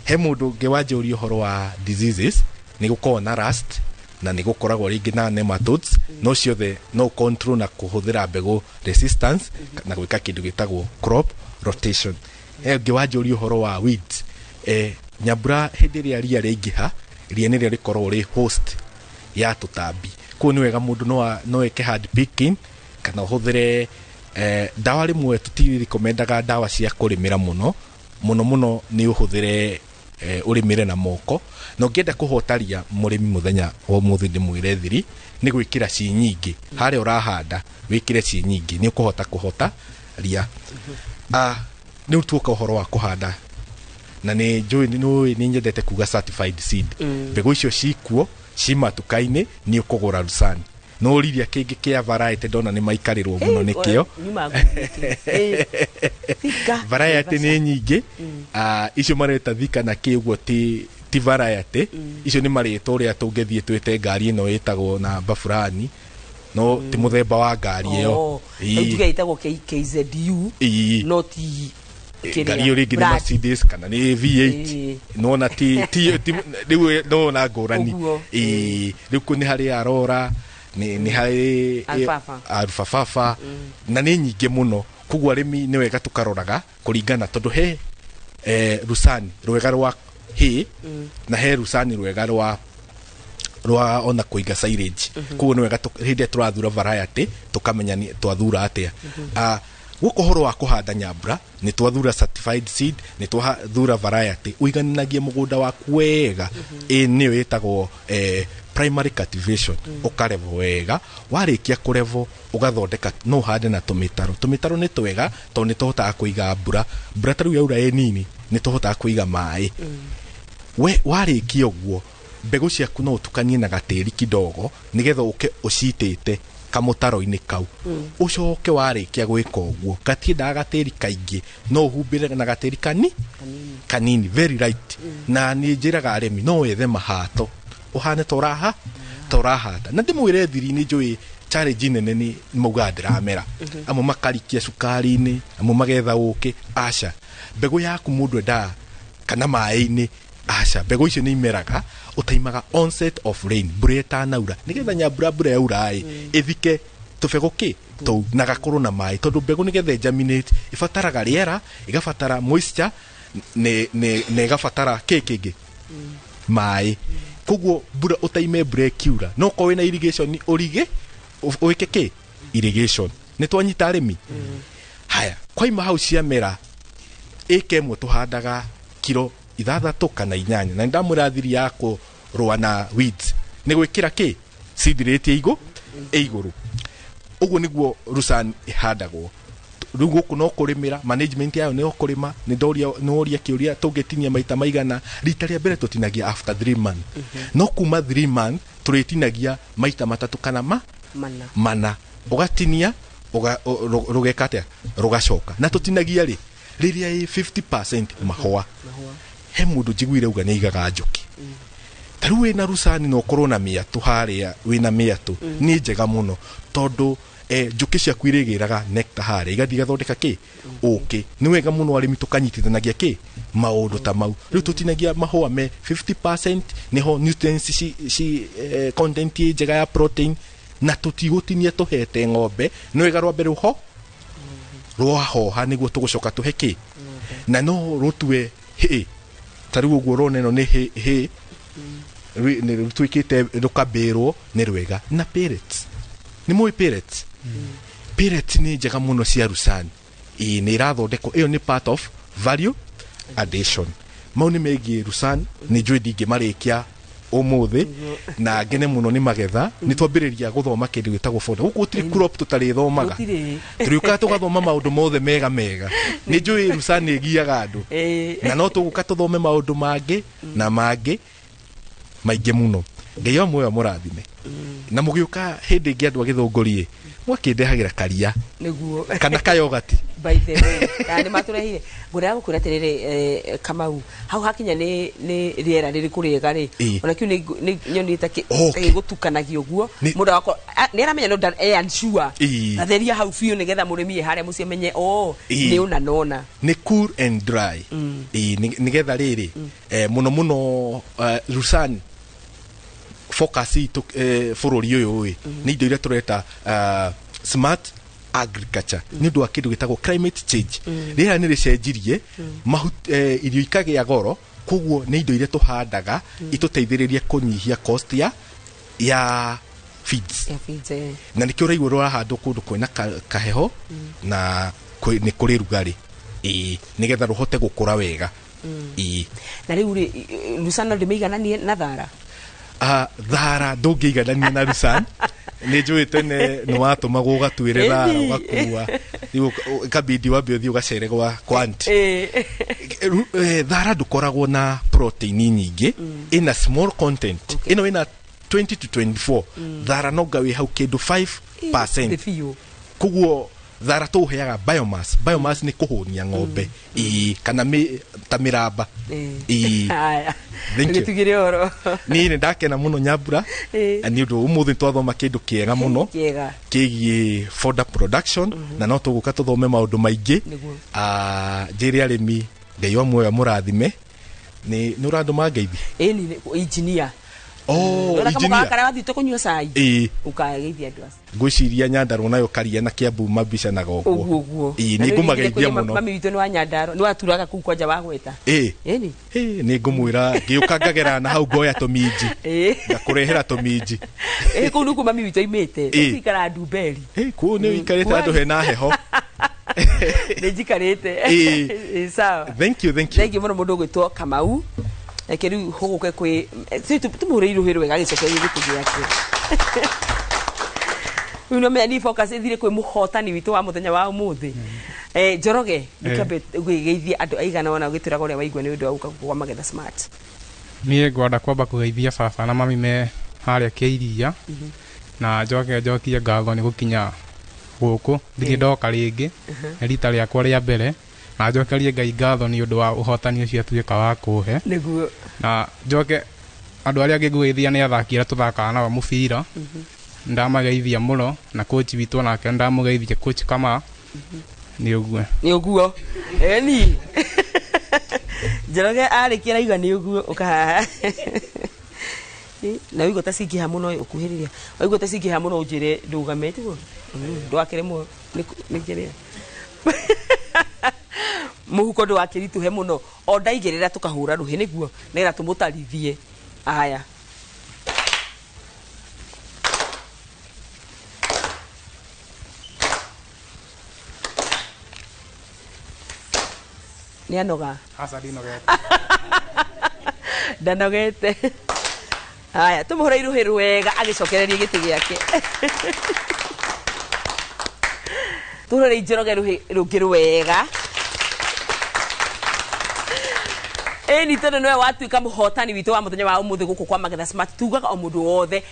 He mũndũ ũngĩ wanjũria ũhoro wa diseases. Nĩ gũkoragwo na rust na nĩ gũkoragwo rĩngĩ na nematodes, no ciothe no control na kũhũthĩra mbegũ resistance na gwĩka kĩndũ gĩtagwo crop rotation. He ũngĩ wanjũria ũhoro wa weeds. Nyambura, hĩndĩ ĩrĩa ria rĩaingĩha, ria nĩrĩo rĩkoragwo rĩ host ya tũtambi. Koguo nĩ wega mũndũ no eke hand picking kana ũhũthĩre ndawa. Rĩmwe tũtirikomendaga ndawa cia kũrĩmĩra mũno mũno mũno, nĩ ũhũthĩre ũrĩmĩre na moko. Na ũngĩenda kũhota ria, mũrĩmi, mũthenya wa ũmũthĩ ndĩmwĩre thiri nĩ gwĩkĩra ci nyingĩ harĩa ũrahanda. Wĩkĩre ci nyingĩ, nĩ ũkũhota kũhota ria. Rĩu tuoka ũhoro wa kũhanda, na nĩ njũĩ nĩ nĩ nyendete kuga certified seed. Mbegũ icio cikuo ci matuka-inĩ, nĩ ũkũgũra Lucerne. No riria kĩngĩ kĩa variety ndona nĩ maikarĩrwo mũno nĩkĩo. Nyuma nguthĩ. Thika. Variety nĩ nyingĩ. Icio mareta Thika na kĩ ũguo ti variety. Icio nĩ marĩtwa ũrĩa tũngĩthiĩ twĩte ngari ĩno ĩtagwo namba fulani, no ti mũthemba wa ngari ĩyo. Oh, rĩu tuge ĩtagwo KZU no ti kĩrĩa, Ngari ĩyo rĩngĩ nĩ brand. Mercedes kana nĩ V8. Nona ti rĩu nona ngũrani. Ũguo. Ĩĩ, rĩu kũ nĩ harĩ Arora, nĩ harĩ Alfalfa. Alfalfa na nĩ nyingĩ mũno. Koguo arĩmi nĩ wega tũkaroraga kũringana, tondũ he Lucerne rwega rwa hay na he Lucerne rwega rwa ona kũiga silage. Koguo nĩ wega hĩndĩ ĩrĩa tũrathura variety tũkamenya nĩ twathura atĩa. Gũkũ ũhoro wa kũhanda, nyambura, nĩ twathura certified seed, nĩ twathura variety, ũigananagie mũgũnda waku wega. Ĩ nĩyo ĩtagwo primary cultivation. Ũkarevo wega, warĩkia kũrevo ũgathondeka, no ũhande na tũmĩtaro. Tũmĩtaro nĩ twega tondũ nĩ tũhotaga kũiga mbura. Mbura ta rĩu yaura ĩ nini, nĩ tũhotaga kũiga maĩ. We warĩkia ũguo, mbegũ ciaku no ũtukanie na gatĩri kidogo nĩgetha ũke ũcitĩte kamũtaro-inĩ kau. Ũcoke warĩkia gwĩka ũguo, gatiendaga gatĩri kaingĩ, no ũhumbĩre na gatĩri kanini, very light. Na nĩ njĩraga arĩmi no wethe mahato ũhane ta ũrahanda. Na ndĩmwĩre thiri, nĩ njũĩ challenge nene nĩ maugaga ndĩramera. Amwe makarikia cukari-inĩ, amwe magetha ũkĩ. Aca, mbegũ yaku mũndũ endaga kana maĩ-inĩ. Aca, mbegũ icio nĩ imeraga ũtaimaga onset of rain, mbura ĩtanaura, nĩgetha nyambura mbura yaura ĩ ĩthike tũbegũ kĩ tũu na gakorwo na maĩ, tondũ mbegũ nĩgetha ĩgerminate ĩbataraga rĩera, ĩgabatara moisture, nĩ ĩgabatara kĩ kĩngĩ, maĩ. Koguo mbura ũtaime, mbura ĩkiura, no korwo wĩna irrigation ũrige wĩke kĩ irrigation. Nĩ twanyita arĩmi? Haya, kwaima hau ciamera, ĩka ĩmwe tũhandaga kiro 6 kana 8, na nĩndamwĩra thiri ya kũrũa na weeds nĩ gwĩkĩra kĩ seed rate ĩ igũrũ. Ũguo nĩguo Lucerne ĩhandagwo. Rĩu gũkũ no kũrĩmĩra, management yayo nĩ kũrĩma. Nĩ ndoria, nĩ woria kĩũria tũngĩtinia maita maigana. Rita rĩa mbere tũtinagia after 3 months, no kuma 3 months tũrĩtinagia maita matatũ kana ma mana. Mana. Ũgatinia rũgeka atĩa, rũgacoka. Na tũtinagia rĩ rĩrĩa ĩ 50% mahũa. He mũndũ njiguire uga nĩ aigaga njũkĩ. Ta rĩu wĩna Lucerne na ũkorwo na mĩatũ harĩa, wĩna mĩatũ nĩ njega mũno, tondũ njũkĩ ciaku irĩgĩraga nectar harĩa, igathiĩ igathondeka kĩ ũkĩ. Nĩ wega mũno arĩmi tũkanyitithanagia kĩ maũndũ ta mau. Rĩu tũtinagia mahũa me 50%, nĩho nutrients ci content ĩ njega ya protein, na tũtigũtinia tũhete ng'ombe. Nĩ wega rwambe rũho rwahoha nĩguo tũgũcoka tũhe kĩ, na no rũtue hĩ. Ta rĩu ũguo ũrona ĩno nĩ hĩ hĩ nĩ rũtuĩkĩte rũkambĩrwo, nĩ rwega. Na pellets, nĩ mũĩ pellets? Pellets nĩ njega mũno cia Lucerne. Ĩĩ, nĩ ĩrathondekwo, ĩyo nĩ part of value addition. Mau nĩ megiĩ Lucerne, nĩ njũĩ ndingĩmarĩkia. Ũmũthĩ na ngene mũno nĩ magetha. Nĩ twambĩrĩria gũthoma kĩndũ gĩtagwo fodder. Gũkũ gũtirĩ crop tũtarĩthomaga. Gũtirĩ. Tũrĩũkaga tũgathoma maũndũ mothe mega mega. Nĩ njũĩ Lucerne ĩgiaga andũ, na no tũgũka tũthome maũndũ mangĩ na mangĩ maingĩ mũno. Ngai wa muoyo amũrathime, na mũgĩũka hĩndĩ ĩngĩ andũ a Gĩthũngũri mwakĩndehagĩra karia Nĩguo. kana kayogati. By the way, na nĩ matũrehire, ngwendaga gũkwĩra atĩrĩrĩ, Kamau, hau hakinya nĩ rĩera rĩrĩkũ rĩega rĩ, ona kĩu nĩ nyonire ta gĩgũtukanagia ũguo. Mũndũ agakorwo nĩ aramenya no e unsure. Atheria hau biũ nĩgetha mũrĩmi e harĩa mũciĩ amenye, oh, nĩ ũna nona. Nĩ cool and dry. Ĩĩ, nĩgetha rĩrĩ, mũno mũno, Lucerne focus itũ, bũrũri ũyũ ĩ, nĩ indo iria tũreta smart agriculture, nĩ ũndũ wa kĩndũ gĩtagwo climate change. Rĩera nĩ rĩcenjirie, irio ikagĩa goro, koguo nĩ indo iria tũhandaga itũteithĩrĩrie kũnyihia cost ya feeds. Ya feeds. Na nĩkĩo ũraigua rũrahandwo kũndũ kwĩna kaheho na nĩ kũrĩ rugarĩ, ĩĩ, nĩgetha rũhote gũkũra wega. Ĩĩ. Na rĩu rĩ, Lucerne no ndĩmĩigananie na thara? Thara ndũngĩiganania na Lucerne. Nĩ njũĩ tene nĩ watũmagwo ũgatuĩre thara, ũgakua, rĩu ĩkabidi wambe ũthiĩ ũgacere kwa auntie. Thara ndũkoragwo na protein nyingĩ, ĩna small content. Ĩno ĩna 20 to 24. Thara no nga wĩ hau kĩndũ 5%. Thĩ biũ. Koguo thara tũũheaga biomass. Biomass nĩ kũhũnia ng'ombe, ĩĩ, kana ta mĩramba. Ĩĩ. Haya. Thank you. Tũgĩtugĩre ũhoro. Niĩ nĩ ndakena mũno, Nyambura, nĩ ũndũ ũmũthĩ twathoma kĩndũ kĩega mũno Kĩega. kĩgiĩ fodder production, na no tũgũka tũthome maũndũ maingĩ. Nĩguo. Njĩre arĩmi Ngai wa muoyo amũrathime. Nĩ ũrandũma ngeithi? Ĩni, engineer. Oh, Ndona kamũkawa engineer. karĩa wathiĩte kũnyua cai. Ĩĩ. Ũkageithia andũ acio. Ngwĩciria Nyandarua nayo Karia na Kiambu mabicanaga ũguo. Ũguo ũguo. Ĩĩ, Na nĩ rĩu ngũmageithia nĩ mũno. Mami witũ nĩ wa Nyandarua, nĩ waturaga kũu kwanja wa gweta. Ĩĩ. Ĩni. Ĩĩ, nĩ ngũmwĩra ngĩũka ngagera na hau ngoya tũminji, ngakũrehera tũminji. Ĩĩ, kũu nĩkuo mami witũ aimĩte. Ũikaraga Ndumberi. Ĩĩ, kũu nĩ ũikarĩte handũ hena heho. Nĩ njikarĩte. Ĩĩ. Ĩĩ, sawa. Thank you, thank you. Thank you mũno mũndũ ũgwĩtwo Kamau. Reke rĩu hũgũke kwĩ tũmũhũrĩre rũhĩ rwega agĩcokeria gĩtĩ gĩake. Rĩu no menya ni focus ĩthire kwĩ mũhotani witũ wa mũthenya wa ũmũthĩ. Njoroge, ndũkĩambe gwĩgeithia andũ aigana ona ũgĩtwĩraga ũrĩa waigua nĩ ũndũ wa gũka kwa Magetha Smart. Niĩ ngwenda kwamba kũgeithia baba na mami me harĩa Kĩiria, na njoke njokie ngatho nĩ gũkinya gũkũ ndirĩ ndoka rĩngĩ, nĩ rita rĩakwa rĩa mbere, na njokerie Ngai ngatho nĩ ũndũ wa ũhotani ũcio atuĩka wa kũhe. Nĩguo. Na njoke andũ arĩa angĩ ngũgeithia nĩ athaki arĩa tũthakaga nao mũbira, ndamageithia mũno, na coach witũ onake ndamũgeithia, coach Kama. Nĩ ũguo. Nĩ ũguo. Eni. Njoroge arĩkia araigua nĩ ũguo, ũkahaha. Na waigua ta cingĩha mũno ũkuhĩrĩria. Waigua ta cingĩha mũno ũnjĩre ndũgame, tiguo? Ndũgakĩremwo nĩ kĩrĩa. Mũhuko ndũgakĩritũhe mũno. O ndaigĩrĩra tũkahũra rũhĩ nĩguo, nĩgetha tũmũtarithie. Aya. Nĩ anoga? Aca, ndinogete. Ndanogete. Haya, tũmũhũre rũhĩ rwega agĩcokereria gĩtĩ gĩake. Tũhũre Njoroge rũhĩ rũngĩ rwega. Ĩni, tondũ nĩwe watuĩka mũhotani witũ wa mũthenya wa ũmũthĩ gũkũ kwa Magetha Smart, tugaga o mũndũ wothe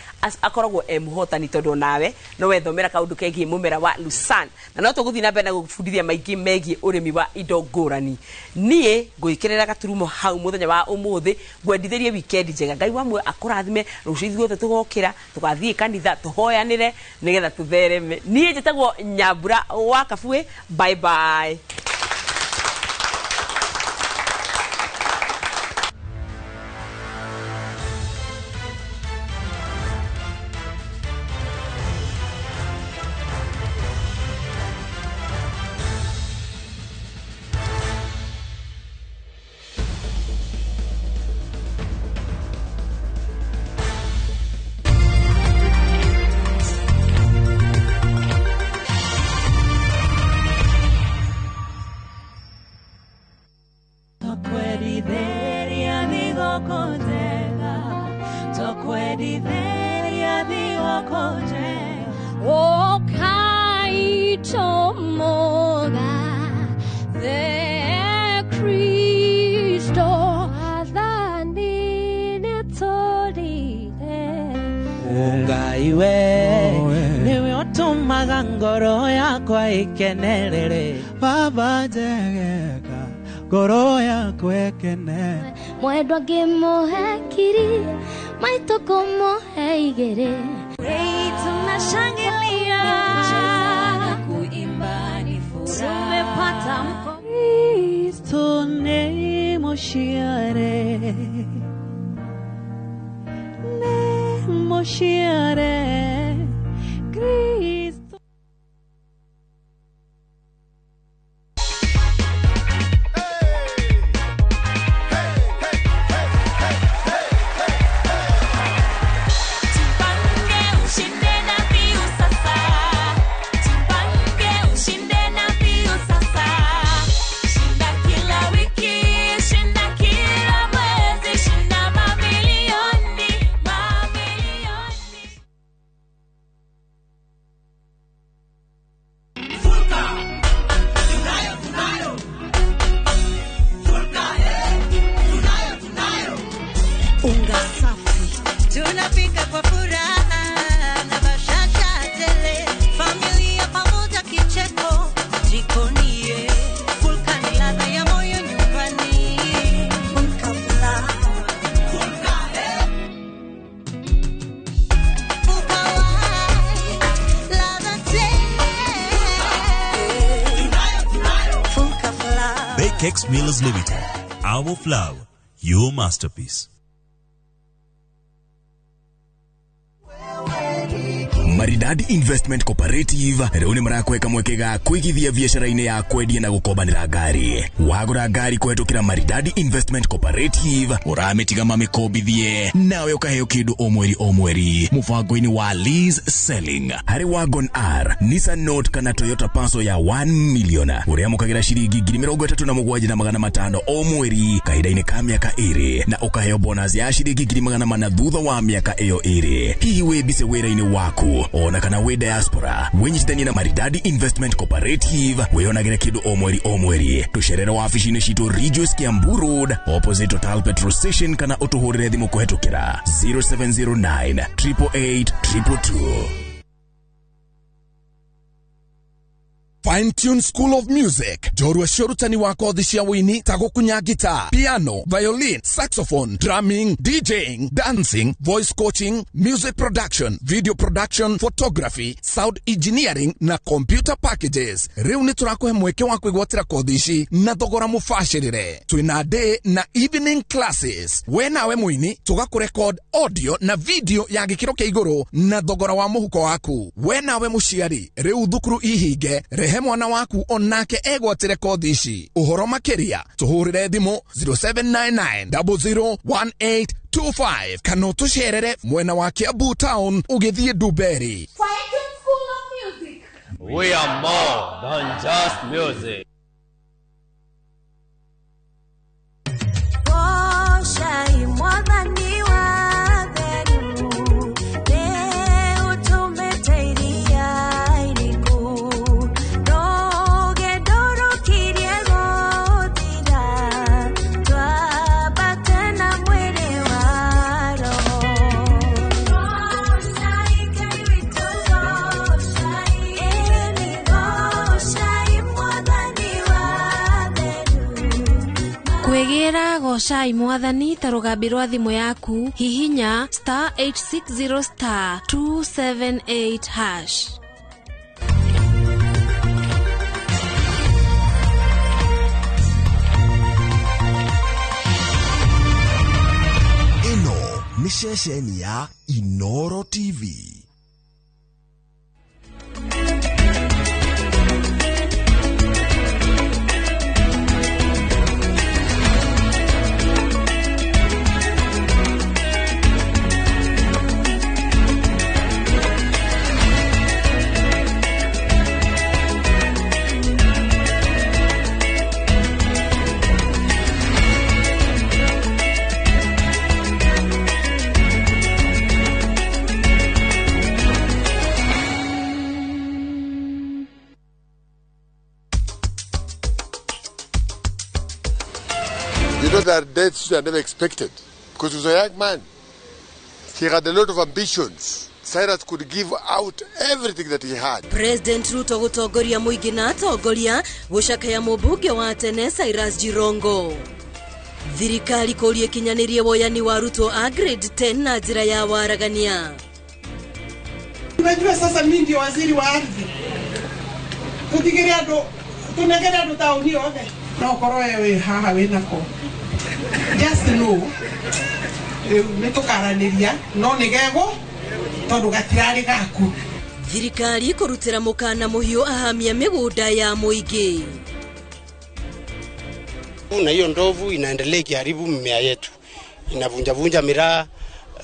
akoragwo e mũhotani, tondũ nawe no wethomera kaũndũ kegiĩ mũmera wa Lucerne, na no tũgũthiĩ na mbere na gũbundithia maingĩ megiĩ ũrĩmi wa indo ngũrani. Niĩ ngwĩkĩrĩra gaturumo hau mũthenya wa ũmũthĩ, ngwendithĩrie weekend njega. Ngai wa muoyo akũrathime. Rũciũ ithuothe tũgokĩra tũgathiĩ kanitha tũhoyanĩre nĩgetha tũthereme. Niĩ njĩtagwo Nyambura wa Kabue. Bye bye. Ngai we nĩwe ũtũmaga ngoro yakwa ĩkenerere Baba njegeka ngoro yakwa ĩkene. Mwendwa ngĩmũhe kiri maitũ kũmũhe igĩrĩ. Hey, tunashangilia kuimba ni furaha tumepata mko Kristo nĩ mũciare nĩ mũciare Kristo. Jipange ushinde na mbiu sasa. Jipange ushinde na mbiu sasa. Shinda kila wiki, shinda kila mwezi, shinda mamilioni, mamilioni. Unga safi tunapika kwa furaha na bashasha tele, familia pamoja, kicheko jikoni, ye. Fulka ni ladha ya moyo nyumbani. Fulka furaha. Fulka, eh. Fulka wai, ladha tele. Fulka furaha. Bakex Millers Limited. Our flour, your masterpiece. Maridadi Investment Cooperative rĩu nĩ marakweka mweke ga kũigithia biacara-inĩ ya kwendia na gũkombanĩra ngari. Wagũra ngari kũhetũkĩra Maridadi Investment Cooperative ũramĩtiga mamĩkombithie nawe ũkaheo kĩndũ o mweri o mweri mũbango-inĩ wa lease selling harĩ Wagon R, Nissan Note kana Toyota Passo ya 1 million ũrĩamũkagĩra ciringi 37,500 o mweri kahinda-inĩ ka mĩaka ĩrĩ na ũkaheo bonus ya ciringi 400,000 thutha wa mĩaka ĩyo ĩrĩ. Hihi wĩ mbise wĩra-inĩ waku ona kana wĩ diaspora, wĩnyitithanie na Maridadi Investment Cooperative wĩonagĩre kĩndũ o mweri o mweri. Tũcerere wabici-inĩ citũ Ridgeways Kiambu Road opposite Total Petrol Station kana ũtũhũrĩre thimũ kũhetũkĩra 0709 888 222. Fine Tune School of Music njorua cia ũrutani wa kothi cia wĩini ta gũkunya guitar, piano, violin, saxophone, drumming, DJing, dancing, voice coaching, music production, video production, photography, sound engineering na computer packages. Rĩu nĩ tũrakũhe mweke wa kwĩgwatĩra kothi ici na thogora mũbacĩrĩre. Twĩna day na evening classes. We nawe mũini tũgakũrekod audio na video ya gĩkĩro kĩa igũrũ na thogora wa mũhuko waku. We nawe mũciari rĩu thukuru ihinge rehe mwana waku onake egwatĩre kothi ici. Ũhoro makĩria tũhũrĩre thimũ 0799 001825 kana ũtũcerere mwena wa Kiambu town ũgĩthiĩ Ndumberi. School of Music. We are more than just music. Goshai mwathani wa theru nĩ ũtũmĩte iria iriku rũgendo rũkirie gũthira twambate na mwĩrĩ wa roho. Goshai Ngai witũ goshai, ĩni goshai mwathani wa theru. Kwĩgĩra gocai mwathani ta rũgambi rwa thimũ yaku hihinya star 860 star 278 hash. Ĩno nĩ ceceni ya Inoro TV. You know, there are deaths you are never expected. Because he was a young man. He had a lot of ambitions. Cyrus could give out everything that he had. President Ruto gutongoria muingi na atongoria gucakaya mubunge wa tene Cyrus Jirongo. Thirikari kũria ikinyanĩrie woyani wa arutwo a grade 10 na njĩra ya waragania. Unajua sasa mimi ndio waziri wa ardhi. Tutigire andu tunegere andu tauni yothe. No korwo we wĩ haha wĩnako. Just know rĩu nĩ tũkaranĩria no nĩ gegũ tondũ gatirarĩ gaku. Thirikari kũrutĩra mũkana mũhiũ ahamia mĩgũnda ya mũingĩ. Na hiyo ndovu inaendelea ikiharibu mimea yetu, inavunjavunja miraa,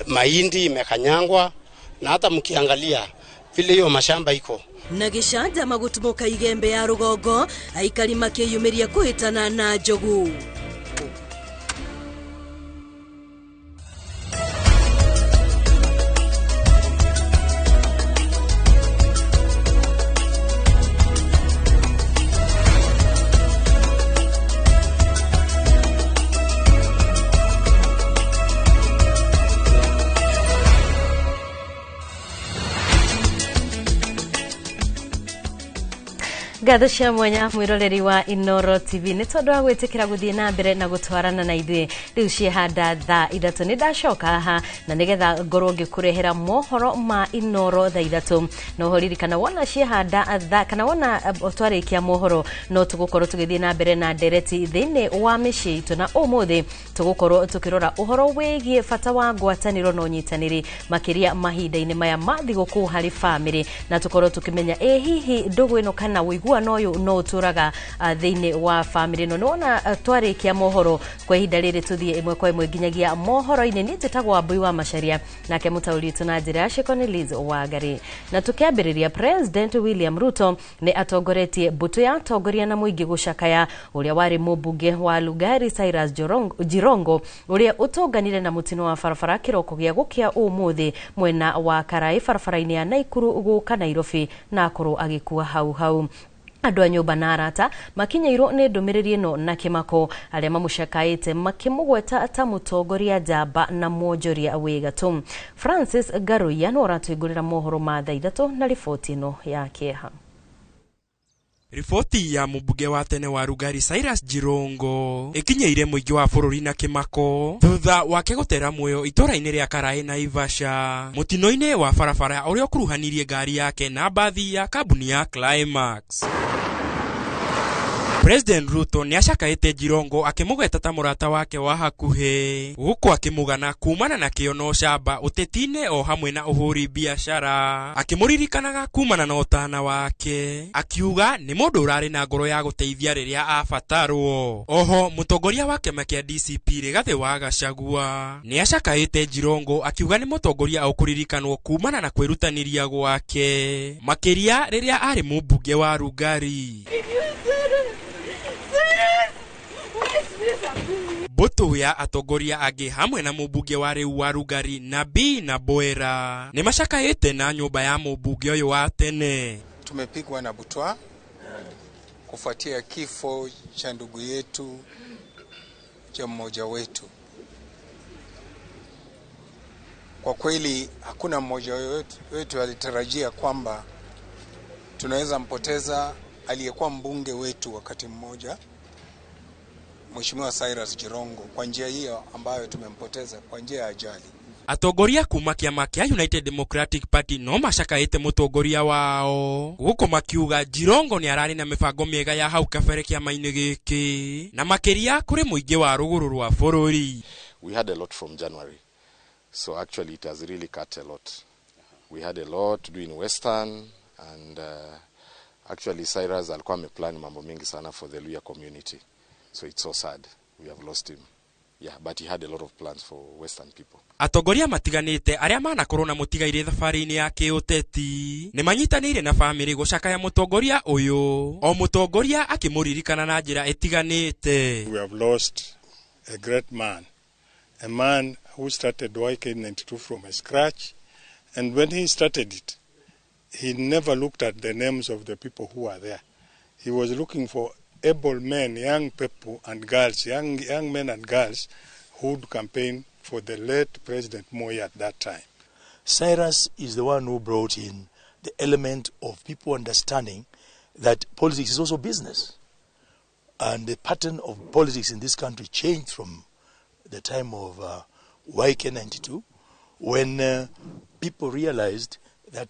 mahindi imekanyangwa, na hata mkiangalia vile hiyo mashamba iko. Na gĩcanjama gũtumũka igembe ya rũgongo, aikari makĩyumĩria kũhĩtana na njogu. Ngatho cia mwanya mwiroreri wa Inoro TV nĩ tondũ wa gwĩtĩkĩra gũthiĩ na mbere na gũtwarana na ithuĩ. Rĩu ciĩhanda thaa 3 nĩ ndacoka haha na nĩgetha ngorwo ngĩkũrehera mohoro ma Inoro thaa 3. No ho ririkana wona ciĩhanda thaa kana wona twarĩkia mohoro no tũgũkorwo tũgĩthiĩ na mbere na ndereti thĩinĩ wa mĩciĩ itũ, na ũmũthĩ tũgũkorwo tũkĩrora ũhoro wĩgiĩ bata wa ngwatanĩro na ũnyitanĩri makĩria mahinda-inĩ maya ma thigũkũ harĩ bamĩrĩ, na tũkorwo tũkĩmenya ĩ hihi ndũgũ ĩno kana ũiguano ũyũ no ũtũraga thĩinĩ wa bamĩrĩ ĩno. Nĩwona twarĩkia mohoro kwa ihinda rĩrĩ tũthiĩ ĩmwe kwa ĩmwe nginyagia mohoro-inĩ. Niĩ njĩtagwo Wambui wa Macharia, nake mũtaũri witũ na njĩra ya ciĩko nĩ Liz Wangari. Na tũkĩambĩrĩria, President William Ruto nĩ atongoretie mbũtũ ya atongoria na mũingĩ gũcakaya ũrĩa warĩ mũmbunge wa Lugari Cyrus Jirongo ũrĩa ũtũnganire na mũtino wa barabara kĩroko gĩa gũkĩa ũmũthĩ mwena wa Karai barabara-inĩ ya Naikuru gũka Nairobi, na akorwo agĩkua hau hau. Andũ a nyũmba na arata makinyĩirwo nĩ ndũmĩrĩri ĩno na kĩmako, arĩa mamũcakaĩte makĩmũgweta ta mũtongoria njamba na mwonjoria wĩ gatũ. Francis Ngaruiya no aratũhingũrĩra mohoro ma thaa 3 na riboti ĩno ya kĩeha. Riboti ya mũmbunge wa tene wa Rugari Cyrus Jirongo ĩkinyĩire mũingĩ wa bũrũri na kĩmako thutha wake gũtera muoyo itũra-inĩ rĩa Karai Naivasha mũtino-inĩ wa barabara ũrĩa ũkuruhanirie ngari yake na mbathi ya kambuni ya Climax. President Ruto nĩ acakaĩte Jirongo akĩmũgweta ta mũrata wake wa hakuhĩ, gũkũ akĩmũgana kumana na kĩo na ũcamba ũteti-inĩ o hamwe na ũhũri biacara, akĩmũririkanaga kumana na ũtana wake, akiuga nĩ mũndũ ũrarĩ na ngoro ya gũteithia rĩrĩa abatarwo. Oho mũtongoria wa kĩama kĩa DCP Rigathĩ wa Gachagua nĩ acakaĩte Jirongo akiuga nĩ mũtongoria ũkũririkanwo kumana na kwĩrutanĩria gwake, makĩria rĩrĩa arĩ mũmbunge wa Rugari. Mbũtũ ya atongoria angĩ hamwe na mũmbunge wa rĩu wa Rugari Nabii na Boera nĩ macakaĩte na nyũmba ya mũmbunge ũyũ wa tene. Tumepigwa na butwa kufuatia kifo cha ndugu yetu, cha mmoja wetu. Kwa kweli hakuna mmoja wetu alitarajia kwamba tunaweza mpoteza aliyekuwa mbunge wetu wakati mmoja, Mheshimiwa Cyrus Jirongo, kwa njia hiyo ambayo tumempoteza kwa njia ya ajali. Atongoria kuma kĩama kĩa United Democratic Party no macakaĩte mũtongoria wao, gũkũ makiuga Jirongo nĩ ararĩ na mĩbango mĩega ya hau kabere kĩama-inĩ gĩkĩ na makĩria kũrĩ mũingĩ wa rũgũrũ rwa bũrũri. We had a lot from January, so actually it has really cut a lot. We had a lot to do in Western, and actually Cyrus alikuwa ameplan mambo mingi sana for the Luhya community. So it's so sad we have lost him. Yeah, but he had a lot of plans for Western people. Atongoria matiganĩte arĩa manakorwo na mũtigairĩ thabarĩ-inĩ ya kĩũteti nĩ manyitanĩire na bamĩrĩ gũcakaya mũtongoria ũyũ, o mũtongoria akĩmũririkana na njĩra ĩtiganĩte. We have lost a great man, a man who started YK92 from scratch, and when he started it, he never looked at the names of the people who were there. He was looking for able men, young people and girls, young men and girls who would campaign for the late President Moi at that time. Cyrus is the one who brought in the element of people understanding that politics is also business. And the pattern of politics in this country changed from the time of YK92, when people realized that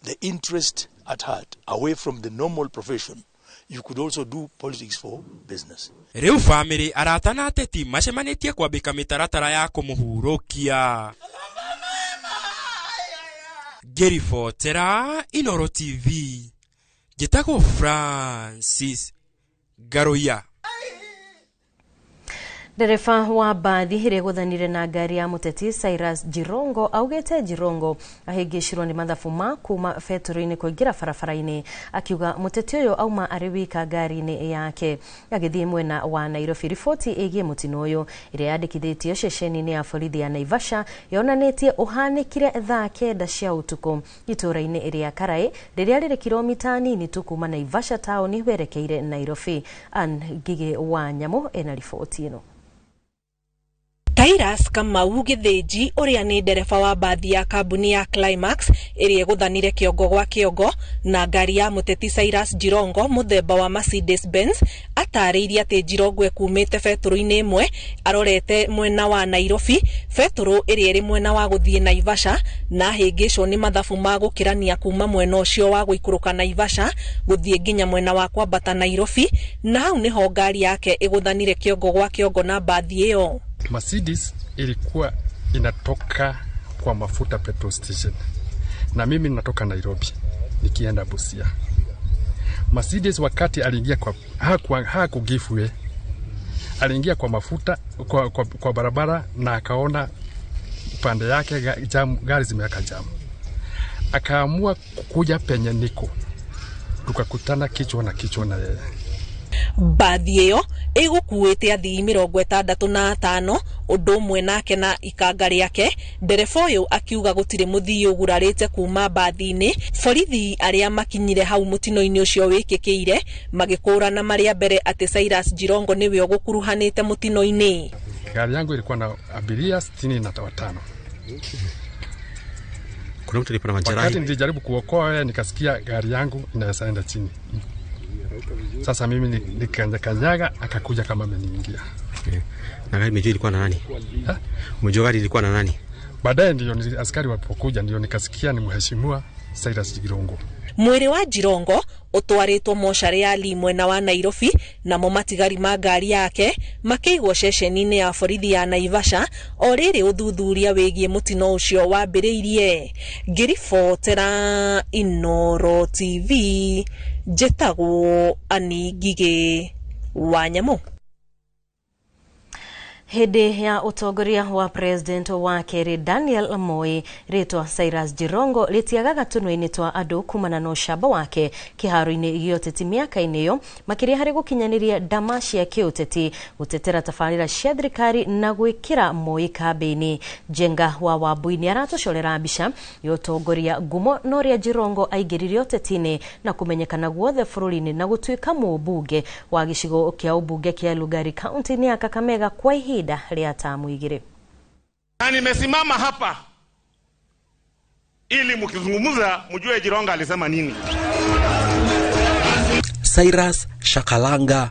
the interest at heart, away from the normal profession, you could also do politics for business. Rĩu bamĩrĩ, arata na ateti macemanĩtie kwambĩka mĩtaratara ya kũmũhurũkia. Ngĩribotera Inoro TV, njĩtagwo Francis Ngaruiya. Ndereba wa mbathi ĩrĩa ĩgũthanire na ngari ya mũteti Cyrus Jirongo augĩte Jirongo ahĩngĩcirwo nĩ mathabu ma kuma betũrũ-inĩ kũingĩra barabara-inĩ, akiuga mũteti ũyũ auma arĩ wika ngari-inĩ yake agĩthiĩ mwena wa Nairobi. Riboti ĩgiĩ mũtino ũyũ ĩrĩa yandĩkithĩtio ceceni-inĩ ya borithi ya Naivasha yonanĩtie ũhanĩkire thaa 9 cia ũtukũ itũũra-inĩ rĩa Karai rĩrĩa rĩrĩ kilomita nini tu kuma Naivasha taũni werekeire Nairobi. Ann Ngigĩ wa Nyamũ ena riboti ĩno. Cyrus Kamau Githinji ũrĩa nĩ ndereba wa mbathi ya kambuni ya Climax ĩrĩa ĩgũthanire kĩongo gwa kĩongo na ngari ya mũteti Cyrus Jirongo mũthemba wa Mercedes Benz atarĩirie atĩ Jirongo ekumĩte betũrũ-inĩ ĩmwe arorete mwena wa Nairobi, betũrũ ĩrĩa ĩrĩ mwena wa gũthiĩ Naivasha, na ahĩngĩcwo nĩ mathabu ma gũkĩrania kuma mwena ũcio wa gũikũrũka Naivasha gũthiĩ nginya mwena wa kwambata Nairobi, na hau nĩho ngari yake ĩgũthanire kĩongo gwa kĩongo na mbathi ĩyo. Mercedes ilikuwa inatoka kwa mafuta petrol station na mimi natoka Nairobi nikienda Busia. Mercedes wakati aliingia kwa hakugifwe, aliingia kwa mafuta kwa barabara na akaona upande yake jam, gari zimeweka jamu, akaamua kukuja penye niko, tukakutana kichwa na kichwa na yeye. Mbathi ĩyo ĩgũkuĩte athii 65 ũndũ ũmwe nake na ikanga rĩake. Ndereba ũyũ akiuga gũtirĩ mũthii ũgurarĩte kuma mbathi-inĩ. Borithi arĩa makinyire hau mũtino-inĩ ũcio wĩkĩkĩire magĩkũrana marĩa mbere atĩ Cyrus Jirongo nĩwe ũgũkuruhanĩte mũtino-inĩ. Gari yangu ilikuwa na abiria 65. Kuna mtu alipata majeraha. Wakati nilijaribu kuokoa yeye nikasikia gari yangu inaweza enda chini. Sasa mimi nikakanyaga akakuja kama ameniingia. Okay. Na gari umejua ilikuwa na nani? Umejua gari ilikuwa na nani? Baadaye ndio askari walipokuja ndio nikasikia ni mheshimiwa Cyrus Jirongo. Mwĩrĩ wa Jirongo ũtwarĩtwo mocarĩ ya Lee mwena wa Nairobi, namo matigari ma ngari yake makĩigwo ceceni-inĩ ya borithi ya Naivasha o rĩrĩ ũthuthuria wĩgiĩ mũtino ũcio wambĩrĩirie. Ngĩribotera Inoro TV, njĩtagwo Annie Ngigĩ wa Nyamũ. Hĩndĩ ya ũtongoria wa president wa kerĩ Daniel Moi, rĩtwa Cyrus Jirongo rĩtiagaga tũnua-inĩ twa andũ kumana na ũcamba wake kĩharo-inĩ gĩa ũteti mĩaka-inĩ ĩyo, makĩria harĩ gũkinyanĩria ndama cia kĩũteti, gũtetera tabarĩra cia thirikari na gwĩkĩra Moi kambĩini. Njenga wa Wambui nĩ aratũcorera mbica ya ũtongoria ngumo na ũrĩa Jirongo aingĩrire ũteti-inĩ na kũmenyekana guothe bũrũri-inĩ na gũtuĩka mũmbunge wa gĩcigo kĩa ũmbunge kĩa Lugari kaunti-inĩ ya Kakamega kwa ihinda rĩa tamu 2. Na nimesimama hapa ili mkizungumza mjue Jirongo alisema nini. Cyrus Shakalanga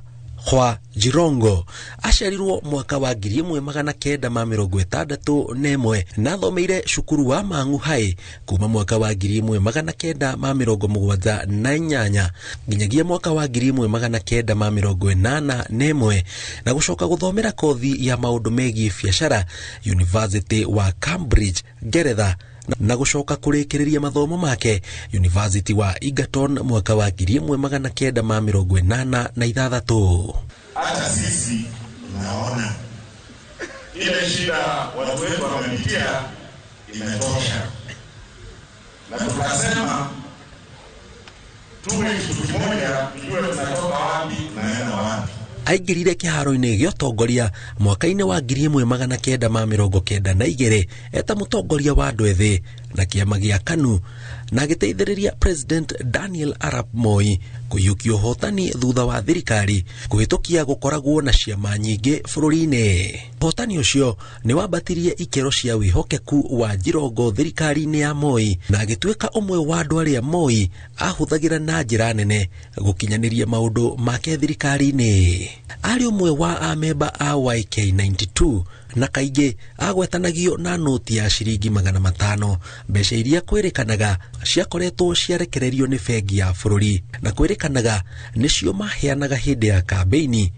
Khwa Jirongo aciarirwo mwaka wa 1961 na athomeire cukuru wa Mang'u High kuma mwaka wa 1978 nginyagia mwaka wa 1981 na gucoka guthomera kothi ya maundu megiĩ biacara University wa Cambridge Ngeretha na gucoka kurikiriria mathomo make University wa Egerton mwaka wa 1986. Hata sisi naona ile shida watu wetu wamepitia imetosha, na tukasema tuwe kitu kimoja, tujue tunatoka wapi tunaenda wapi. Aingĩrire kĩharo-inĩ gĩa ũtongoria mwaka-inĩ wa 1992 eta mũtongoria wa andũ ethĩ na kĩama gĩa KANU na agĩteithĩrĩria President Daniel Arap Moi kũiyũkia ũhotani thutha wa thirikari kũhĩtũkia gũkoragwo na ciama nyingĩ bũrũri-inĩ. Ũhotani ũcio nĩ wambatirie ikĩro cia wĩhokeku wa Jirongo thirikari-inĩ ya Moi na agĩtuĩka ũmwe wa andũ arĩa Moi ahũthagĩra na njĩra nene gũkinyanĩria maũndũ make thirikari-inĩ. Arĩ ũmwe wa amemba a YK92 na kaingĩ agwetanagio na noti ya ciringi 500, mbeca iria kwĩrĩkanaga ciakoretwo ciarekererio nĩ bengi ya bũrũri na kwĩrĩkanaga nĩcio maheanaga hĩndĩ ya kambĩini,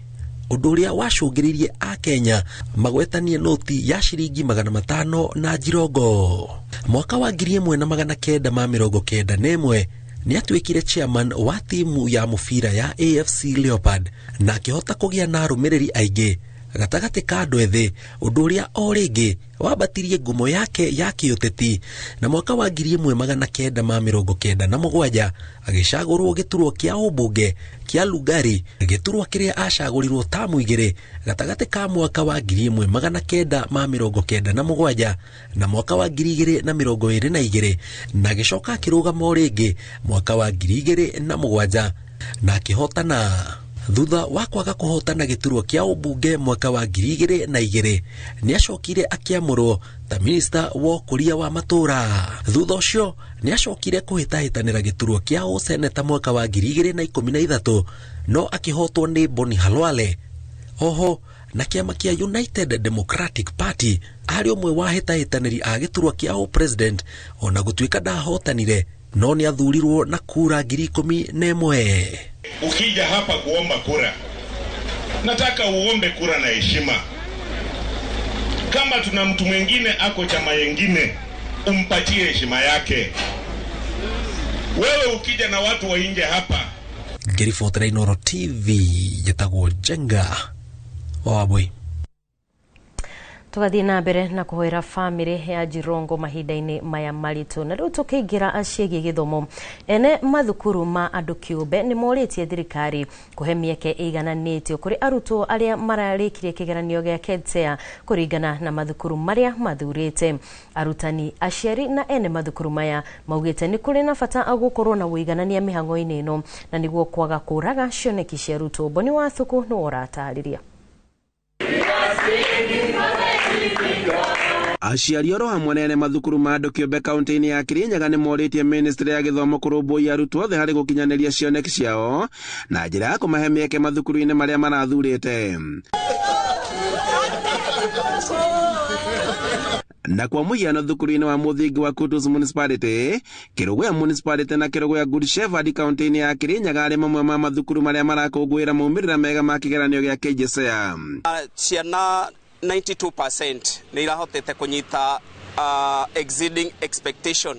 ũndũ ũrĩa wacũngĩrĩirie Akenya magwetanie noti ya ciringi 500 na Jirongo. Mwaka wa 1991 nĩ atuĩkire chairman wa timu ya mũbira ya AFC Leopard na akĩhota kũgĩa na arũmĩrĩri aingĩ gatagatĩ ka andũ ethĩ, ũndũ ũrĩa o rĩngĩ wambatirie ngumo yake ya kĩũteti, na mwaka wa 1997 agĩcagũrwo gĩturwa kĩa ũmbunge kĩa Lugari, gĩturwa kĩrĩa acagũrirwo tamu igĩrĩ gatagatĩ ka mwaka wa 1997 na mwaka wa 2022, na agĩcoka akĩrũgama o rĩngĩ mwaka wa 2007 na akĩhotana. Thutha wa kwaga kũhotana gĩturwa kĩa ũmbunge mwaka wa 2002 nĩacokire akĩamũrwo ta minista wa ũkũria wa matũũra. Thutha ũcio nĩacokire kũhĩtahĩtanĩra gĩturwa kĩa ũseneta mwaka wa 2013 no akĩhotwo nĩ Boni Halwale. Oho na kĩama kĩa United Democratic Party arĩ ũmwe wa hĩtahĩtanĩri a gĩturwa kĩa ũpresident, ona gũtuĩka ndahotanire no nĩathurirwo na kura 11,000. Ukija hapa kuomba kura, nataka uombe kura na heshima. Kama tuna mtu mwingine ako chama yengine, umpatie heshima yake. Wewe ukija na watu wa nje hapa. Ngĩribotera Inooro TV, njĩtagwo Njenga wa Wambui. Tugathiĩ na mbere na kũhoera bamĩrĩ ya Jirongo mahinda-inĩ maya maritũ. Na rĩu tũkĩingĩra ciĩgiĩ gĩthomo, ene mathukuru ma andũ kĩũmbe nĩ morĩtie thirikari kũhe mĩeke ĩigananĩtio kũrĩ arutwo arĩa mararĩkirie kĩgeranio gĩa KPSEA kũringana na mathukuru marĩa mathurĩte. Arutani, aciari na ene mathukuru maya maugĩte nĩ kũrĩ na bata gũkorwo na ũiganania mĩhang'o-inĩ ĩno na nĩguo kwaga kũraga cioneki cia arutwo. Boni wa Thuku nĩwe ũratarĩria. Aciari oro hamwe na ene mathukuru ma andũ kĩũmbe kaunti-inĩ ya Kirinyaga nĩ morĩtie ministry ya gĩthomo kũrũmbũiya arutwo othe harĩ gũkinyanĩria cioneki ciao na njĩra ya kũmahe mĩeke mathukuru-inĩ marĩa marathurĩte. Na kwa mũhiano thukuru-inĩ wa mũthingi wa Kutus Municipality, Kĩrũgũya Municipality na Kĩrũgũya Good Shepherd kaunti-inĩ ya Kirinyaga arĩ mamwe ma mathukuru marĩa marakũngũĩra maumĩrĩra mega ma kĩgeranio gĩa KJSEA. Ciana 92% nĩ irahotete kũnyita exceeding expectation.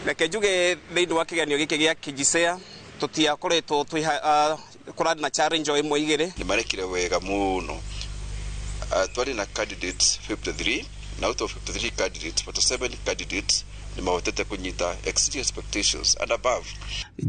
Reke njuge thĩinĩ wa kĩgeranio gĩkĩ gĩa KJSEA tũtiakoretwo kũrarĩ na challenge o ĩmwe igĩrĩ. Nĩ marekire wega mũno. Twarĩ na candidates 53, na out of 53 candidates, 47 candidates nĩ mahotete kũnyita exceeding expectations and above.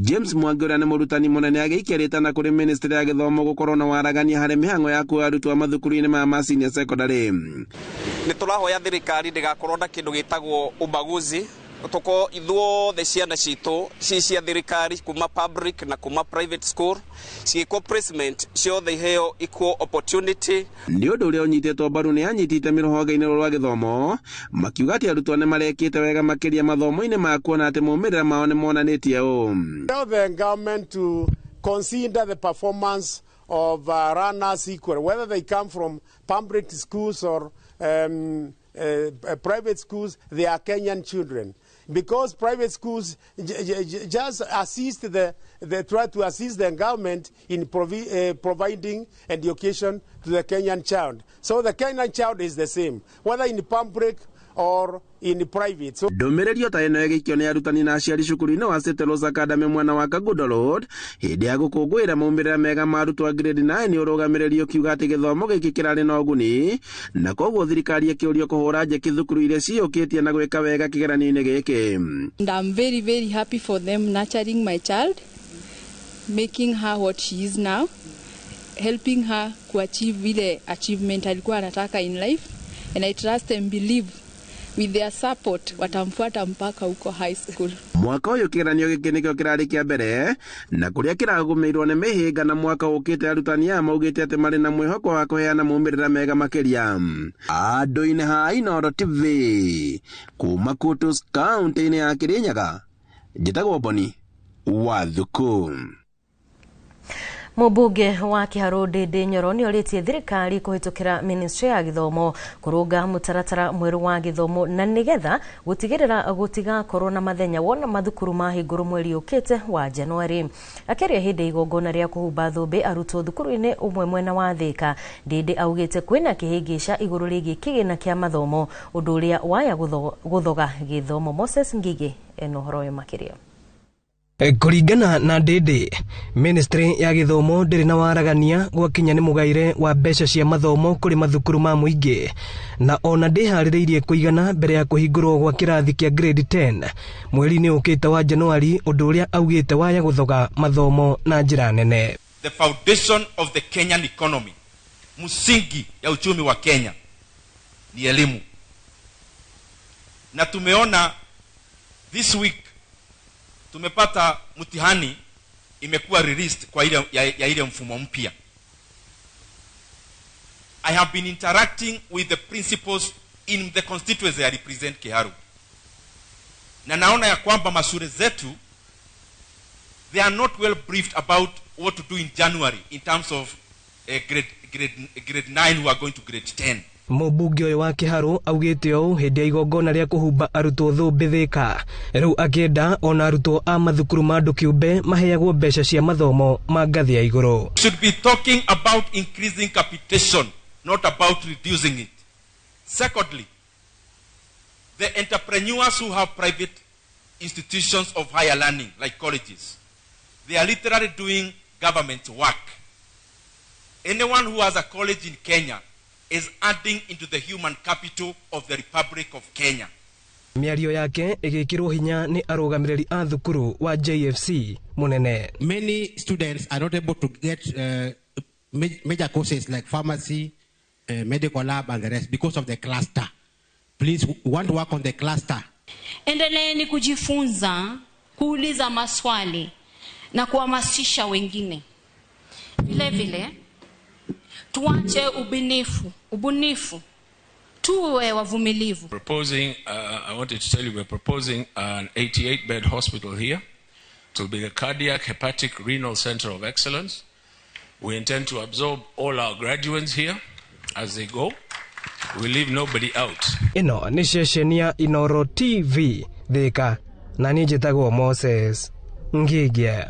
James Mwangi ũrĩa nĩ mũrutani mũnene agĩikia rĩtana kũrĩ ministry ya gĩthomo gũkorwo na waragania harĩ mĩhang'o ya kuoya arutwo a mathukuru-inĩ ma senior secondary. Nĩ tũrahoya thirikari ndĩgakorwo na kĩndũ gĩtagwo ubaguzi, tũkorwo ithuothe ciana citũ ci cia thirikari kuma public na kuma private school cigĩkwo placement ciothe iheo equal opportunity. Nĩ ũndũ ũrĩa ũnyitĩtwo mbaru nĩ anyiti itemi rũhonge-inĩ rũrũ rwa gĩthomo makiuga atĩ arutwo nĩ marekĩte wega makĩria mathomo-inĩ ma kuona atĩ maumĩrĩra mao nĩ monanĩtie ũũ. Tell the government to consider the performance of runners equal, whether they come from public schools or private schools, they are Kenyan children. Because private schools just assist they try to assist the government in providing education to the Kenyan child. So the Kenyan child is the same, whether in public or in private. So ndũmĩrĩri ta ĩno ĩgĩikio nĩ arutani na aciari cukuru-inĩ wa St. Rose Academy mwena wa Kagundo Road hĩndĩ ya gũkũngũĩra maumĩrĩra mega ma arutwo a grade 9 nĩ ũrũgamĩrĩri ũkiuga atĩ gĩthomo gĩkĩ kĩrarĩ na ũguni na koguo thirikari ĩkĩũrio kũhũra njeki thukuru iria ciyũkĩtie na gwĩka wega kĩgeranio-inĩ gĩkĩ. And I'm very, very happy for them nurturing my child, making her what she is now, helping her kuachieve ile achievement alikuwa anataka in life, and I trust and believe With their support watamfuata mpaka huko high school. Mwaka ũyũ kĩgeranio gĩkĩ nĩkĩo kĩrarĩ kĩa mbere na kũrĩa kĩragũmĩirwo nĩ mĩhĩnga na mwaka ũkĩte arutani aya maugĩte atĩ marĩ na mwĩhoko wa kũheana maumĩrĩra mega makĩria. Andũ-inĩ ha Inooro TV kuma Kutus kaunti-inĩ ya Kirinyaga, njĩtagwo Boni wa Thuku. Mũmbunge wa Kiharu Ndindi Nyoro nĩ orĩtie thirikari kũhĩtũkĩra ministry ya gĩthomo kũrũnga mũtaratara mwerũ wa gĩthomo na nĩgetha gũtigĩrĩra gũtigakorwo na mathenya wona mathukuru mahingũrwo mweri ũkĩte wa Januari. Akĩaria hĩndĩ igongona rĩa kũhumba thũmbĩ arutwo thukuru-inĩ ũmwe mwena wa Thika, Ndindi augĩte kwĩna kĩhĩngĩca igũrũ rĩgiĩ kĩgĩna kĩa mathomo, ũndũ ũrĩa waya gũthoga gĩthomo. Moses Ngigĩ ena ũhoro ũyũ makĩria. Kũringana na Ndindi, ministry ya gĩthomo ndĩrĩ na waragania gwakinya nĩ mũgaĩre wa mbeca cia mathomo kũrĩ mathukuru ma mũingĩ, na ona ndĩharĩrĩirie kũigana mbere ya kũhingũrwo gwa kĩrathi kĩa grade 10 mweri-inĩ ũkĩte wa Januari, ũndũ ũrĩa augĩte waya gũthoga mathomo na njĩra nene. The foundation of the Kenyan economy, msingi ya uchumi wa Kenya ni elimu, na tumeona this week tumepata mtihani imekuwa released kwa ile ya ile mfumo mpya. I have been interacting with the principals in the constituency I represent, Kiharu. Na naona ya kwamba mashule zetu, they are not well briefed about what to do in January in terms of grade 9 who are going to grade 10. Mũmbunge ũyũ wa Kiharu augĩte ũũ hĩndĩ ya igongona rĩa kũhumba arutwo thũmbĩ Thika, rĩu akĩenda ona arutwo a mathukuru ma andũ kĩũmbe maheagwo mbeca cia mathomo ma ngathĩ ya igũrũ. Should be talking about increasing capitation, not about reducing it. Secondly, the entrepreneurs who have private institutions of higher learning like colleges, they are literally doing government work. Anyone who has a college in Kenya is adding into the human capital of the Republic of Kenya. Mĩario yake ĩgĩkĩrwo hinya nĩ arũgamĩrĩri a thukuru wa JFC mũnene. Many students are not able to get major courses like pharmacy, medical lab and the rest because of the cluster. Please, we want to work on the cluster. Endeleeni kujifunza, kuuliza maswali na kuhamasisha wengine. Vile vile tuache ubunifu, tuwe wavumilivu. Proposing, I wanted to tell you we're proposing an 88-bed hospital here. It will be the Cardiac Hepatic Renal Center of Excellence. We intend to absorb all our graduates here as they go. We leave nobody out. Ĩno nĩ ceceni ya Inooro TV Thika, na niĩ njĩtagwo Moses Ngigĩ.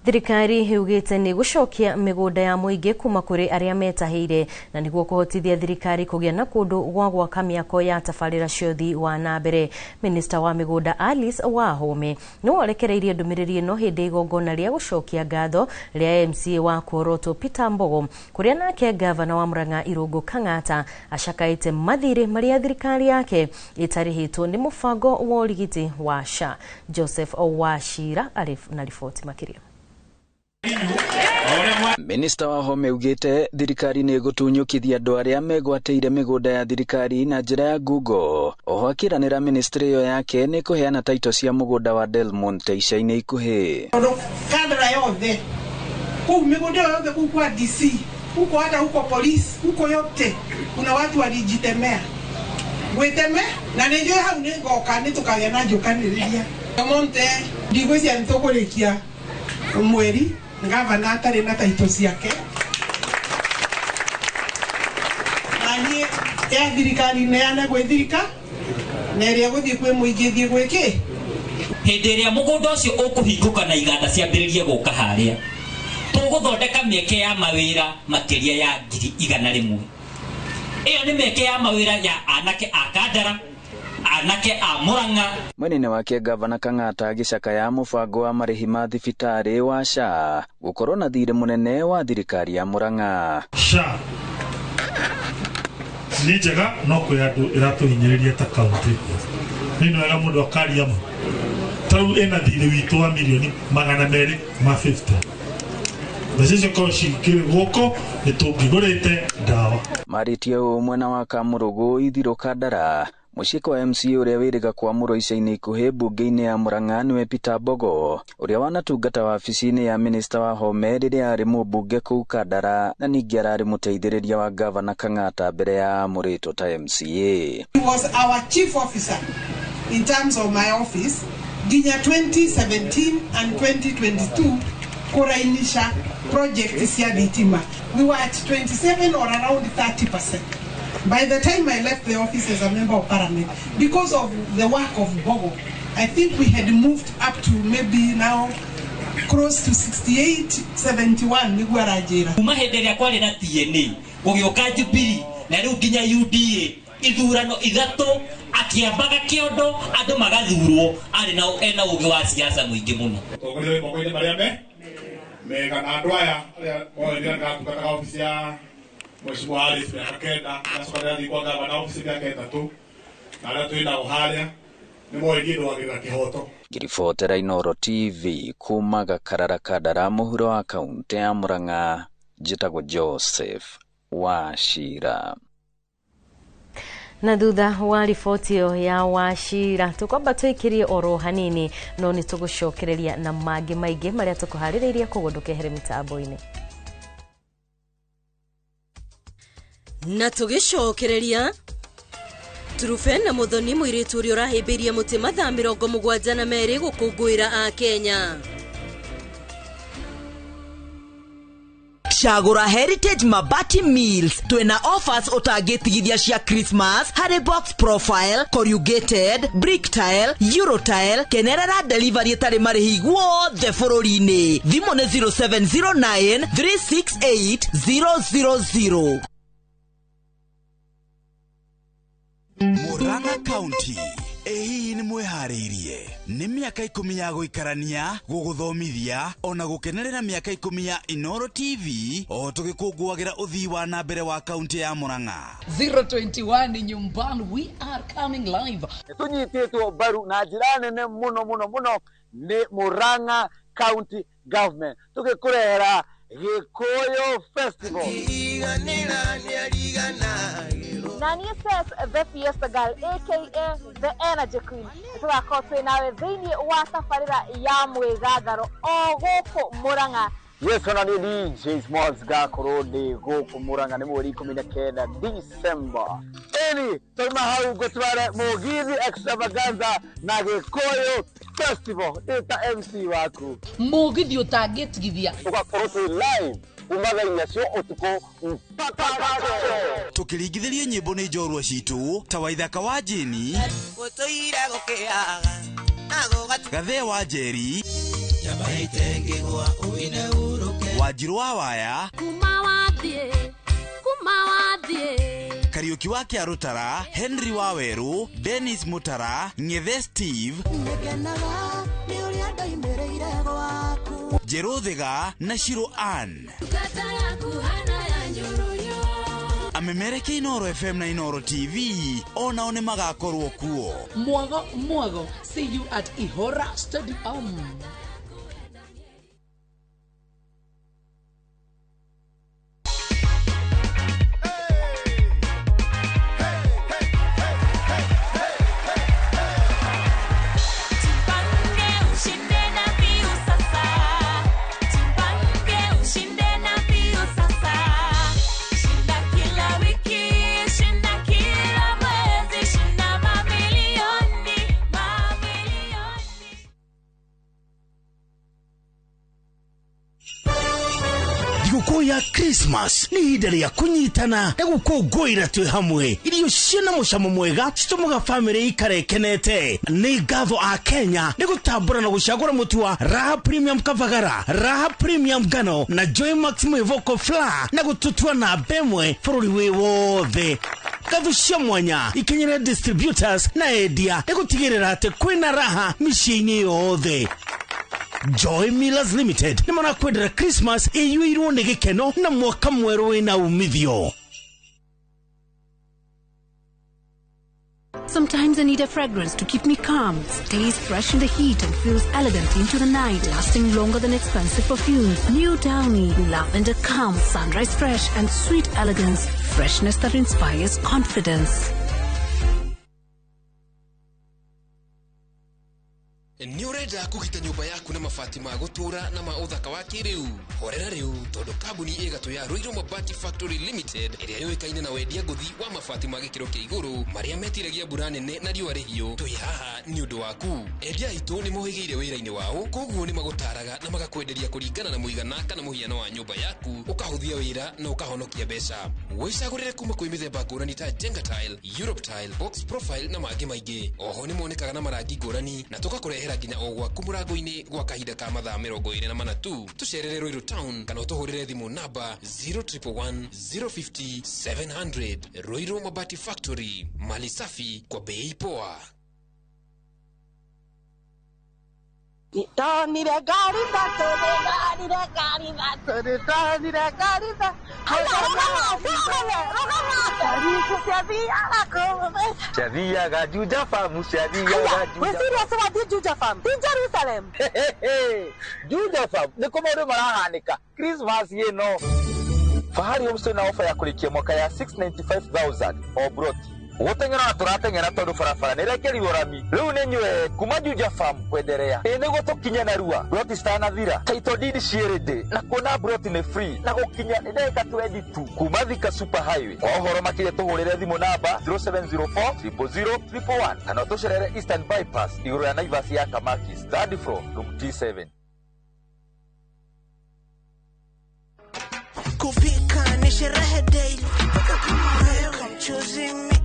Thirikari yugĩte nĩ gũcokia mĩgũnda ya mũingĩ kuma kũrĩ arĩa metahĩire na nĩguo kũhotithia thirikari kũgĩa na kũndũ gwa gwaka mĩako ya tabarĩra cia ũthii wa na mbere. Minista wa mĩgũnda Alice Wahome nĩwe ũrekereirie ndũmĩrĩri ĩno hĩndĩ igongona rĩa gũcokia ngatho rĩa MCA wa Kuoroto Peter Mbogo, kũrĩa nake gavana wa Murang'a Irũngũ Kang'ata acakaĩte mathirĩ marĩa thirikari yake ĩtarĩhĩtwo nĩ mũbango wa ũrigiti wa SHA. Joseph Wachira arĩ na riboti makĩria. Minista Wahome augĩte thirikari nĩ ĩgũtunyũkithia andũ arĩa megwatĩire mĩgũnda ya thirikari na njĩra ya Google. Oho akĩranĩra ministry ĩyo yake nĩ kũheana taito cia mũgũnda wa Del Monte ica-inĩ ikuhĩ. Tondũ kandara yothe kũu mĩgũnda yothe kũu kwa DC huko hata huko polisi huko yote kuna watu walijitemea gwĩteme na nĩ njũĩ hau nĩ ngoka nĩ tũkagĩa na njũkanĩrĩria Monte ndigwĩciria nĩ tũkũrĩkia mweri gavana atarĩ na taito ciake na niĩ ya thirikari neane gwĩ thirika na ĩrĩa gũthiĩ kwĩ mũingĩ thiĩ gwĩ kĩ. Hĩndĩ ĩrĩa mũgũnda ũcio ũkũhingũka na iganda ciambĩrĩrie gũka harĩa, tũgũthondeka mĩeke ya mawĩra makĩria ya 100,000. Ĩyo nĩ mĩeke ya mawĩra ya anake a Kandara, anake a Murang'a. Mwena-inĩ wake gavana Kang'ata agĩcakaya mũbango wa marĩhi ma thibitarĩ wa SHA gũkorwo na thirĩ mũnene wa thirikari ya Murang'a. SHA nĩ njega no kwĩ andũ ĩratũhinyĩrĩria ta kaunti. Nĩ wega mũndũ akaria ma ta rĩu ĩna thirĩ witũ wa mirioni 250. Mbeca icio korwo cingĩrĩ guoko nĩ tũngĩgũrĩte ndawa. Marĩtie ũũ mwena wa Kamũrũgũ Ithirũ Kandara mũciĩ kwa MCA ũrĩa wĩrĩga kwamũrwo ica-inĩ ikuhĩ mbunge-inĩ ya Murang'a nĩwe Peter Mbogo ũrĩa wanatungata wabici-inĩ ya minista wa Home rĩrĩa arĩ mũmbunge kũu Kandara na ningĩ ararĩ mũteithĩrĩria wa gavana Kang'ata mbere ya amũrĩtwo ta MCA. He was our chief officer in terms of my office nginya 2017 and 2022 kurainisha project cia thitima. We were at 27 or around 30%. By the time I left the office as a member of parliament, because of the work of Bogo, I think we had moved up to maybe now close to 68, 71 niguo aranjĩra. Kuma hĩndĩ ĩrĩa kwarĩ na TNA gũgĩũka Jubilee na rĩu nginya UDA ithurano ithatũ akĩambaga kĩondo andũ magathurwo arĩ na ena ũgĩ wa siasa mũingĩ mũno. Ũtongoria wĩ moko-inĩ marĩa me mega na andũ aya arĩa moĩ rĩrĩa ndatungataga obici ya Mheshimiwa Alice mĩaka 9 ndacoka ndĩrathiĩ kwa gavana obici mĩaka 3 na arĩa twĩ nao harĩa nĩ moĩ niĩ ndũagĩrĩra kĩhoto. Ngĩribotera Inooro TV kuma Gakarara Kandara mũhuro wa kaũntĩ ya Murang'a njĩtagwo Joseph Wachira. Na thutha wa riboti ĩyo ya Wachira tũkwamba tũikĩrie oro hanini no nĩ tũgũcokereria na mangĩ maingĩ marĩa tũkũharĩrĩirie koguo ndũkehere mĩtambo-inĩ. Na tũgĩcokereria Turufe na Muthoni mũirĩtu ũrĩa ũrahĩmbĩirie mũtĩ mathaa 72 gũkũngũĩra a Kenya. Cagũra Heritage Mabati Mills twĩna offers ũtangĩtigithia cia Christmas harĩ box profile, corrugated, brick tile, euro tile, kenerera delivery ĩtarĩ marĩhi guothe bũrũri-inĩ. Thimũ nĩ 0709 368 000. Murang'a County ĩ hihi nĩ mwĩharĩirie nĩ mĩaka 10 ya gũikarania gũgũthomithia ona gũkenerera mĩaka 10 ya Inooro TV o tũgĩkũngũagĩra ũthii wa na mbere wa kaunti ya Murang'a. 021 nyumbani, we are coming live. Tũnyitĩtwo mbaru na njĩra nene mũno mũno mũno nĩ Murang'a County Government tũgĩkũrehera Gĩkũyũ Festival. Nani says the Fiesta Girl aka the Energy Queen tũgakorwo twĩ nawe thĩinĩ wa tabarĩra ya mwĩgatharo o gũkũ Murang'a. Yes, ona nĩ DJ Smalls ngakorwo ndĩ gũkũ Murang'a nĩ mweri 19 December. Ĩni twauma hau ngũtware Mũgithi Extravaganza na Gĩkũyũ Festival ndĩ ta MC waku. Mũgithi ũtangĩtigithia. Tũgakorwo twĩ live kuma thaa 4 cia ũtukũ mpaka tũkĩringithĩrio nyĩmbo nĩ njorua citũ ta Waithaka wa Jeni, Gathee wa Njeri, Wanjirũ wa Waya, Kariũki wa Kĩarũtara, Henry wa Werũ, Dennis Mutara, Ng'ethe Steve, Njerũ Thiga na Shiro Ann. Amemereke Inooro FM na Inooro TV onao nĩ magakorwo kuo. Mwago mwago, see you at Ihora Stadium. Thigũkũ ya Christmas nĩ ihinda rĩa kũnyitana na gũkũngũĩra twĩ hamwe. Irio ciĩna mũcamo mwega citũmaga bamĩrĩ ikare ĩkenete. Nĩ ngatho a Kenya nĩ gũtambũra na gũcagũra mũtu wa Raha Premium Kavagara, Raha Premium Ngano na Joy Max Mwĩvoko Flour na gũtũtua namba ĩmwe bũrũri wĩ wothe. Ngatho cia mwanya ikinyĩre distributors na endia nĩ gũtigĩrĩra atĩ kwĩna raha mĩciĩ-inĩ yothe. Joy Millers Limited nĩ marakwendera Christmas ĩiyũirwo nĩ gĩkeno na mwaka mwerũ wĩna umithio. Sometimes I need a fragrance to keep me calm, stays fresh in the heat and feels elegant into the night, lasting longer than expensive perfumes. New Downy Lavender Calm, Sunrise Fresh and Sweet Elegance. Freshness that inspires confidence. Nĩ ũrenda kũgita nyũmba yaku na mabati ma gũtũũra na ma ũthaka wa kĩrĩu? Horera rĩu, tondũ kambuni ĩgatũ ya Ruiru Mabati Factory Limited ĩrĩa yũĩkaine na wendia ngũthi wa mabati ma gĩkĩro kĩa igũrũ marĩa metiragia mbura nene na riũa rĩhiũ, twĩ haha nĩ ũndũ waku. Endia aitũ nĩ mohĩgĩire wĩra-inĩ wao, koguo nĩ magũtaraga na magakwenderia kũringana na mũigana kana mũhiano wa nyũmba yaku, ũkahũthia wĩra na ũkahonokia mbeca. Wĩcagũrĩre kuma kwĩ mĩthemba ngũrani ta Jenga Tile, Europe Tile, Box Profile na mangĩ maingĩ. Oho nĩ monekaga na marangi ngũrani na tũgakũrehera nginya o gwaku mũrango-inĩ gwa kahinda ka mathaa 24 tu. Tũcerere Ruiru Town kana ũtũhũrĩre thimũ namba 0111 050 700. Ruiru Mabati Factory, mali safi kwa bei poa. Nĩndonire ngari ithatũ, nĩndonire ngari ithatũ, nĩndonire ngari ithatũ. Rũgama, rũgama, rũgama. Ciathiaga kũu. Ciathiaga Juja Farm, ciathiaga Juja. Wĩ serious wathiĩ Juja Farm? Ti Jerusalem. Juja Farm, nĩ kũ maũndũ marahanĩka Christmas ĩno. Fahari Homestay na ofa ya kũrĩkia mwaka ya 695,000 o broti. Gũteng'era na tũrateng'era tondũ barabara nĩ ĩrekerirwo rami. Rĩu nĩ nyue kuma Juja Farm kwenderea. Ĩ nĩguo tũkinye narua. Broti citanathira. Title deed ciĩ ready. Na kuona broti nĩ free. Na gũkinya nĩ ndagĩka 20 tu. Kuma Thika Super Highway. Kwa ũhoro makĩria tũhũrĩre thimũ namba 0704 000 111 kana ũtũcerere Eastern Bypass igũrũ ya Naivas ya Kamakis, third floor, room T7. Kupika ni sherehe daily. Pika kama wewe, mchuzi mix.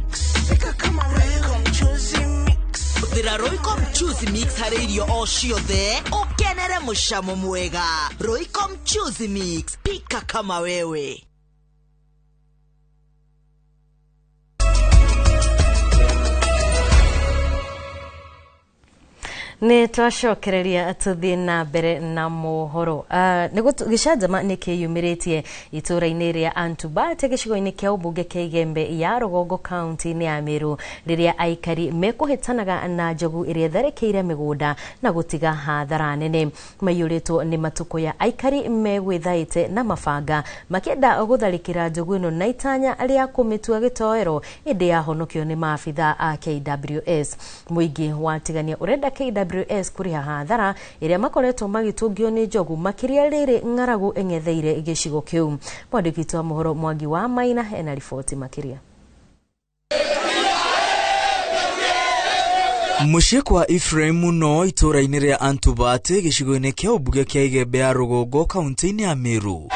Pika kama wewe, mchuzi mix. Hũthĩra Royco Mchuzi Mix harĩ irio o ciothe ũkenere mũcamo mwega. Royco Mchuzi Mix, pika kama wewe. Nĩ twacokereria tũthiĩ na mbere na mohoro. Gĩcanjama nĩ kĩyumĩrĩtie itũũra-inĩ rĩa Antubate gĩcigo-inĩ kĩa ũmbunge kĩa Igembe ya Rũgongo kaunti-inĩ ya Meru rĩrĩa aikari mekũhĩtanaga na njogu ĩrĩa ĩtharĩkĩire mĩgũnda na gũtiga hathara nene. Maiyũrĩtwo nĩ matukũ ya aikari megwĩthaĩte na mabanga makĩenda gũtharĩkĩra njogu ĩno na itanya rĩa kũmĩtua gĩtoero, ĩndĩ yahonokio nĩ maabitha a KWS. Mũingĩ watigania ũrenda KWS kũrĩha hathara ĩrĩa makoretwo magĩtũngio nĩ njogu, makĩria rĩrĩ ng'aragu ĩng'etheire gĩcigo kĩu. Mwandĩki witũ wa mohoro Mwangi wa Maina ena riboti makĩria. Mũciĩ kwa Ephraim mũno itũũra-inĩ rĩa Antubate gĩcigo-inĩ kĩa ũmbunge kĩa Igembe ya Rũgongo kaunti-inĩ ya Meru,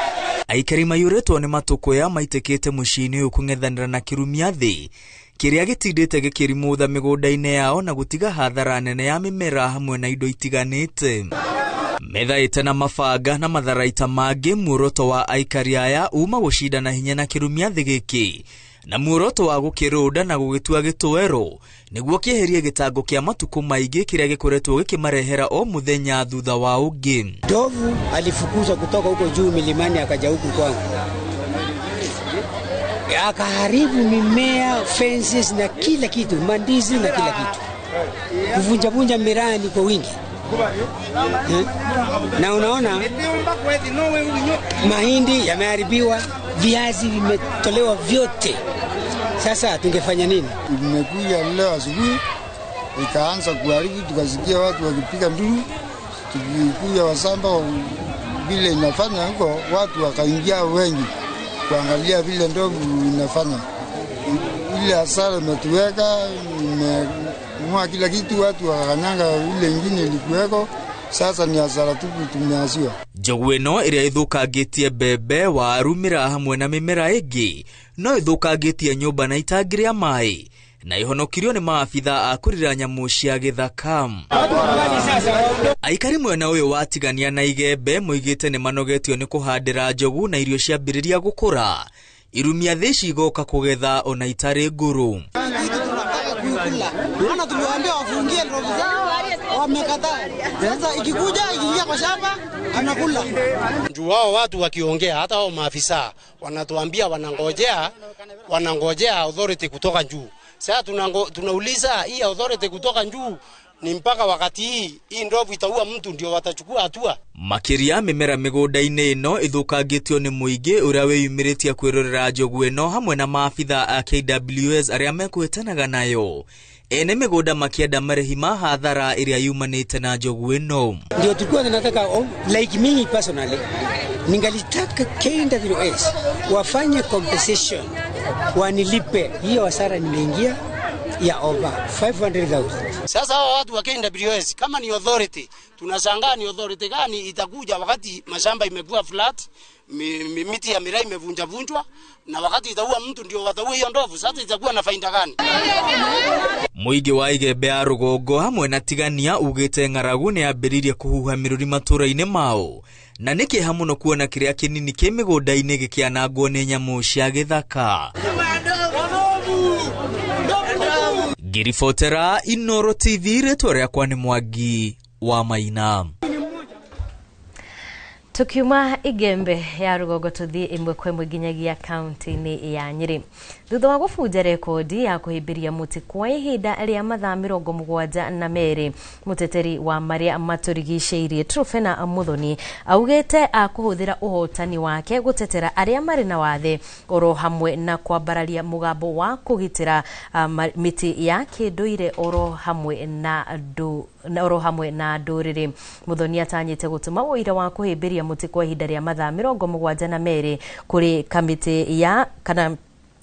aikari maiyũrĩtwo nĩ matũkũya maitĩkĩte mũciĩ-inĩ ũyũ kũng'ethanĩra na kĩrumia thĩ kĩrĩa gĩtindĩte gĩkĩrimũtha mĩgũnda-inĩ yao na gũtiga hathara nene ya mĩmera hamwe na indo itiganĩte. Methaĩte na mabanga na matharaita mangĩ, muoroto wa aikari aya uma gũcindana hinya na kĩrumia thĩ gĩkĩ na muoroto wa gũkĩrũnda na gũgĩtua gĩtoero nĩguo kĩeherie gĩtango kĩa matukũ maingĩ kĩrĩa gĩkoretwo gĩkĩmarehera o mũthenya thutha wa ũngĩ. Ndovu alifukuzwa kutoka huko juu milimani akaja huku kwangu, akaharibu mimea, fences na kila kitu, mandizi na kila kitu, kuvunjavunja mirani kwa wingi. Na unaona mahindi yameharibiwa, viazi vimetolewa vyote. Sasa tungefanya nini? Imekuja leo asubuhi ikaanza kuharibu, tukasikia watu wakipiga nduru, tukikuja wasamba vile inafanya huko, watu wakaingia wengi kuangalia vile ndovu inafanya. Ile hasara imetuweka, imemua kila kitu, watu wakakanyanga ile ingine ilikuweko. Sasa ni hasara tupu tumeasiwa. Njogu ĩno ĩrĩa ĩthũkangĩtie mbembe, waru, mĩraa hamwe na mĩmera ĩngĩ no ĩthũkangĩtie nyũmba na itangi rĩa maĩ na ihonokirio nĩ maabitha a kũrira nyamũ cia gĩthaka. Aikari mwena ũyũ watigania na Igembe moigĩte nĩ manogetio nĩ kũhandĩra njogu na irio ciambĩrĩria gũkũra. Irumia thĩ cigoka kũgetha ona itarĩ ngũrũ. Unaona, tuliwaambia wafungie ndovu zao, wamekataa. Sasa ikikuja ikiingia kwa shamba anakula. Juu wao watu wakiongea, hata wao maafisa wanatuambia wanangojea authority kutoka juu. Sasa tunauliza hii authority kutoka juu ni mpaka wakati hii ndovu itaua mtu ndio watachukua hatua. Makiria mimera migunda-inĩ ĩno ĩthũkangĩtio nĩ mũingĩ ũrĩa wĩyumĩrĩtie kwĩrorera njogu ĩno hamwe na maabitha a KWS arĩa mekũhĩtanaga nayo. Ene mĩgũnda makĩenda marĩhi ma hathara ĩrĩa yumanĩte na njogu ĩno. Ndio tulikuwa tunataka, like me personally, ningalitaka KWS wafanye compensation, wanilipe hiyo hasara nimeingia ya over 500,000. Sasa hao watu wa KWS kama ni authority, tunashangaa ni authority gani itakuja wakati mashamba imekuwa flat, miti ya miraa imevunja vunjwa, na wakati itaua mtu ndio wataua hiyo ndovu. Sasa itakuwa na faida gani? Mũingĩ wa Igembe ya rũgongo hamwe na Tigania ugĩte ng'aragu nĩ yambĩrĩirie kũhuha mĩrũri matũũra-inĩ mao, na nĩ kĩeha mũno kuona kĩrĩa kĩnini kĩ mĩgũnda-inĩ gĩkĩanangwo nĩ nyamũ cia gĩthaka. Ngĩribotera Inooro TV, rĩtwa rĩakwa nĩ Mwangi wa Maina. Tukiuma Igembe ya rũgongo tũthiĩ ĩmwe kwa ĩmwe nginyagia kaunti-inĩ ya Nyĩrĩ. Thutha wa gũbunja rekondi ya kũhĩmbĩria mũtĩ kwa ihinda rĩa mathaa 72, mũteteri wa marĩa matũrigicĩirie Truphena Muthoni augĩte akũhũthĩra ũhotani wake gũtetera arĩa marĩ na wathe oro hamwe na kwambararia mũgambo wa kũgitĩra mĩtĩ ya kĩndũire oro hamwe na ndũrĩrĩ. Muthoni atanyĩte gũtũma ũira wa kũhĩmbĩria mũtĩ kwa ihinda rĩa mathaa 72 kũrĩ kamĩtĩ ya kana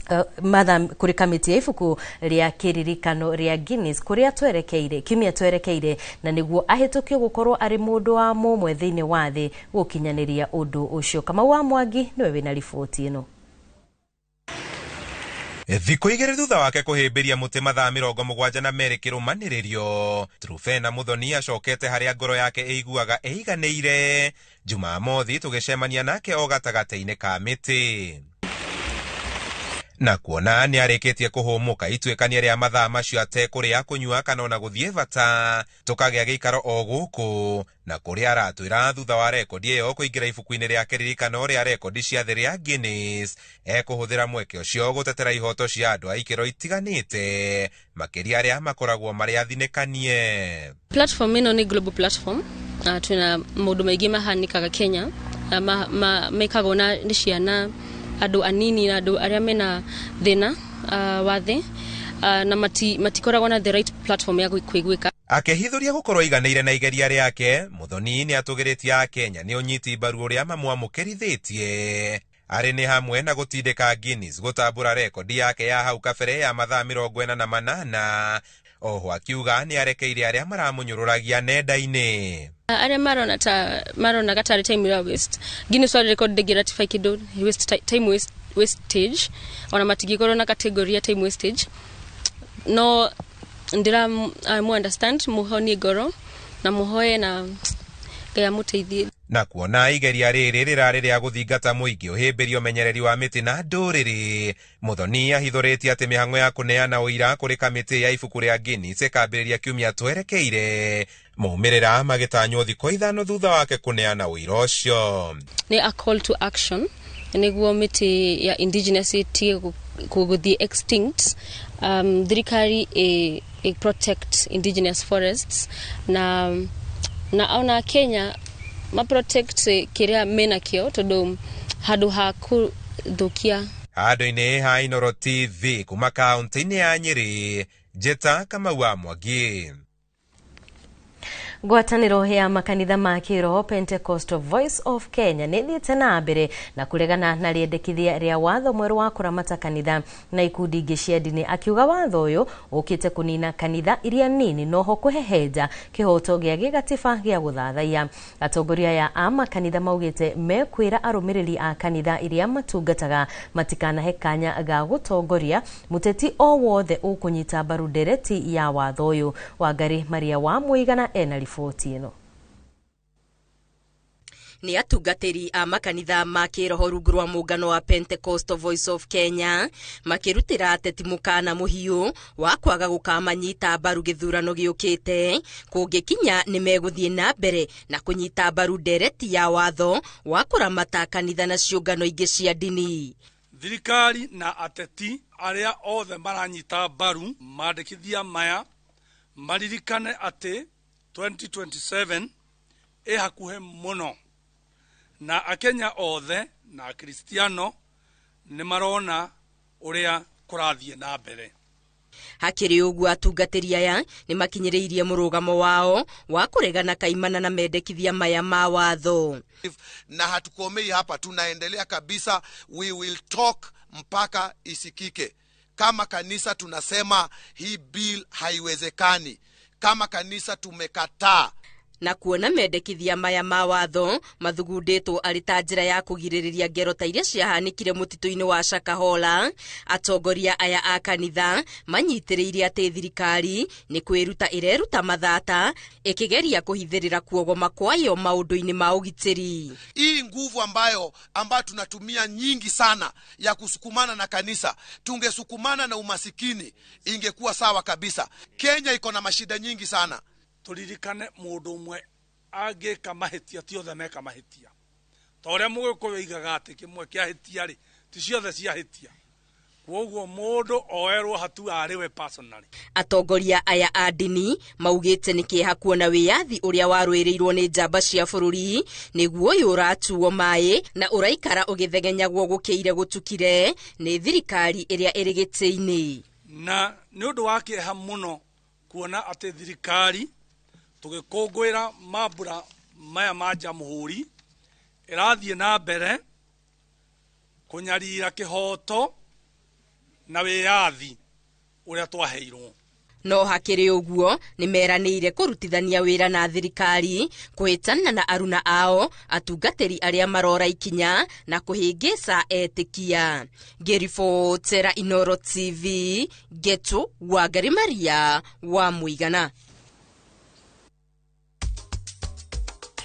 kũrĩ kamĩtĩ ya ibuku rĩa kĩririkano rĩa Guinness kũrĩa twerekeire kiumia twerekeire, na nĩguo ahĩtũkio gũkorwo arĩ mũndũ wa mũmwe thĩinĩ wa thĩ gũkinyanĩria ũndũ ũcio. Kamau wa Mwangi nĩwe wĩna riboti ĩno. Thikũ igĩrĩ thutha wake kũhĩmbĩria mũtĩ mathaa 72 kĩrũmanĩrĩrio, Truphena Muthoni acokete harĩa ngoro yake ĩiguaga ĩiganĩire. Jumamothi tũgĩcemania nake o gatagatĩ-inĩ ka mĩtĩ, na kuona nĩ arĩkĩtie kũhũmũka ituĩkania rĩa mathaa macio atekũrĩa, kũnyua kana ona gũthiĩ bata, tũkagĩa gĩikaro o gũkũ na kũrĩa aratwĩra thutha wa rekondi ĩyo kũingĩra ibuku-inĩ rĩa kĩririkano rĩa rekondi cia thĩ rĩa Guinness, ekũhũthĩra mweke ũcio gũtetera ihoto cia andũ a ikĩro itiganĩte, makĩria arĩa makoragwo marĩ athinĩkanie. Platform ĩno nĩ global platform. Twĩna maũndũ maingĩ mahanĩkaga Kenya, mekagwo nĩ ciana, andũ anini na andũ arĩa mena thĩna wa thĩ, na matikoragwo na the right platform ya kwĩguĩka. Akĩhithũria gũkorwo aiganĩire na igeria rĩake, Muthoni nĩ atũgĩrĩtie Akenya nĩ ũnyiti mbaru ũrĩa mamwamũkĩrithĩtie, arĩ nĩ hamwe na gũtindĩka Guinness gũtambũra rekondi yake ya hau kabere ya mathaa 48. Oho akiuga nĩ arekeire arĩa maramũnyũrũragia nenda-inĩ. Arĩa maronaga tarĩ time ya waste, Guinness World Record ndĩngĩ-ratify kĩndũ waste, time wastage, ona matingĩkorwo na category ya time wastage. No ndĩra mu understand, muhonie ngoro na muhoe na Ngai amũteithie. Na kuona igeria rĩrĩ rĩrarĩ rĩa gũthingata mũingĩ ũhĩmbĩria ũmenyereri wa mĩtĩ na ndũrĩrĩ, Muthoni ahithũrĩtie atĩ mĩhang'o ya kũneana ũira kũrĩ kamĩtĩ ya ibuku rĩa Guinness ĩkambĩrĩria kiumia twerekeire, maumĩrĩra magĩtanywo thikũ 5 thutha wake kũneana ũira ũcio. Nĩ a call to action nĩguo mĩtĩ ya indigenous ĩtige gũthiĩ extinct. Thirikari ĩ protect indigenous forests na ona Kenya ma protect kĩrĩa mena kĩo tondũ handũ ha kũthũkia. Handũ-inĩ ha Inooro TV kuma kaunti-inĩ ya Nyĩrĩ, Njĩta Kamau wa Mwangi. Ngwatanĩro ya makanitha ma kĩroho Pentecostal Voice of Kenya nĩ ĩthiĩte na mbere na kũregana na rĩendekithia rĩa watho mwerũ wa kũramata kanitha na ikundi ingĩ cia ndini, akiuga watho ũyũ ũkĩte kũnina kanitha iria nini noho kũhehenja kĩhoto gĩa gĩgatiba gĩa gũthathaiya. Atongoria aya a makanitha maugĩte mekwĩra arũmĩrĩri a kanitha iria matungataga matikanahe kanya ga gũtongoria mũteti o wothe ũkũnyita mbaru ndereti ya watho ũyũ. Wangari Maria wa Mũigana ena riboti ĩno. Nĩ atungatĩri a makanitha ma kĩroho rungu rwa mũngano wa Pentecostal Voice of Kenya makĩrutĩra ateti mũkana mũhiũ wa kwaga gũkamanyita mbaru gĩthurano gĩũkĩte kũngĩkinya nĩ megũthiĩ na mbere na kũnyita mbaru ndereti ya watho wa kũramata kanitha na ciũngano ingĩ cia ndini. Thirikari na ateti arĩa othe maranyita mbaru mandĩkithia maya maririkane atĩ 2027 ĩ hakuhĩ mũno, na Akenya othe na Akristiano nĩ marona ũrĩa kũrathiĩ na mbere. Hakĩrĩ ũguo, atungatĩri aya nĩ makinyĩrĩirie mũrũgamo wao wa kũregana kaimana na mendekithia maya ma watho. Na hatukomei hapa, tunaendelea kabisa. We will talk mpaka isikike. Kama kanisa tunasema hii bill haiwezekani. Kama kanisa tumekataa. Na kuona mendekithia maya ma watho mathugundĩtwo arĩ ta njĩra ya kũgirĩrĩria ngero ta iria ciahanĩkire mũtitũ-inĩ wa Shakahola, atongoria aya a kanitha manyitĩrĩire atĩ thirikari nĩ kwĩruta ĩreruta mathata ĩkĩgeria kũhithĩrĩra kuogoma kwayo maũndũ-inĩ ma ũgitĩri. Hii nguvu ambayo tunatumia nyingi sana ya kusukumana na kanisa, tungesukumana na umasikini ingekuwa sawa kabisa. Kenya iko na mashida nyingi sana. Turirikane mũndũ ũmwe angĩka mahĩtia ti othe meka mahĩtia, ta ũrĩa Mũgĩkũyũ oigaga atĩ kĩmwe kĩahĩtia rĩ ti ciothe ciahĩtia, kwoguo mũndũ oerwo hatua arĩ we personally. Atongoria aya a ndini maugĩte nĩ kĩeha kuona wĩyathi ũrĩa warũĩrĩirwo nĩ njamba cia bũrũri nĩguo ũyũ ũratuo maĩ na ũraikara ũgĩthegenyagwo gũkĩire gũtukire nĩ thirikari ĩrĩa ĩrĩ gĩtĩ-inĩ. Na nĩ ũndũ wa kĩeha mũno kuona atĩ thirikari tũgĩkũngũĩra mambura maya ma Jamhuri ĩrathiĩ na mbere kũnyarira kĩhoto na wĩyathi ũrĩa twaheirwo. No hakĩrĩ ũguo nĩ meranĩire kũrutithania wĩra na thirikari kũhĩtana na aruna ao atungatĩri arĩa marora ikinya na kũhĩngĩca etĩkia. Ngĩribotera Inooro TV, Getu Wangari Maria wa Mũigana.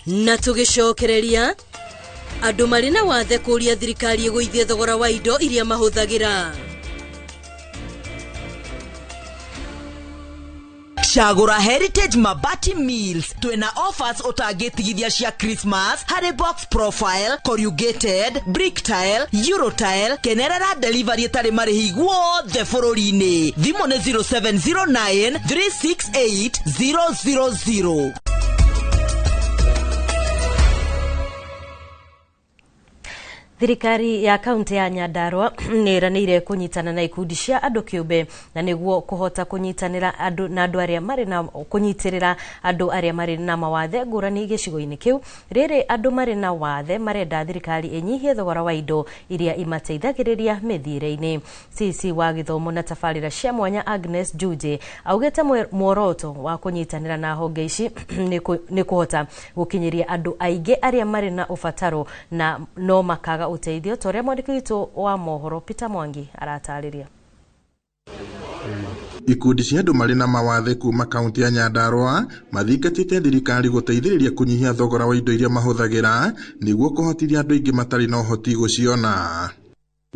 Na tũgĩcokereria, andũ marĩ na wathe kũũria thirikari ĩgũithie thogora wa indo iria mahũthagĩra. Cagũra Heritage Mabati Mills, twĩna offers ũtangĩtigithia cia Christmas harĩ box profile, corrugated, brick tile, euro tile, kenerera delivery ĩtarĩ marĩhi guothe bũrũri-inĩ. Thimũ nĩ 0709 368 000. Thirikari ya kaunti ya Nyandarua nĩ ĩranĩire kũnyitana na ikundi cia andũ kĩũmbe na nĩguo kũhota kũnyitanĩra andũ na andũ arĩa marĩ na kũnyitĩrĩra andũ arĩa marĩ na mawathe ngũrani gĩcigo-inĩ kĩu. Rĩrĩ andũ marĩ na wathe marenda thirikari ĩnyihie thogora wa indo iria imateithagĩrĩria mĩthiĩre-inĩ. CC wa gĩthomo na tabarĩra cia mwanya Agnes Njunje augĩte muoroto wa kũnyitanĩra na honge ici nĩ kũhota gũkinyĩria andũ aingĩ arĩa marĩ na ũbataro na no makaga uteithio ta ũrĩa mwandĩki witũ wa mohoro Peter Mwangi aratarĩria. Ikundi cia andũ marĩ na mawathe kuma kaunti ya Nyandarua mathingatĩte thirikari gũteithĩrĩria kũnyihia thogora wa indo iria mahũthagĩra nĩguo kũhotithia andũ aingĩ matarĩ na ũhoti gũciona.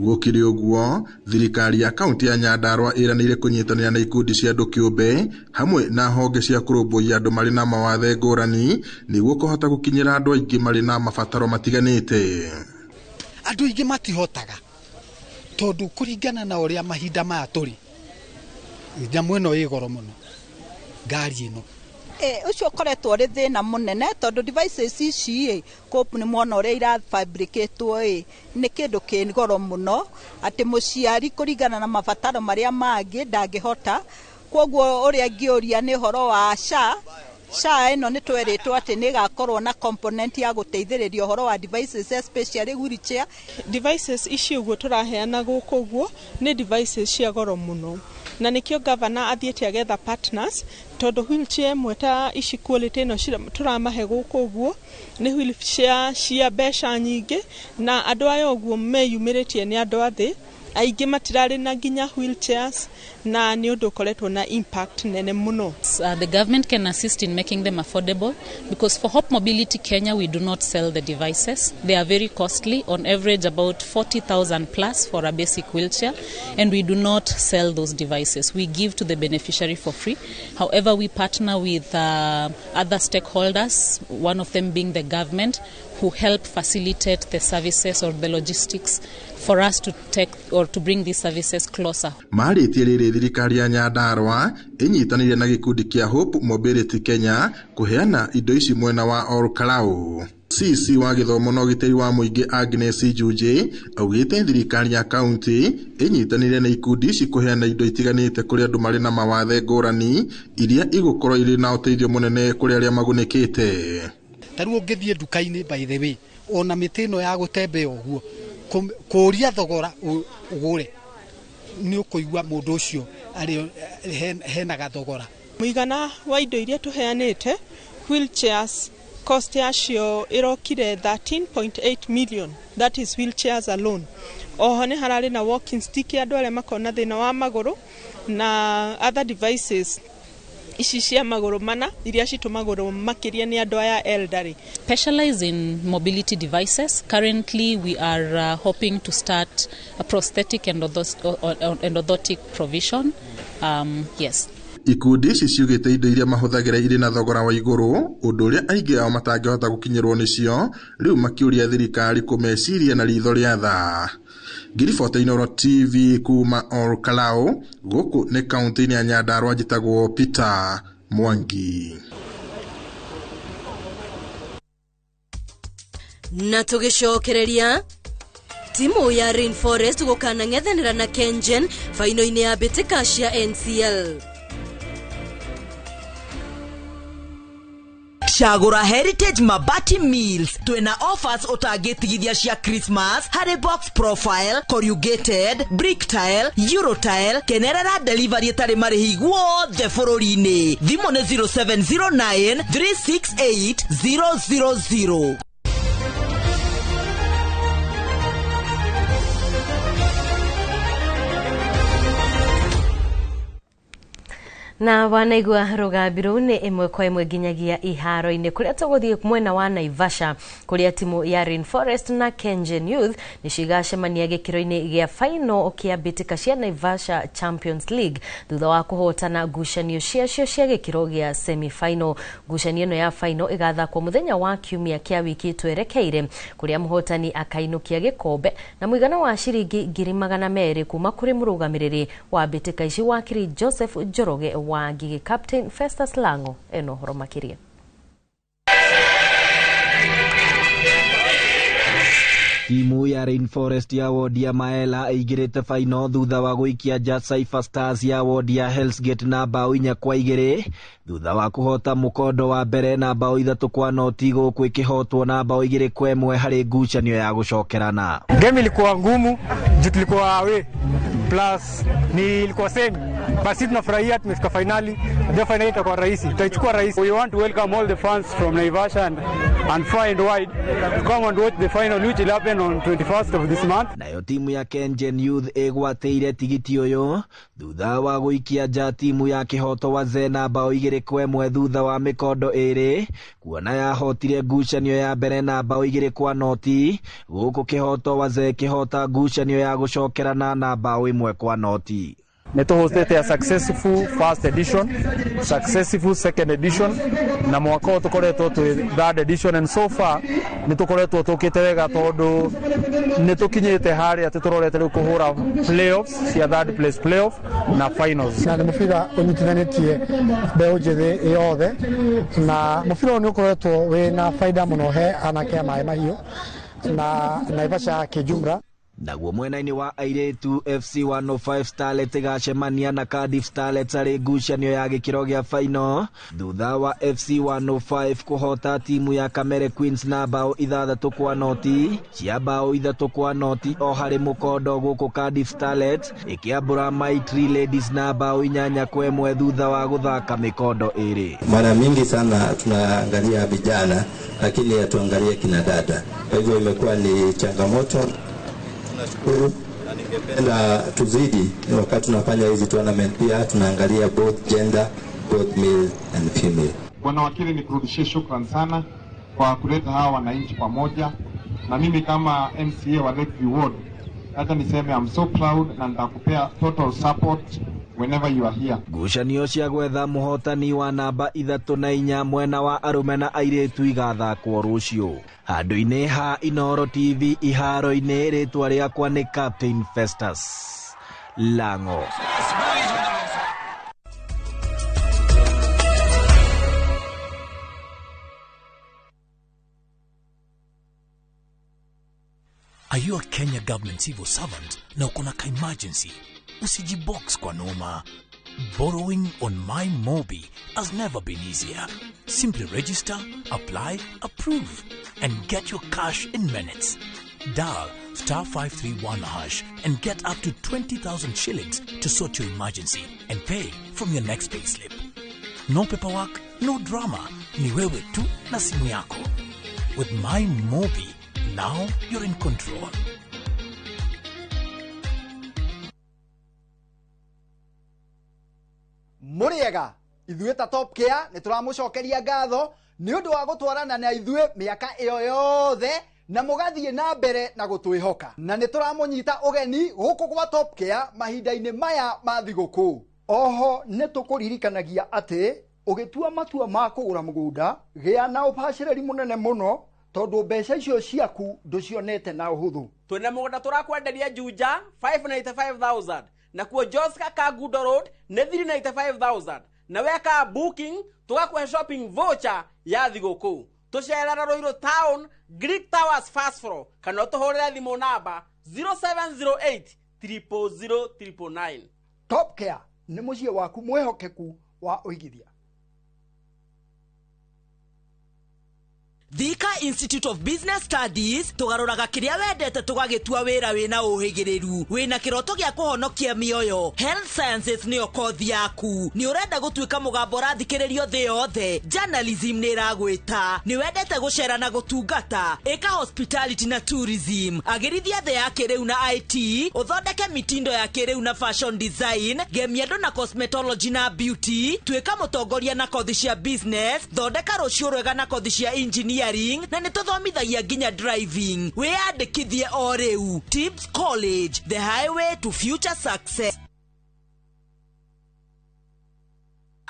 Gũkĩrĩ ũguo, thirikari ya kaunti ya Nyandarua ĩranĩire kũnyitanĩra na ikundi cia andũ kĩũmbe hamwe na honge cia kũrũmbũiya andũ marĩ na mawathe ngũrani nĩguo kũhota gũkinyĩra andũ aingĩ marĩ na mabataro matiganĩte. Andũ aingĩ matihotaga tondũ kũringana na ũrĩa mahinda maya tũrĩ, nyamũ ĩno ĩ goro mũno, ngari ĩno. Ũcio ũkoretwo ũrĩ thĩna mũnene tondũ devices ici ĩ nĩ mwona ũrĩa irafabricatwo ĩ nĩ kĩndũ kĩ goro mũno atĩ mũciari kũringana na mabataro marĩa mangĩ ndangĩhota. Kwoguo ũrĩa ngĩũria nĩ ũhoro wa SHA. SHA ĩno nĩ twerĩtwo atĩ nĩ ĩgakorwo na component ya gũteithĩrĩria ũhoro wa devices especially wheelchair. Devices ici ũguo tũraheana gũkũ ũguo nĩ devices cia goro mũno, na nĩkĩo governor athiĩte agetha partners tondũ wheelchair ĩmwe ta ici quality ĩno tũramahe gũkũ ũguo nĩ wheelchair cia mbeca nyingĩ, na andũ aya ũguo meyumĩrĩtie nĩ andũ a thĩ aingĩ matirarĩ na nginya wheelchairs, Na nĩ ũndũ ũkoretwo na impact nene mũno. The government can assist in making them affordable, because for Hope Mobility Kenya we do not sell the devices. They are very costly, on average about 40,000 plus for a basic wheelchair, and we do not sell those devices. We give to the beneficiary for free. However, we partner with other stakeholders, one of them being the government, who help facilitate the services or the logistics for us to take or to bring these services closer. Marĩtie rĩrĩ thirikari ya Nyandarua ĩnyitanĩire na gĩkundi kĩa Hope Mobility Kenya kũheana indo ici mwena wa Olkalau. CC wa gĩthomo na ũgitĩri wa mũingĩ Agnes Njunjĩ augĩte thirikari ya kaunti ĩnyitanĩire na ikundi ici kũheana indo itiganĩte kũrĩ andũ marĩ na mawathe ngũrani iria igũkorwo irĩ na ũteithio mũnene kũrĩ arĩa magunĩkĩte. Ta rĩu ũngĩthiĩ nduka-inĩ, by the way, ona mĩtĩ ĩno ya gũtembea ũguo, kũũria thogora ũgũre, nĩ ũkũigua mũndũ ũcio arĩ hena gathogora. Mũigana wa indo iria tũheanĩte, wheelchairs cost yacio ĩrokire 13.8 million, that is wheelchairs alone. Oho nĩ hararĩ na walking stick ya andũ arĩa makoragwo na thĩna wa magũrũ, na other devices ici cia magũrũ mana iria citũmagũrwo makĩria nĩ andũ aya elderly. Specialize in mobility devices. Currently we are hoping to start a prosthetic and orthotic provision. Yes. Ikundi ici ciugĩte indo iria mahũthagĩra irĩ na thogora wa igũrũ, ũndũ ũrĩa aingĩ ao matangĩhota gũkinyĩrwo nĩcio, rĩu makĩũria thirikari kũmeciria na ritho rĩa tha. Ngiribota Inooro TV kuma Olkalau, gũkũ nĩ kaunti-inĩ ya Nyandarua, njĩtagwo Peter Mwangi. Na tũgĩcokereria timu ya Rainforest gũkanang'ethanĩra na Kengen faino-inĩ ya mbĩtĩka cia NCL. Cagũra Heritage Mabati Mills, twĩna offers ũtangĩtigithia cia Christmas harĩ box profile, corrugated, brick tile, euro tile. Kenerera delivery ĩtarĩ marĩhi guothe bũrũri-inĩ. Thimũ nĩ 0709 368 000. Na wanaigua rũgambi rũu nĩ ĩmwe kwa ĩmwe nginyagia iharo-inĩ kũrĩa tũgũthiĩ mwena wa Naivasha, kũrĩa timu ya Rainforest na Kengen Youth nĩcio igacemania gĩkĩro-inĩ gĩa final kĩa mbĩtĩka cia Naivasha Champions League thutha wa kũhotana ngucanio ciacio cia gĩkĩro gĩa semi-final. Ngucanio ĩno ya final ĩgathakwo mũthenya wa kiumia kĩa wiki twerekeire, kũrĩa mũhotani akainũkia gĩkombe na mũigana wa ciringi 200,000 kuma kũrĩ mũrũgamĩrĩri wa mbĩtĩka ici wakiri Joseph Njoroge wa Ngigĩ. Captain Festus Lango eno horo makiria. Timu ya Rainforest ya wodi ya Maela ĩingĩrĩte faino thutha wa gũikia nja Cypher Stars ya wodi ya Hell's Gate na bao 4-2 thutha wa kũhota mũkondo wa mbere na bao 3-0 gũkũ ĩkĩhotwo na bao 2-1 harĩ ngucanio ya gũcokerana. Game ilikuwa ngumu juu tulikuwa away, plus ni ilikuwa semi. Basi tunafurahia tumefika finali. Ndio finali itakuwa rahisi, tutaichukua rahisi. We want to welcome all the fans from Naivasha and far and wide to come and watch the final, which will happen on 21st of this month. Nayo timu ya Kengen Youth ĩgwatĩire tigiti ũyũ thutha wa gũikia nja timu ya Kĩhoto Wazee na bao 2-1 thutha wa mĩkondo 2, kuona yahotire ngucanio ya mbere na bao 2-0 gũkũ Kĩhoto Wazee kĩhota ngucanio ya gũcokerana na bao 1-0. Nĩ tũhostete a successful first edition, successful second edition, na mwaka ũyũ tũkoretwo twĩ third edition, and so far nĩ tũkoretwo tũkĩte wega tondũ nĩ tũkinyĩte harĩa atĩ tũrorete rĩu kũhũra playoffs cia third place playoff na finals. Na nĩ mũbira ũnyitithanĩtie mbeũ njĩthĩ yothe, na mũbira ũyũ nĩ ũkoretwo wĩna baida mũno he anake a Maĩ Mahiũ na Naivasha kĩjumla. Naguo mwena-inĩ wa airĩtu, FC 105 Starlets ĩgacemania na Cardiff Starlets harĩ ngucanio ya gĩkĩro gĩa faino thutha wa FC 105 kũhota timu ya Kamere Queens na bao 6-0 cia bao 3-0 o harĩ mũkondo, gũkũ Cardiff Starlets ĩkĩambũra Maitri Ladies na bao 8-1 thutha wa gũthaka mĩkondo 2. Mara mingi sana tunaangalia vijana lakini hatuangalie kina dada, kwa hivyo imekuwa ni changamoto. Tunashukuru Na ningependa tuzidi wakati tunafanya hizi tournament, pia tunaangalia both gender, both male and female. Bwana wakili, nikurudishie shukran sana kwa kuleta hawa wananchi pamoja, na mimi kama MCA wa Lakeview Ward, hata niseme I'm so proud na nitakupea total support whenever you are here. Ngucanio cia gwetha mũhotani wa namba 3 na 4 mwena wa arũme na airĩtu igathakwo rũciũ handũ-inĩ ha Inooro TV iharo-inĩ. Rĩtwa rĩakwa nĩ Captain Festus Lango. Are you a Kenya government civil servant na uko na ka-emergency? Usijibox kwa noma. Borrowing on My Mobi has never been easier. Simply register, apply, approve, and get your cash in minutes. Dial *531# and get up to 20,000 shillings to sort your emergency and pay from your next payslip. No paperwork, no drama. Ni wewe tu na simu yako. With My Mobi, now you're in control. Mũrĩega ithuĩ ta Top Care nĩ tũramũcokeria ngatho nĩ ũndũ wa gũtwarana na ithuĩ mĩaka ĩyo yothe na mũgathiĩ na mbere na gũtwĩhoka, na nĩ tũramũnyita ũgeni gũkũ gwa Top Care mahinda-inĩ maya ma thigũkũ. Oho nĩ tũkũririkanagia atĩ ũgĩtua matua ma kũgũra mũgũnda gĩa na ũbacĩrĩri mũnene mũno tondũ mbeca icio ciaku ndũcionete na ũhũthũ. Twĩna mũgũnda tũrakwenderia Juja 595,000, nakuo Joska Kangundo Road nĩ 395,000, na weka booking tũgakũhe shopping voucher ya thigũkũ. Tũcerera Ruiru Town, Greek Towers first floor, kana ũtũhũrĩre thimũ namba 0708 000 999. Top Care nĩ mũciĩ waku mwĩhokeku wa ũigithia. Thika Institute of Business Studies tugaruraga kiria wendete tugagitua wira wina uhigiriru wina kiroto gia kuhonokia mioyo. Health Sciences niyo kothi yaku. Ni urenda gutuika mugambo urathikiririo thi yothe. Journalism ni iragwita. Ni wendete gucera na gutungata. Ika hospitality na tourism. Agirithia thi ya kiriu na IT. Uthondeke mitindo ya kiriu na fashion design. Gemia andu na cosmetology na beauty. Tuika mutongoria na kothi cia business. Thondeka rucio rwega na kothi cia engineering na nĩtũthomithagia nginya driving. Wĩyandĩkithie o rĩu. Tips College, the highway to future success.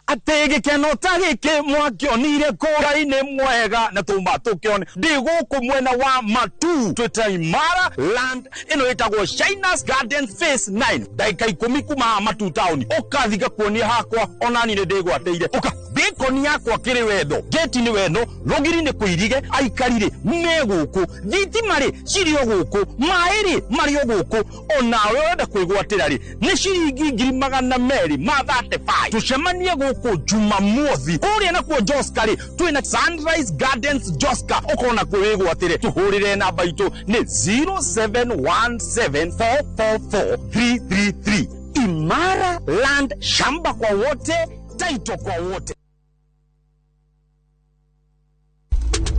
Atĩ gĩkeno ta gĩkĩ mwakĩonire kũra-inĩ mwega na tuma tũkĩone ndĩ gũkũ mwena wa Matu twĩta Imara Land ĩno ĩtagwo Shinas Garden Phase 9 ndagĩka 10 kuma Matu town ũkathi ngakuonia hakwa onani nĩ ndĩgwatĩire ũka bikoni yakwa kĩrĩ wendo gate nĩ wendo rũgiri nĩ kũirige aikari rĩ me gũkũ thitima rĩ cirĩ o gũkũ maĩ rĩ marĩ o gũkũ onawe ũrenda kwĩgwatĩra rĩ nĩ ciringi 235,000 tũcemanie gũkũ Jumamothi kũrĩa nakuo Joska rĩ twĩna Sunrise Gardens Joska ũkona kwĩgwatĩre tũhũrĩre namba itũ nĩ 0717444333. Imara Land, shamba kwa wote, title kwa wote.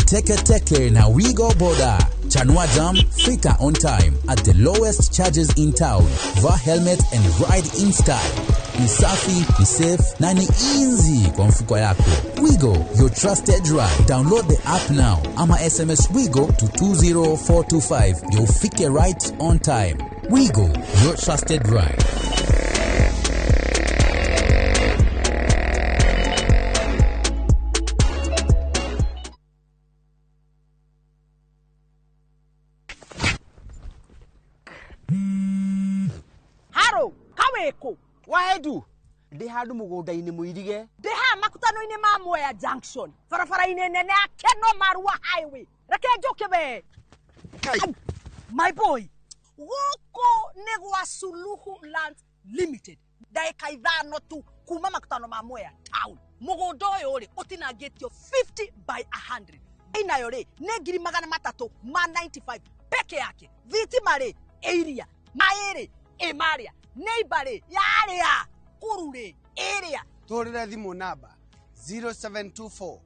Teke Teke na Wigo Boda. Chanua Jam, fika on time at the lowest charges in town. Vaa helmet and ride in style. Ni safi, ni safe na ni easy kwa mfuko yako. Wigo, your trusted ride. Download the app now ama SMS Wigo to 20425. You'll fike right on time. Wigo, your trusted ride. Waedu ndi handu mugunda-ini muirige ndi haha makutano-ini ma Mwea Junction barabara-ini nene ya Keno Marua Highway. Reke njuke we my boy, guku ni gwa Suluhu Land Limited, ndagika 5 tu kuma makutano ma Mwea town. Mugunda uyu ri utinangitio 50 by 100 inayo ri ni 395 peke yake. Thitima ri area mairi imaria neighbor yaria kurure area. Tũhũrĩre thimũ namba 0724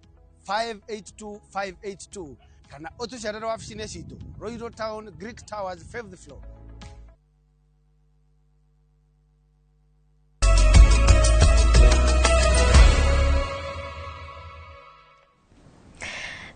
582 582 kana ũtũcerere wabici-inĩ citũ Ruiru Town, Greek Towers, 5th floor.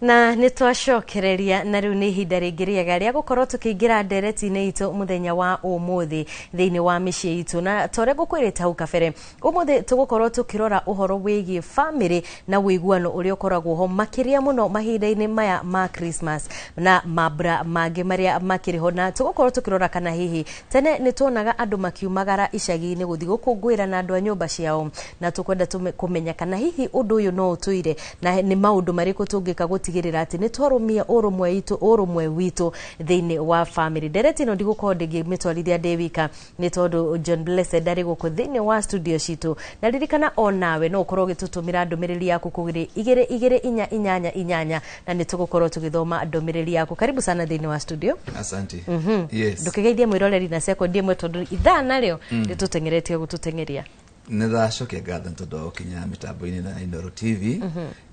Na nä twacokereria na rä u nä ihinda rĩngĩ rĩega rĩa gũkorwo tũkĩingĩra ndereti-inĩ itũ mũthenya wa ũmũthĩ thĩinĩ wa mĩciĩ itũ, na ta ũrĩa ngũkwĩrĩte hau kabere, ũmũthĩ tũgũkorwo tũkĩrora ũhoro wĩgiĩ famĩlĩ na ũiguano ũrĩa ũkoragwo ho, makĩria mũno mahinda-inĩ maya ma Christmas na mambura mangĩ marĩa makĩrĩ ho. Na tũgũkorwo tũkĩrora kana hihi tene nĩ tuonaga andũ makiumagara icagi-inĩ gũthiĩ gũkũngũĩra na andũ a nyũmba ciao, na tũkwenda kũmenya kana hihi ũndũ ũyũ no ũtũire, na nĩ maũndũ marĩkũ tũngĩka gũtigĩrĩra atĩ nĩ twarũmia ũrũmwe witũ thĩinĩ wa family. Ndereti ĩno ndigũkorwo ndĩngĩmĩtwarithia ndĩ wika, nĩ tondũ John Blessed arĩ gũkũ thĩinĩ wa studio citũ. Na ririkana o nawe no ũkorwo ũgĩtũtũmĩra ndũmĩrĩri yaku kũgĩrĩ 22488, na nĩ tũgũkorwo tũgĩthoma ndũmĩrĩri yaku. Karibu sana thĩinĩ wa studio. Asante. Yes. Ndũkĩgeithie mwĩroreri na sekondi ĩmwe, tondũ ithaa narĩo rĩtũteng'eretie gũtũteng'eria. Nĩ ndacokia ngatho nĩ tondũ wa gũkinya mĩtambo-inĩ na Inooro TV.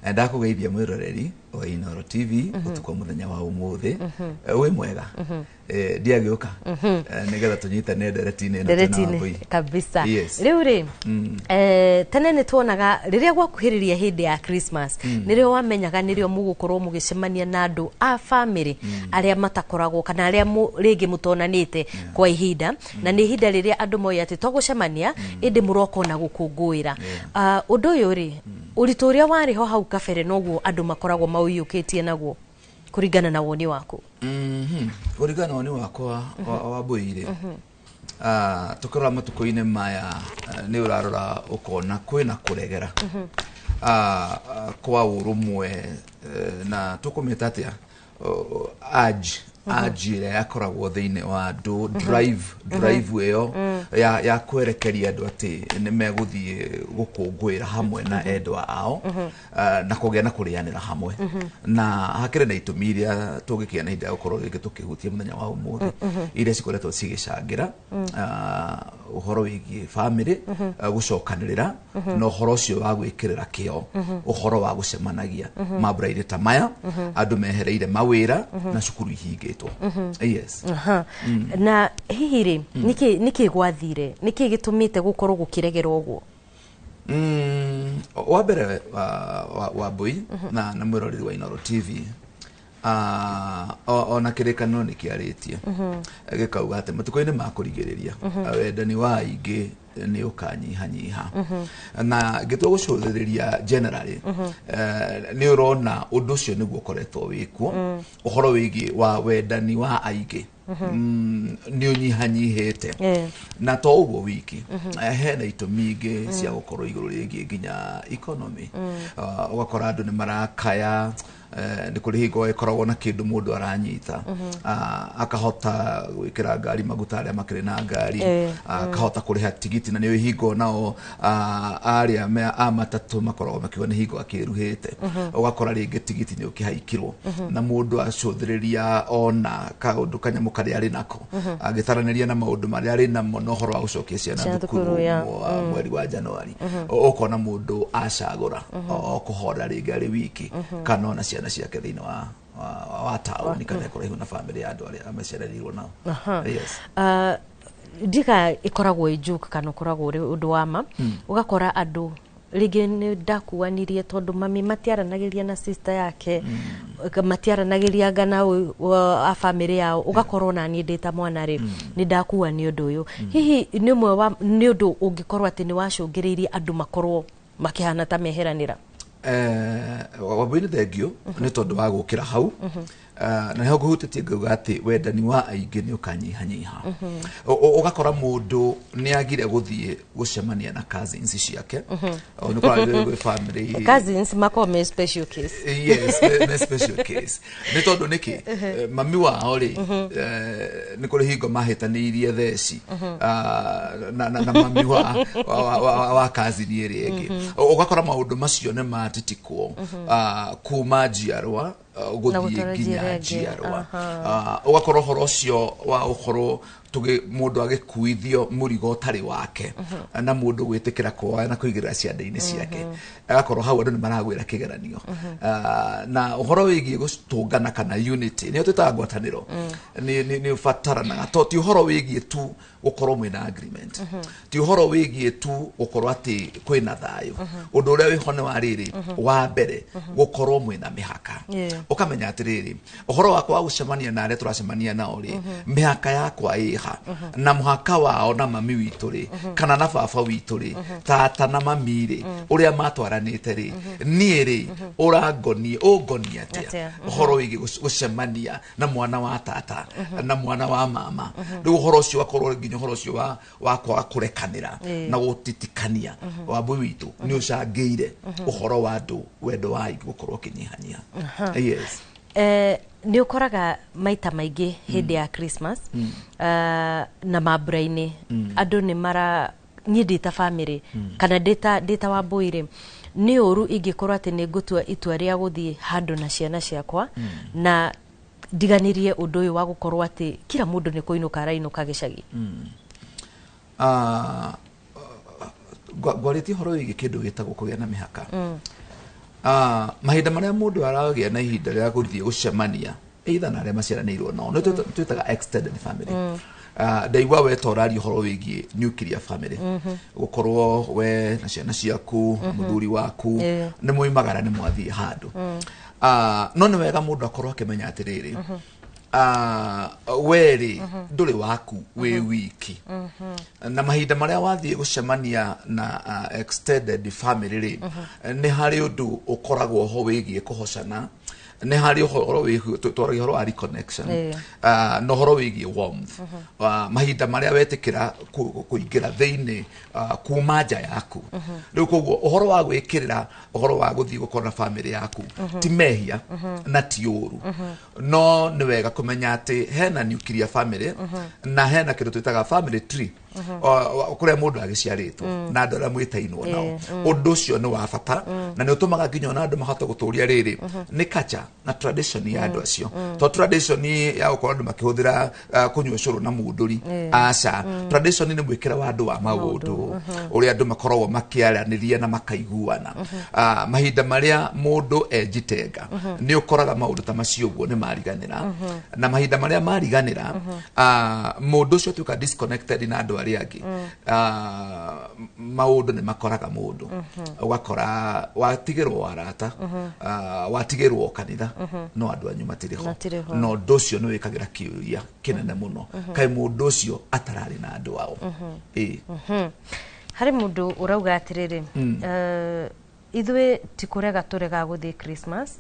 Na ndakũgeithia mwĩroreri wa Inooro TV ũtukũ wa mũthenya wa ũmũthĩ. Wĩ mwega? Ndiagĩũka nĩgetha tũnyitane ndereti-inĩ ĩno twĩna ndereti-inĩ Wambũi. Kabisa. Yes. Rĩu rĩ, tene nĩ tuonaga rĩrĩa gwakuhĩrĩria hĩndĩ ya Christmas, nĩrĩo wamenyaga nĩrĩo mũgũkorwo mũgĩcemania na andũ a famĩlĩ arĩa matakoragwo kana arĩa rĩngĩ mũtonanĩte kwa ihinda, na nĩ ihinda rĩrĩa andũ moĩ atĩ to gũcemania ĩndĩ mũroka ona gũkũngũĩra. Ah, ũndũ ũyũ rĩ, ũritũ ũrĩa warĩ ho hau kabere noguo andũ makoragwo maũiyũkĩtie naguo, kũringana na woni waku? Kũringana na woni wakwa wa Wambũi rĩ, tũkĩrora matukũ-inĩ maya, nĩ ũrarora ũkona kwĩna kũregera kwa ũrũmwe, na tũkũmĩta atĩa, urge ĩrĩa yakoragwo thĩinĩ wa andũ, drive ĩyo ya kwerekeria andũ atĩ nĩ megũthiĩ gũkũngũĩra hamwe na endwa ao, na kũgĩa na kũrĩanĩra hamwe. Na hakĩrĩ na itũmi iria tũngĩkĩgĩa na ihinda rĩa gũkorwo rĩngĩ tũkĩhutia mũthenya wa ũmũthĩ, iria cikoretwo cigĩcangĩra ũhoro wĩgiĩ famĩlĩ gũcokanĩrĩra na ũhoro ũcio wa gwĩkĩrĩra kĩo ũhoro wa gũcemanagia mambura-inĩ ta maya, andũ mehereire mawĩra na cukuru ihingĩtwo. Yes. Aha. Na hihi rĩ, nĩkĩ gwathire, nĩkĩ gĩtũmĩte gũkorwo gũkĩregerwo ũguo? Wa mbere, wa Mbũi na mwĩroreri wa Inooro TV, ona kĩrĩkanĩro nĩ kĩarĩtie gĩkauga atĩ matukũ-inĩ ma kũrigĩrĩria wendani wa aingĩ nĩ ũkanyihanyiha. Na ngĩtua gũcũthĩrĩria generally, nĩ ũrona ũndũ ũcio nĩguo ũkoretwo wĩkuo. Ũhoro wĩgiĩ wa wendani wa aingĩ nĩ ũnyihanyihĩte. Na to ũguo wiki, hena itũmi ingĩ cia gũkorwo igũrũ rĩgiĩ nginya economy. Ũgakora andũ nĩ marakaya, nĩ kũrĩ hingo ĩkoragwo na kĩndũ mũndũ aranyita, akahota gwĩkĩra ngari maguta arĩa makĩrĩ na ngari, akahota kũrĩha tigiti, na nĩ hingo nao arĩa a matatũ makoragwo makiuga nĩ hingo akĩruhĩte. Ũgakora rĩngĩ tigiti nĩ ũkĩhaikirwo, na mũndũ acũthĩrĩria ona kaũndũ kanyamũ karĩa arĩ nako, agĩtaranĩria na maũndũ marĩa arĩ namo na ũhoro wa gũcokia ciana ciana thukuru thukuru, ya. Mweri wa Januari, ũkona mũndũ acagũra o kũhora rĩngĩ arĩ wiki kana ona ciana ciake thĩinĩ wa taũni kana kũraihu na bamĩrĩ ya andũ arĩa maciaranĩirwo nao. Yes. Ndiga ĩkoragwo ĩ joke kana ũkoragwo ũrĩ ũndũ wa ma, ũgakora andũ rĩngĩ nĩ ndakuanirie tondũ mami matiaranagĩria na sister yake, matiaranagĩria anga na a bamĩrĩ yao, ũgakorwo na niĩ ndĩ ta mwana rĩ, nĩ ndakua nĩ ũndũ ũyũ. Hihi nĩ ũmwe wa nĩ ũndũ ũngĩkorwo atĩ nĩ wacũngĩrĩirie andũ makorwo makĩhana ta meheranĩra? Wambui, nĩ thengio nĩ tondũ wa gũkĩra hau. Na nĩho ngũhutĩtie ngauga atĩ wendani wa aingĩ nĩ ũkanyihanyiha. Ũgakora mũndũ nĩ agire gũthiĩ gũcemania na cousins ciake. O, nĩ ũkoraga gwĩ family Cousins makorwo me special case. Yes, nĩ special case, nĩ tondũ nĩkĩ? Mami wao rĩ, nĩ kũrĩ hingo mahĩtanĩirie theci na mami wa cousin ĩrĩa ĩngĩ. Ũgakora maũndũ macio nĩ matitikwo kuma njiarwa na gũthiĩ gũtwara nginya njĩra ĩngĩ. njiarwa. Ũgakora ũhoro ũcio wa ũkorwo Mũndũ agĩkuithio mũrigo ũtarĩ wake na mũndũ gwĩtĩkĩra kuoya na kũigĩrĩra ciande-inĩ ciake, agakorwo hau andũ nĩ maragwĩra kĩgeranio. Na ũhoro wĩgiĩ gũtũngana kana unity, nĩyo twĩtaga ngwatanĩro, nĩ ũbataranaga to ti ũhoro wĩgiĩ tu gũkorwo mwĩna agreement, ti ũhoro wĩgiĩ tu gũkorwo atĩ kwĩna thayũ. Ũndũ ũrĩa wĩho nĩ wa rĩrĩ, wa mbere gũkorwo mwĩna mĩhaka, ũkamenya atĩrĩrĩ, ũhoro wakwa wa gũcemania na arĩa tũracemania nao rĩ, mĩhaka yakwa ĩha na mũhaka wao na mami witũ rĩ, kana na baba witũ rĩ, tata na mami rĩ, ũrĩa matwaranĩte rĩ, niĩ rĩ, ũrangonie ũngonie atĩa ũhoro wĩgiĩ gũcemania na mwana wa tata na mwana wa mama? Rĩu ũhoro ũcio wakorwo nginya ũhoro ũcio wa kwaga kũrekanĩra na gũtitikania wambui witũ nĩ ũcangĩire ũhoro wa andũ wendo wa aingĩ gũkorwo ũkĩnyihanyiha. Yes. Nĩ ũkoraga maita maingĩ hĩndĩ ya Christmas na mambura-inĩ, andũ nĩ mara niĩ ndĩ ta bamĩrĩ kana ndĩ ta Wambũi rĩ, nĩ ũru ingĩkorwo atĩ nĩ ngũtua itua rĩa gũthiĩ handũ na ciana ciakwa na ndiganĩrie ũndũ ũyũ wa gũkorwo atĩ kila mũndũ nĩ kũinũka arainũka gĩcagi? Ngwarĩtie ũhoro wĩgiĩ kĩndũ gĩtagwo kũgĩa na mĩhaka. Mahinda marĩa mũndũ aragĩa na ihinda rĩa gũthiĩ gũcemania either na arĩa maciaranĩirwo nao, nĩ twĩtaga extended family. Ndaigua we ta ũraria ũhoro wĩgiĩ nuclear family, gũkorwo we na ciana ciaku na mũthuri waku nĩ mwoimagara nĩ mwathiĩ handũ. No nĩ wega mũndũ akorwo akĩmenya atĩrĩrĩ, we rĩ, ndũrĩ waku wĩ wiki, na mahinda marĩa wathiĩ gũcemania na extended family rĩ, nĩ harĩ ũndũ ũkoragwo ho wĩgiĩ kũhocana, nĩ harĩ ũhoro wĩgiĩ twaragia ũhoro wa reconnection, na ũhoro wĩgiĩ warmth. Mahinda marĩa wetĩkĩra kũingĩra thĩinĩ kuma nja yaku. Rĩu koguo ũhoro wa gwĩkĩrĩra ũhoro wa gũthiĩ gũkorwo na family yaku ti mehia na ti ũru, no nĩ wega kũmenya atĩ hena nuclear family na hena kĩndũ twĩtaga family tree, kũrĩa mũndũ agĩciarĩtwo na andũ arĩa mwĩtainwo nao. Ũndũ ũcio nĩ wa bata na nĩ ũtũmaga nginya ona andũ mahote gũtũria rĩrĩ nĩ culture na tradition ya andũ acio, to tradition ya gũkorwo andũ makĩhũthĩra kũnyua cũrũ na mũndũri. Aca, tradition nĩ mwĩkĩre wa andũ wa maũndũ, ũrĩa andũ makoragwo makĩaranĩria na makaiguana. Mahinda marĩa mũndũ enjitenga, nĩ ũkoraga maũndũ ta macio ũguo nĩ mariganĩra, na mahinda marĩa mariganĩra, mũndũ ũcio atuĩka disconnected na andũ arĩa angĩ, maũndũ nĩ makoraga mũndũ, ũgakora watigĩrwo arata, watigĩrwo kanitha, no andũ anyu matirĩ ho. Matirĩ ho. Na ũndũ ũcio nĩ wĩkagĩra kĩũria kĩnene mũno, kaĩ mũndũ ũcio atararĩ na andũ ao? Ĩĩ. Harĩ mũndũ ũrauga atĩrĩrĩ, ithuĩ ti kũrega tũrega gũthiĩ Christmas,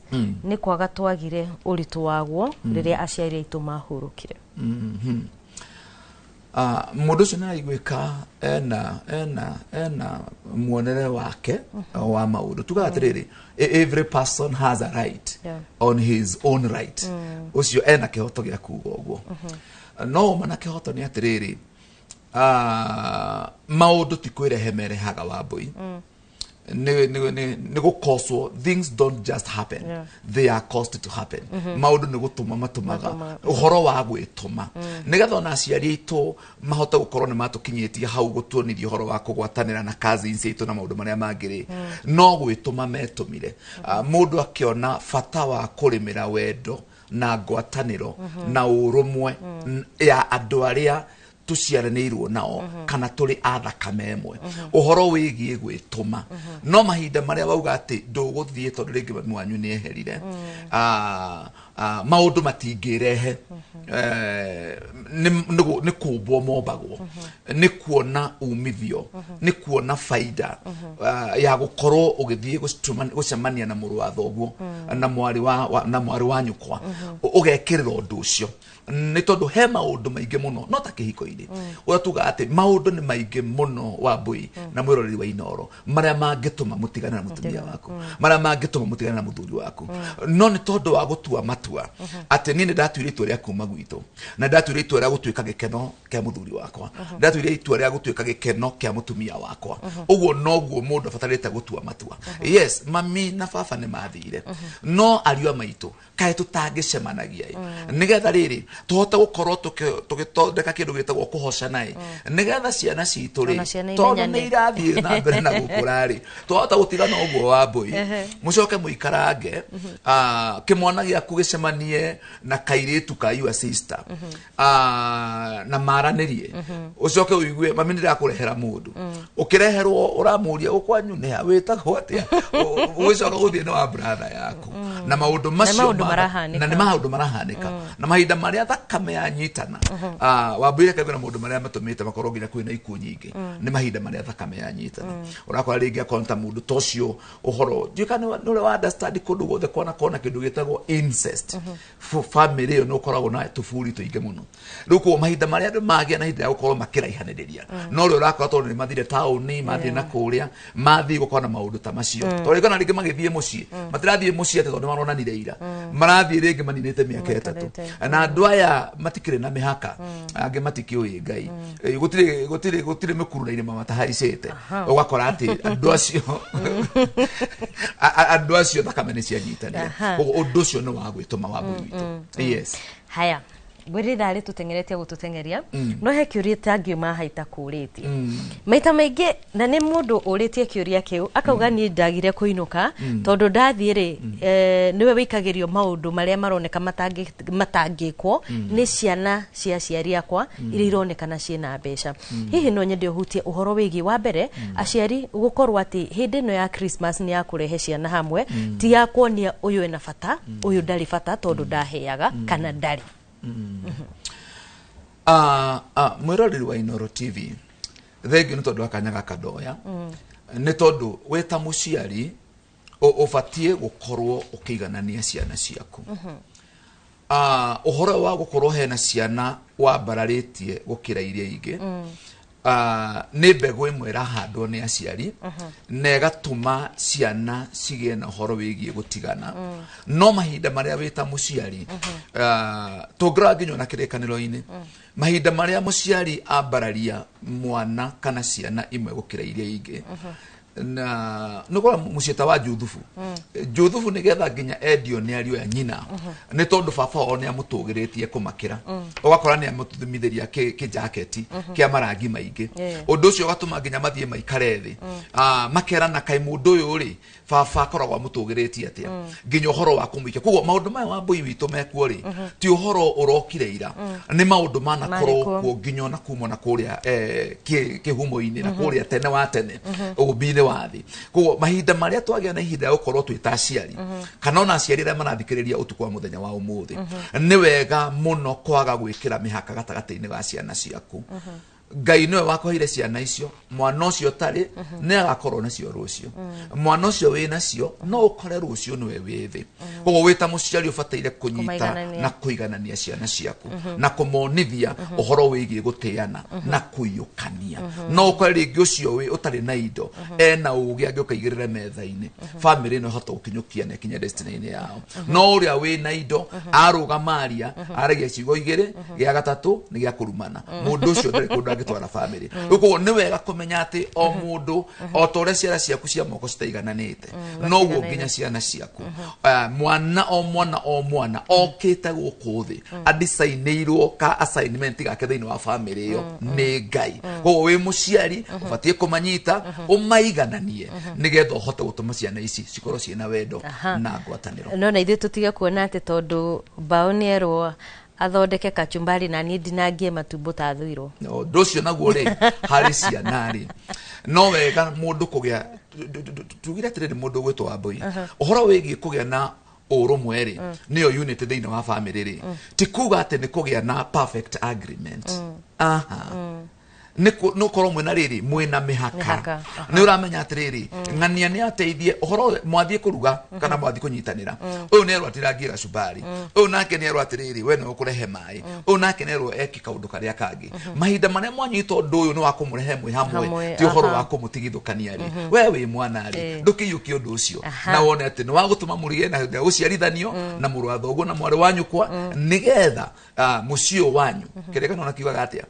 nĩ kwaga twagire ũritũ waguo rĩrĩa aciari aitũ mahurũkire. Mũndũ ũcio nĩ araiguĩka ena muonere wake wa maũndũ. Tugaga atĩrĩrĩ, every person has a right on his own right. Ũcio ena kĩhoto gĩa kuga ũguo, no ũma na kĩhoto nĩ atĩrĩrĩ, maũndũ ti kwĩrehe merehaga, Wambũi, nĩ gũkoswo. Things don't just happen, they are caused to happen. Maũndũ nĩ gũtũma matũmaga. Matũmaga. Ũhoro wa gwĩtũma nĩgetha ona aciari aitũ mahote gũkorwo nĩ matũkinyĩtie hau gũtuonithia ũhoro wa kũgwatanĩra na cousins aitũ na maũndũ marĩa mangĩ rĩ, no gwĩtũma metũmire. Mũndũ akĩona bata wa kũrĩmĩra wendo na ngwatanĩro na ũrũmwe ya andũ arĩa tũciaranĩirwo nao kana tũrĩ a thakame ĩmwe, ũhoro wĩgiĩ gwĩtũma. No mahinda marĩa wauga atĩ ndũgũthiĩ tondũ rĩngĩ mami wanyu nĩ eherire, maũndũ matingĩrehe. Nĩ kũmbwo mombagwo, nĩ kuona umithio, nĩ kuona baida ya gũkorwo ũgĩthiĩ gũcemania na mũrũ wa thoguo na mwarĩ na mwarĩ wa nyũkwa. Ũgekĩrĩra ũndũ ũcio nĩ tondũ he maũndũ maingĩ mũno, no ta kĩhiko-inĩ ũrĩa tugaga atĩ maũndũ nĩ maingĩ mũno, Wambũi na mwĩroreri wa Inoro, marĩa mangĩtũma mũtigane na mũtumia waku, marĩa mangĩtũma mũtigane na mũthuri waku, no nĩ tondũ wa gũtua matua atĩ niĩ nĩ ndatuire itua rĩa kuma gwitũ na ndatuire itua rĩa gũtuĩka gĩkeno. Kĩa mũthuri wakwa, ndatuire itua rĩa gũtuĩka gĩkeno kĩa mũtumia wakwa. Ũguo noguo mũndũ abatarĩte gũtua matua. Yes, mami na baba nĩ mathire, no ariũ a maitũ kaĩ tũtangĩcemanagia ĩ, nĩgetha rĩrĩ tũhote gũkorwo tũgĩthondeka kĩndũ gĩtagwo kũhocana ĩ, nĩgetha ciana citũ rĩ, Ona ciana tondũ imenyane. nĩ irathiĩ na mbere na gũkũra rĩ, twahota gũtigana ũguo wa mbũi, mũcoke mũikarange, kĩmwana gĩaku gĩcemanie na kairĩtu ka your sister, na maranĩrie, ũcoke ũigue, "Mami, nĩ ndĩrakũrehera mũndũ." Ũkĩreherwo ũramũria, "Gũkwanyu nĩ ha? Wĩtagwo atĩa?" Ũgĩcoka gũthiĩ nĩ wa brother yaku na maũndũ macio. Maũndũ marahanĩka. Na nĩ maũndũ marahanĩka na mahinda marĩa thakame yanyitana. Wambĩire kaigua na maũndũ marĩa matũmĩte makorwo nginya kwĩna ikuũ nyingĩ nĩ mahinda marĩa thakame yanyitana. Ũrakora rĩngĩ akorwo nĩ ta mũndũ ta ũcio, ũhoro ndiũĩ kana nĩ ũrĩa wa understand, kũndũ guothe kwana kona kĩndũ gĩtagwo incest. Family ĩyo nĩ ũkoragwo na tũburi tũingĩ mũno. Rĩu koguo mahinda marĩa andũ magĩa na ihinda rĩa gũkorwo makĩraihanĩrĩria, no rĩo ũrakora tondũ nĩ mathire taũni, mathiĩ na kũrĩa, mathiĩ gũkorwo na maũndũ ta macio, tondũ rĩngĩ ona rĩngĩ magĩthiĩ mũciĩ, matirathiĩ mũciĩ atĩ tondũ nĩ maronanire ira, marathiĩ rĩngĩ maninĩte mĩaka 3, na andũ aya matikĩrĩ na mĩhaka, angĩ matikĩũĩ Ngai. Gũtirĩ mĩkurura-inĩ matahaicĩte. Ũgakora atĩ andũ acio thakame nĩ cianyitanire. Koguo ũndũ ũcio nĩ wa gwĩtũma wa mbũri witũ, yes. Haya, ngwĩre ithaa rĩtũteng'eretie gũtũteng'eria, no he kĩũria tangiuma haha itakũrĩtie maita maingĩ, na nĩ mũndũ ũrĩtie kĩũria kĩu akauga, "Niĩ ndagire kũinũka tondũ ndathiĩ rĩ, nĩwe wĩikagĩrio maũndũ marĩa maroneka matangĩkwo nĩ ciana cia aciari akwa iria ironekana ciĩna mbeca." Hihi no nyende ũhutie ũhoro wĩgiĩ wa mbere aciari gũkorwo atĩ hĩndĩ ĩno ya Christmas nĩ ya kũrehe ciana hamwe, ti ya kuonia ũyũ ena bata, ũyũ ndarĩ bata tondũ ndaheaga kana ndarĩ. Mwĩroreri wa Inoro TV, thengio nĩ tondũ wa kanya gaka ndoya, nĩ tondũ wĩ ta mũciari ũbatiĩ gũkorwo ũkĩiganania ciana ciaku. Ũhoro wa gũkorwo hena ciana wambararĩtie gũkĩra iria ingĩ, nĩ mbegũ ĩmwe ĩrahandwo nĩ aciari na ĩgatũma ciana cigĩe na ũhoro wĩgiĩ gũtigana. No mahinda marĩa wĩ ta mũciari, tũngĩrora nginya ona kĩrĩkanĩro-inĩ, mahinda marĩa mũciari ambararia mwana kana ciana imwe gũkĩra iria ingĩ, na nĩ ũkora mũciĩ ta wa Juthubu, Juthubu nĩgetha nginya endio nĩ ariũ a nyina, nĩ tondũ baba wao nĩ amũtũgĩrĩtie kũmakĩra. Ũgakora nĩ amũthimithĩria kĩjaketi kĩa marangi maingĩ. Ũndũ ũcio ũgatũma nginya mathiĩ maikare thĩ, makerana, "Kaĩ mũndũ ũyũ rĩ, baba akoragwo amũtũgĩrĩtie atĩa?" Nginya ũhoro wa kũmũikia. Koguo maũndũ maya wa mbũi witũ mekuo rĩ, ti ũhoro ũrokire ira, nĩ maũndũ manakorwo Marĩ kuo. kuo nginya ona kuma na kũrĩa kĩhumo-inĩ na kũrĩa tene wa tene ũmbi-inĩ wa thĩ. Koguo mahinda marĩa twagĩa na ihinda rĩa gũkorwo twĩ ta aciari, kana ona aciari arĩa marathikĩrĩria ũtukũ wa mũthenya wa ũmũthĩ, nĩ wega mũno kwaga gwĩkĩra mĩhaka gatagatĩ-inĩ ga ciana ciaku. Ngai nĩwe wakũheire ciana icio. Mwana ũcio ũtarĩ nĩ agakorwo nacio rũciũ, mwana ũcio wĩ nacio no ũkore rũciũ nĩwe wĩ thĩ. Koguo wĩ ta mũciari ũbataire kũnyita Kũmaiganania. na kũiganania ciana ciaku na kũmonithia ũhoro wĩgiĩ gũtĩana na kũiyũkania. No ũkore rĩngĩ ũcio wĩ ũtarĩ na indo ena ũgĩ angĩũka igĩrĩre metha-inĩ, famĩlĩ ĩno ĩhote gũkinyũkia na ĩkinye destiny-inĩ yao. No ũrĩa wĩ na indo arũgama aria, aragia ciugo igĩrĩ, gĩa gatatũ nĩ gĩa kũrumana. Mũndũ ũcio ndarĩ kũndũ angĩtwara famĩlĩ. Rĩu koguo nĩ wega kũmenya atĩ o mũndũ, o ta ũrĩa ciara ciaku cia moko citaigananĩte, noguo nginya ciana ciaku. Mwana o mwana o mwana okĩte gũkũ thĩ adicainĩirwo ka assignment gake thĩinĩ wa famĩlĩ ĩyo nĩ Ngai. Koguo wĩ mũciari ũbatiĩ kũmanyita ũmaigananie nĩgetha ũhote gũtũma ciana ici cikorwo ciĩna wendo na ngwatanĩro. No na ithuĩ tũtige kuona atĩ tondũ mbaũ nĩ erwo athondeke kachumbari na niĩ ndinangie matumbo ta thuirwo. Ũndũ ũcio naguo rĩ, harĩ ciana rĩ, no wega mũndũ kũgĩa, tugire atĩrĩrĩ, mũndũ ũgwĩtwo Wambũi, ũhoro wĩgiĩ kũgĩa na ũrũmwe rĩ, nĩyo unity thĩinĩ wa famĩlĩ rĩ, ti kuga atĩ nĩ kũgĩa na perfect agreement. Aha. Nĩ ũkorwo mwĩna rĩrĩ, mwĩna mĩhaka. Nĩ ũramenya atĩrĩrĩ, ng'ania nĩ ateithie ũhoro mwathiĩ kũruga kana mwathiĩ kũnyitanĩra. Ũyũ nĩ erwo atirangie gacumbari, ũyũ nake nĩ erwo atĩrĩrĩ, we nĩwe ũkũrehe maĩ, ũyũ nake nĩ erwo eke kaũndũ karĩa kangĩ. Mahinda marĩa mwanyita ũndũ ũyũ nĩ wa kũmũrehe mwĩ hamwe, ti ũhoro wa kũmũtigithũkania rĩ. We wĩ mwana rĩ, ndũkĩiyũkie ũndũ ũcio na wone atĩ nĩ wa gũtũma mũrigĩe na gũciarithanio na mũrũ wa thoguo na mwarĩ wa nyũkwa, nĩgetha mũciĩ ũyũ wanyu kĩrĩkanĩro na kiugaga atĩa,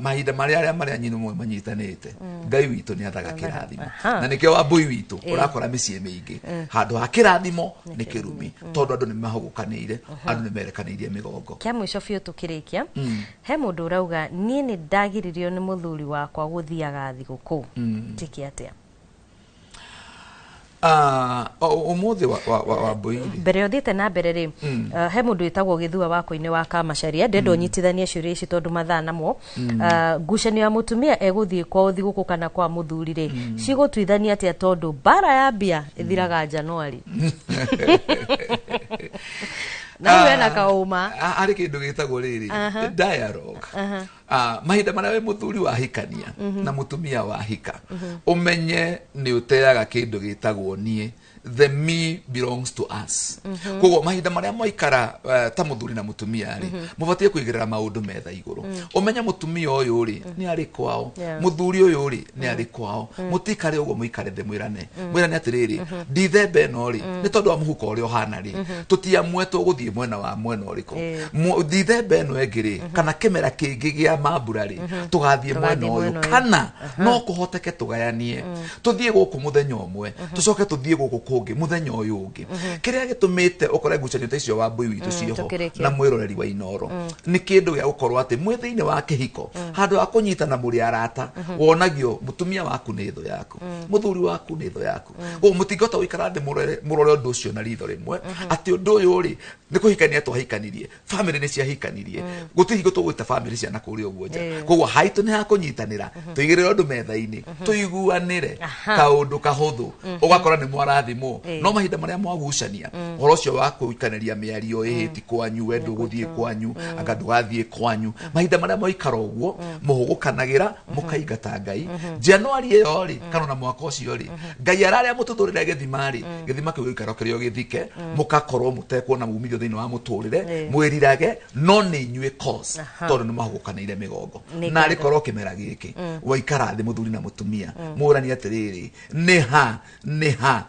mahinda marĩa arĩa marĩa nyina mwe manyitanĩte, Ngai witũ nĩ athaga kĩrathimo. Na nĩkĩo Wambui witũ ũrakora mĩciĩ mĩingĩ handũ ha kĩrathimo nĩ kĩrumi, tondũ andũ nĩ mahũgũkanĩire, andũ nĩ merekanĩirie mĩgongo. Kĩa mũico biũ tũkĩrĩkia, he mũndũ ũrauga niĩ nĩ ndagiririo nĩ mũthuri wakwa gũthiaga thigũkũ, njĩke atĩa? Ũmũthĩ wa Wambui mbere ũthiĩte na mbere rĩ, he mũndũ wĩtagwo Gĩthua wakwa-inĩ wa Kamacharia, ndĩrenda ũnyitithanie ciũria ici tondũ mathaa namo. Ngucanio ya mũtumia egũthiĩ kwao thigũkũ kana kwa mũthuri rĩ, cigũtuithania atĩa tondũ mbara ya mbia ĩthiraga Januari? Na rĩu ena kaũma. Harĩ kĩndũ gĩtagwo rĩrĩ, dialogue. Mahinda marĩa wĩ mũthuri wahikania na mũtumia wahika, ũmenye nĩ ũteaga kĩndũ gĩtagwo niĩ. The me belongs to us. Koguo mahinda marĩa mwaikara ta mũthuri na mũtumia rĩ, mũbatiĩ kũigĩrĩra maũndũ metha igũrũ. Ũmenye mũtumia ũyũ rĩ nĩ arĩ kwao, mũthuri ũyũ rĩ nĩ arĩ kwao. Mũtikare ũguo, mũikare thĩ mwĩrane, mwĩrane atĩrĩrĩ, ndithemba ĩno rĩ, nĩ tondũ wa mũhuko ũrĩa ũhana rĩ, tũtiamue tũgũthiĩ mwena wa mwena ũrĩkũ. Ndithemba ĩno ĩngĩ rĩ, kana kĩmera kĩngĩ gĩa mambura rĩ, tũgathiĩ mwena ũyũ, kana no kũhoteke tũgayanie, tũthiĩ gũkũ mũthenya ũmwe, tũcoke tũthiĩ gũkũ kũngĩ mũthenya ũyũ ũngĩ. Kĩrĩa gĩtũmĩte ũkore ngucanio ta icio Wambui witũ ciĩho na mwĩroreri wa Inooro nĩ kĩndũ gĩa gũkorwo atĩ mwĩ thĩinĩ wa kĩhiko, handũ ha kũnyitana mũrĩ arata, wonagio mũtumia waku nĩ thũ yaku, mũthuri waku nĩ thũ yaku. Koguo mũtingĩhota gũikara thĩ mũrore ũndũ ũcio na ritho rĩmwe, atĩ ũndũ ũyũ rĩ nĩ kũhikania twahikanirie, famĩlĩ nĩ ciahikanirie, gũtirĩ hingo tũgwĩta famĩlĩ ciana kũrĩa ũguo nja. Koguo haitũ nĩ hakũnyitanĩra, tũigĩrĩre ũndũ metha-inĩ, tũiguanĩre kaũndũ kahũthũ, ũgakora nĩ mwarathimwo. No mahinda marĩa mwagucania ũhoro ũcio wa kũikanĩria mĩario, ĩhĩ ti kwanyu, we ndũgũthiĩ kwanyu, anga ndũgathiĩ kwanyu, mahinda marĩa mwaikara ũguo mũhũgũkanagĩra, mũkaingata Ngai. Januari ĩyo rĩ, kana ona mwaka ũcio rĩ, Ngai ararĩa mũtũthũrĩre gĩthima rĩ, gĩthima kĩu gĩikaro kĩrĩa gĩthike, mũkakorwo mũtekuona umithio thĩinĩ wa mũtũrĩre, mwĩrirage no nĩ inyuĩ cause, tondũ nĩ mahũgũkanĩire mĩgongo. Na rĩkorwo kĩmera gĩkĩ waikara thĩ mũthuri na mũtumia, mũranie atĩrĩrĩ, nĩ ha nĩ ha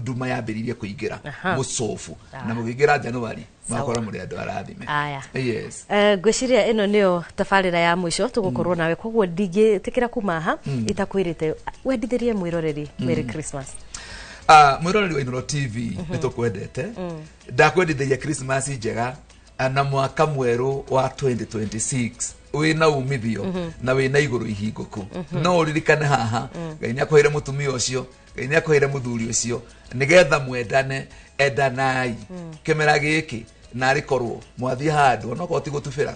nduma yambĩrĩirie kũingĩra mũcobu, na mũkĩingĩra Januari makora mũrĩ andũ arathime. Yes. Ngwĩciria ĩno nĩyo tabarĩra ya mũico tũgũkorwo nawe, koguo ndingĩtĩkĩra kuma haha itakwĩrĩte wendithĩrie mwĩroreri Merry Christmas. Mwĩroreri wa Inooro TV, nĩ tũkwendete, ndakwendithĩria Christmas njega na mwaka mwerũ wa 2026 wĩna umithio na wĩna igũrũ ihingũku. No ũririkane haha, Ngai nĩ akũheire mũtumia ũcio, Ngai nĩ akũheire mũthuri ũcio, nĩgetha mwendane, endanai kĩmera gĩkĩ, narĩ korwo mwathiĩ handũ onokorwo ti gũtubĩra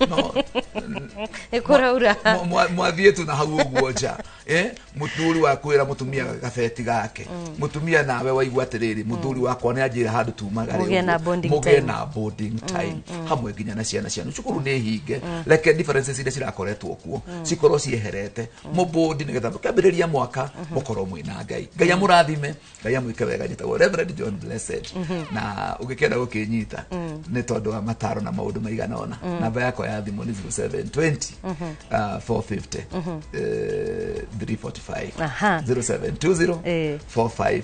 no nĩ kũraura, mwathiĩ tu na hau ũguo nja, mũthuri wa kwĩra mũtumia gabeti gake, mũtumia nawe waigua atĩrĩrĩ, mũthuri wakwa nĩ anjĩra handũ tumaga rĩ, mũgĩe na bonding time hamwe nginya na ciana cianyu. Cukuru nĩ hinge, reke differences iria cirakoretwo kuo cikorwo cieherete, mũbũndi nĩgetha mũkĩambĩrĩria mwaka mũkorwo mwĩna Ngai. Ngai amũrathime, Ngai amwĩke wega. Njĩtagwo Reverend John Blessed, na ũngĩkenda gũkĩnyita nĩ tondũ wa mataro na maũndũ maigana ũna, namba yakwa ya thimũ nĩ 0720 450 345, 0720 45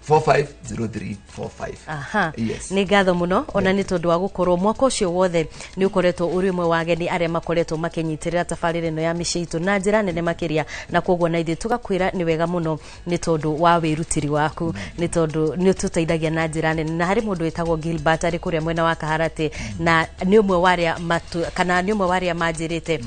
450345. Aha. Yes. Nĩ ngatho mũno ona nĩ tondũ wa gũkorwo mwaka ũcio wothe nĩ ũkoretwo ũrĩ ũmwe wa ageni arĩa makoretwo makĩnyitĩrĩra tabarĩra ĩno ya mĩciĩ itũ na njĩra nene makĩria, na koguo na ithuĩ tũgakwĩra nĩ wega mũno nĩ tondũ wa wĩrutĩri waku, nĩ tondũ nĩ ũtũteithagia na njĩra nene. Na harĩ mũndũ wĩtagwo Gilbert arĩ kũrĩa mwena wa Kaharatĩ, na nĩ ũmwe wa arĩa kana nĩ ũmwe wa arĩa manjĩrĩte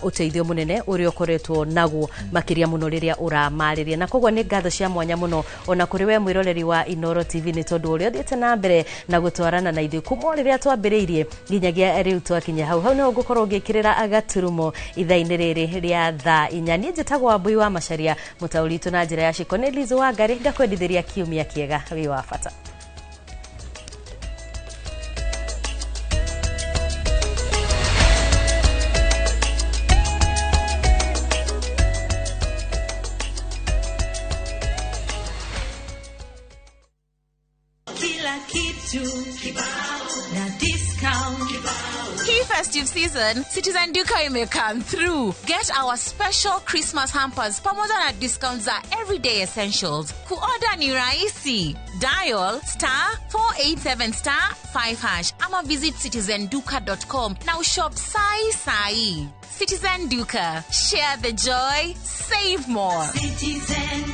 ũteithio mũnene ũrĩa ũkoretwo naguo makĩria mũno rĩrĩa ũramarĩria, na koguo nĩ ngatho cia mwanya mũno ona kũrĩ we mwĩroreri wa Inooro TV nĩ tondũ ũrĩa ũthiĩte na mbere na gũtwarana na ithuĩ kuma rĩrĩa twambĩrĩirie nginyagia rĩu twakinya hau. Hau nĩho ngũkorwo ngĩkĩrĩra gaturumo ithaa-inĩ rĩrĩ rĩa thaa 4. Niĩ njĩtagwo Wambui wa Macharia, mũtaũri witũ na njĩra ya ciko nĩ Liz Wangari, ngakwendithĩria kiumia kĩega wĩ wa bata. festive season, Citizen Duka ime come through. Get our special Christmas hampers pamoja na discounts za everyday essentials. Kuorder ni rahisi. Dial *487*5# ama visit citizenduka.com na ushop sai sai. Citizen Duka. Share the joy, save more. Citizen.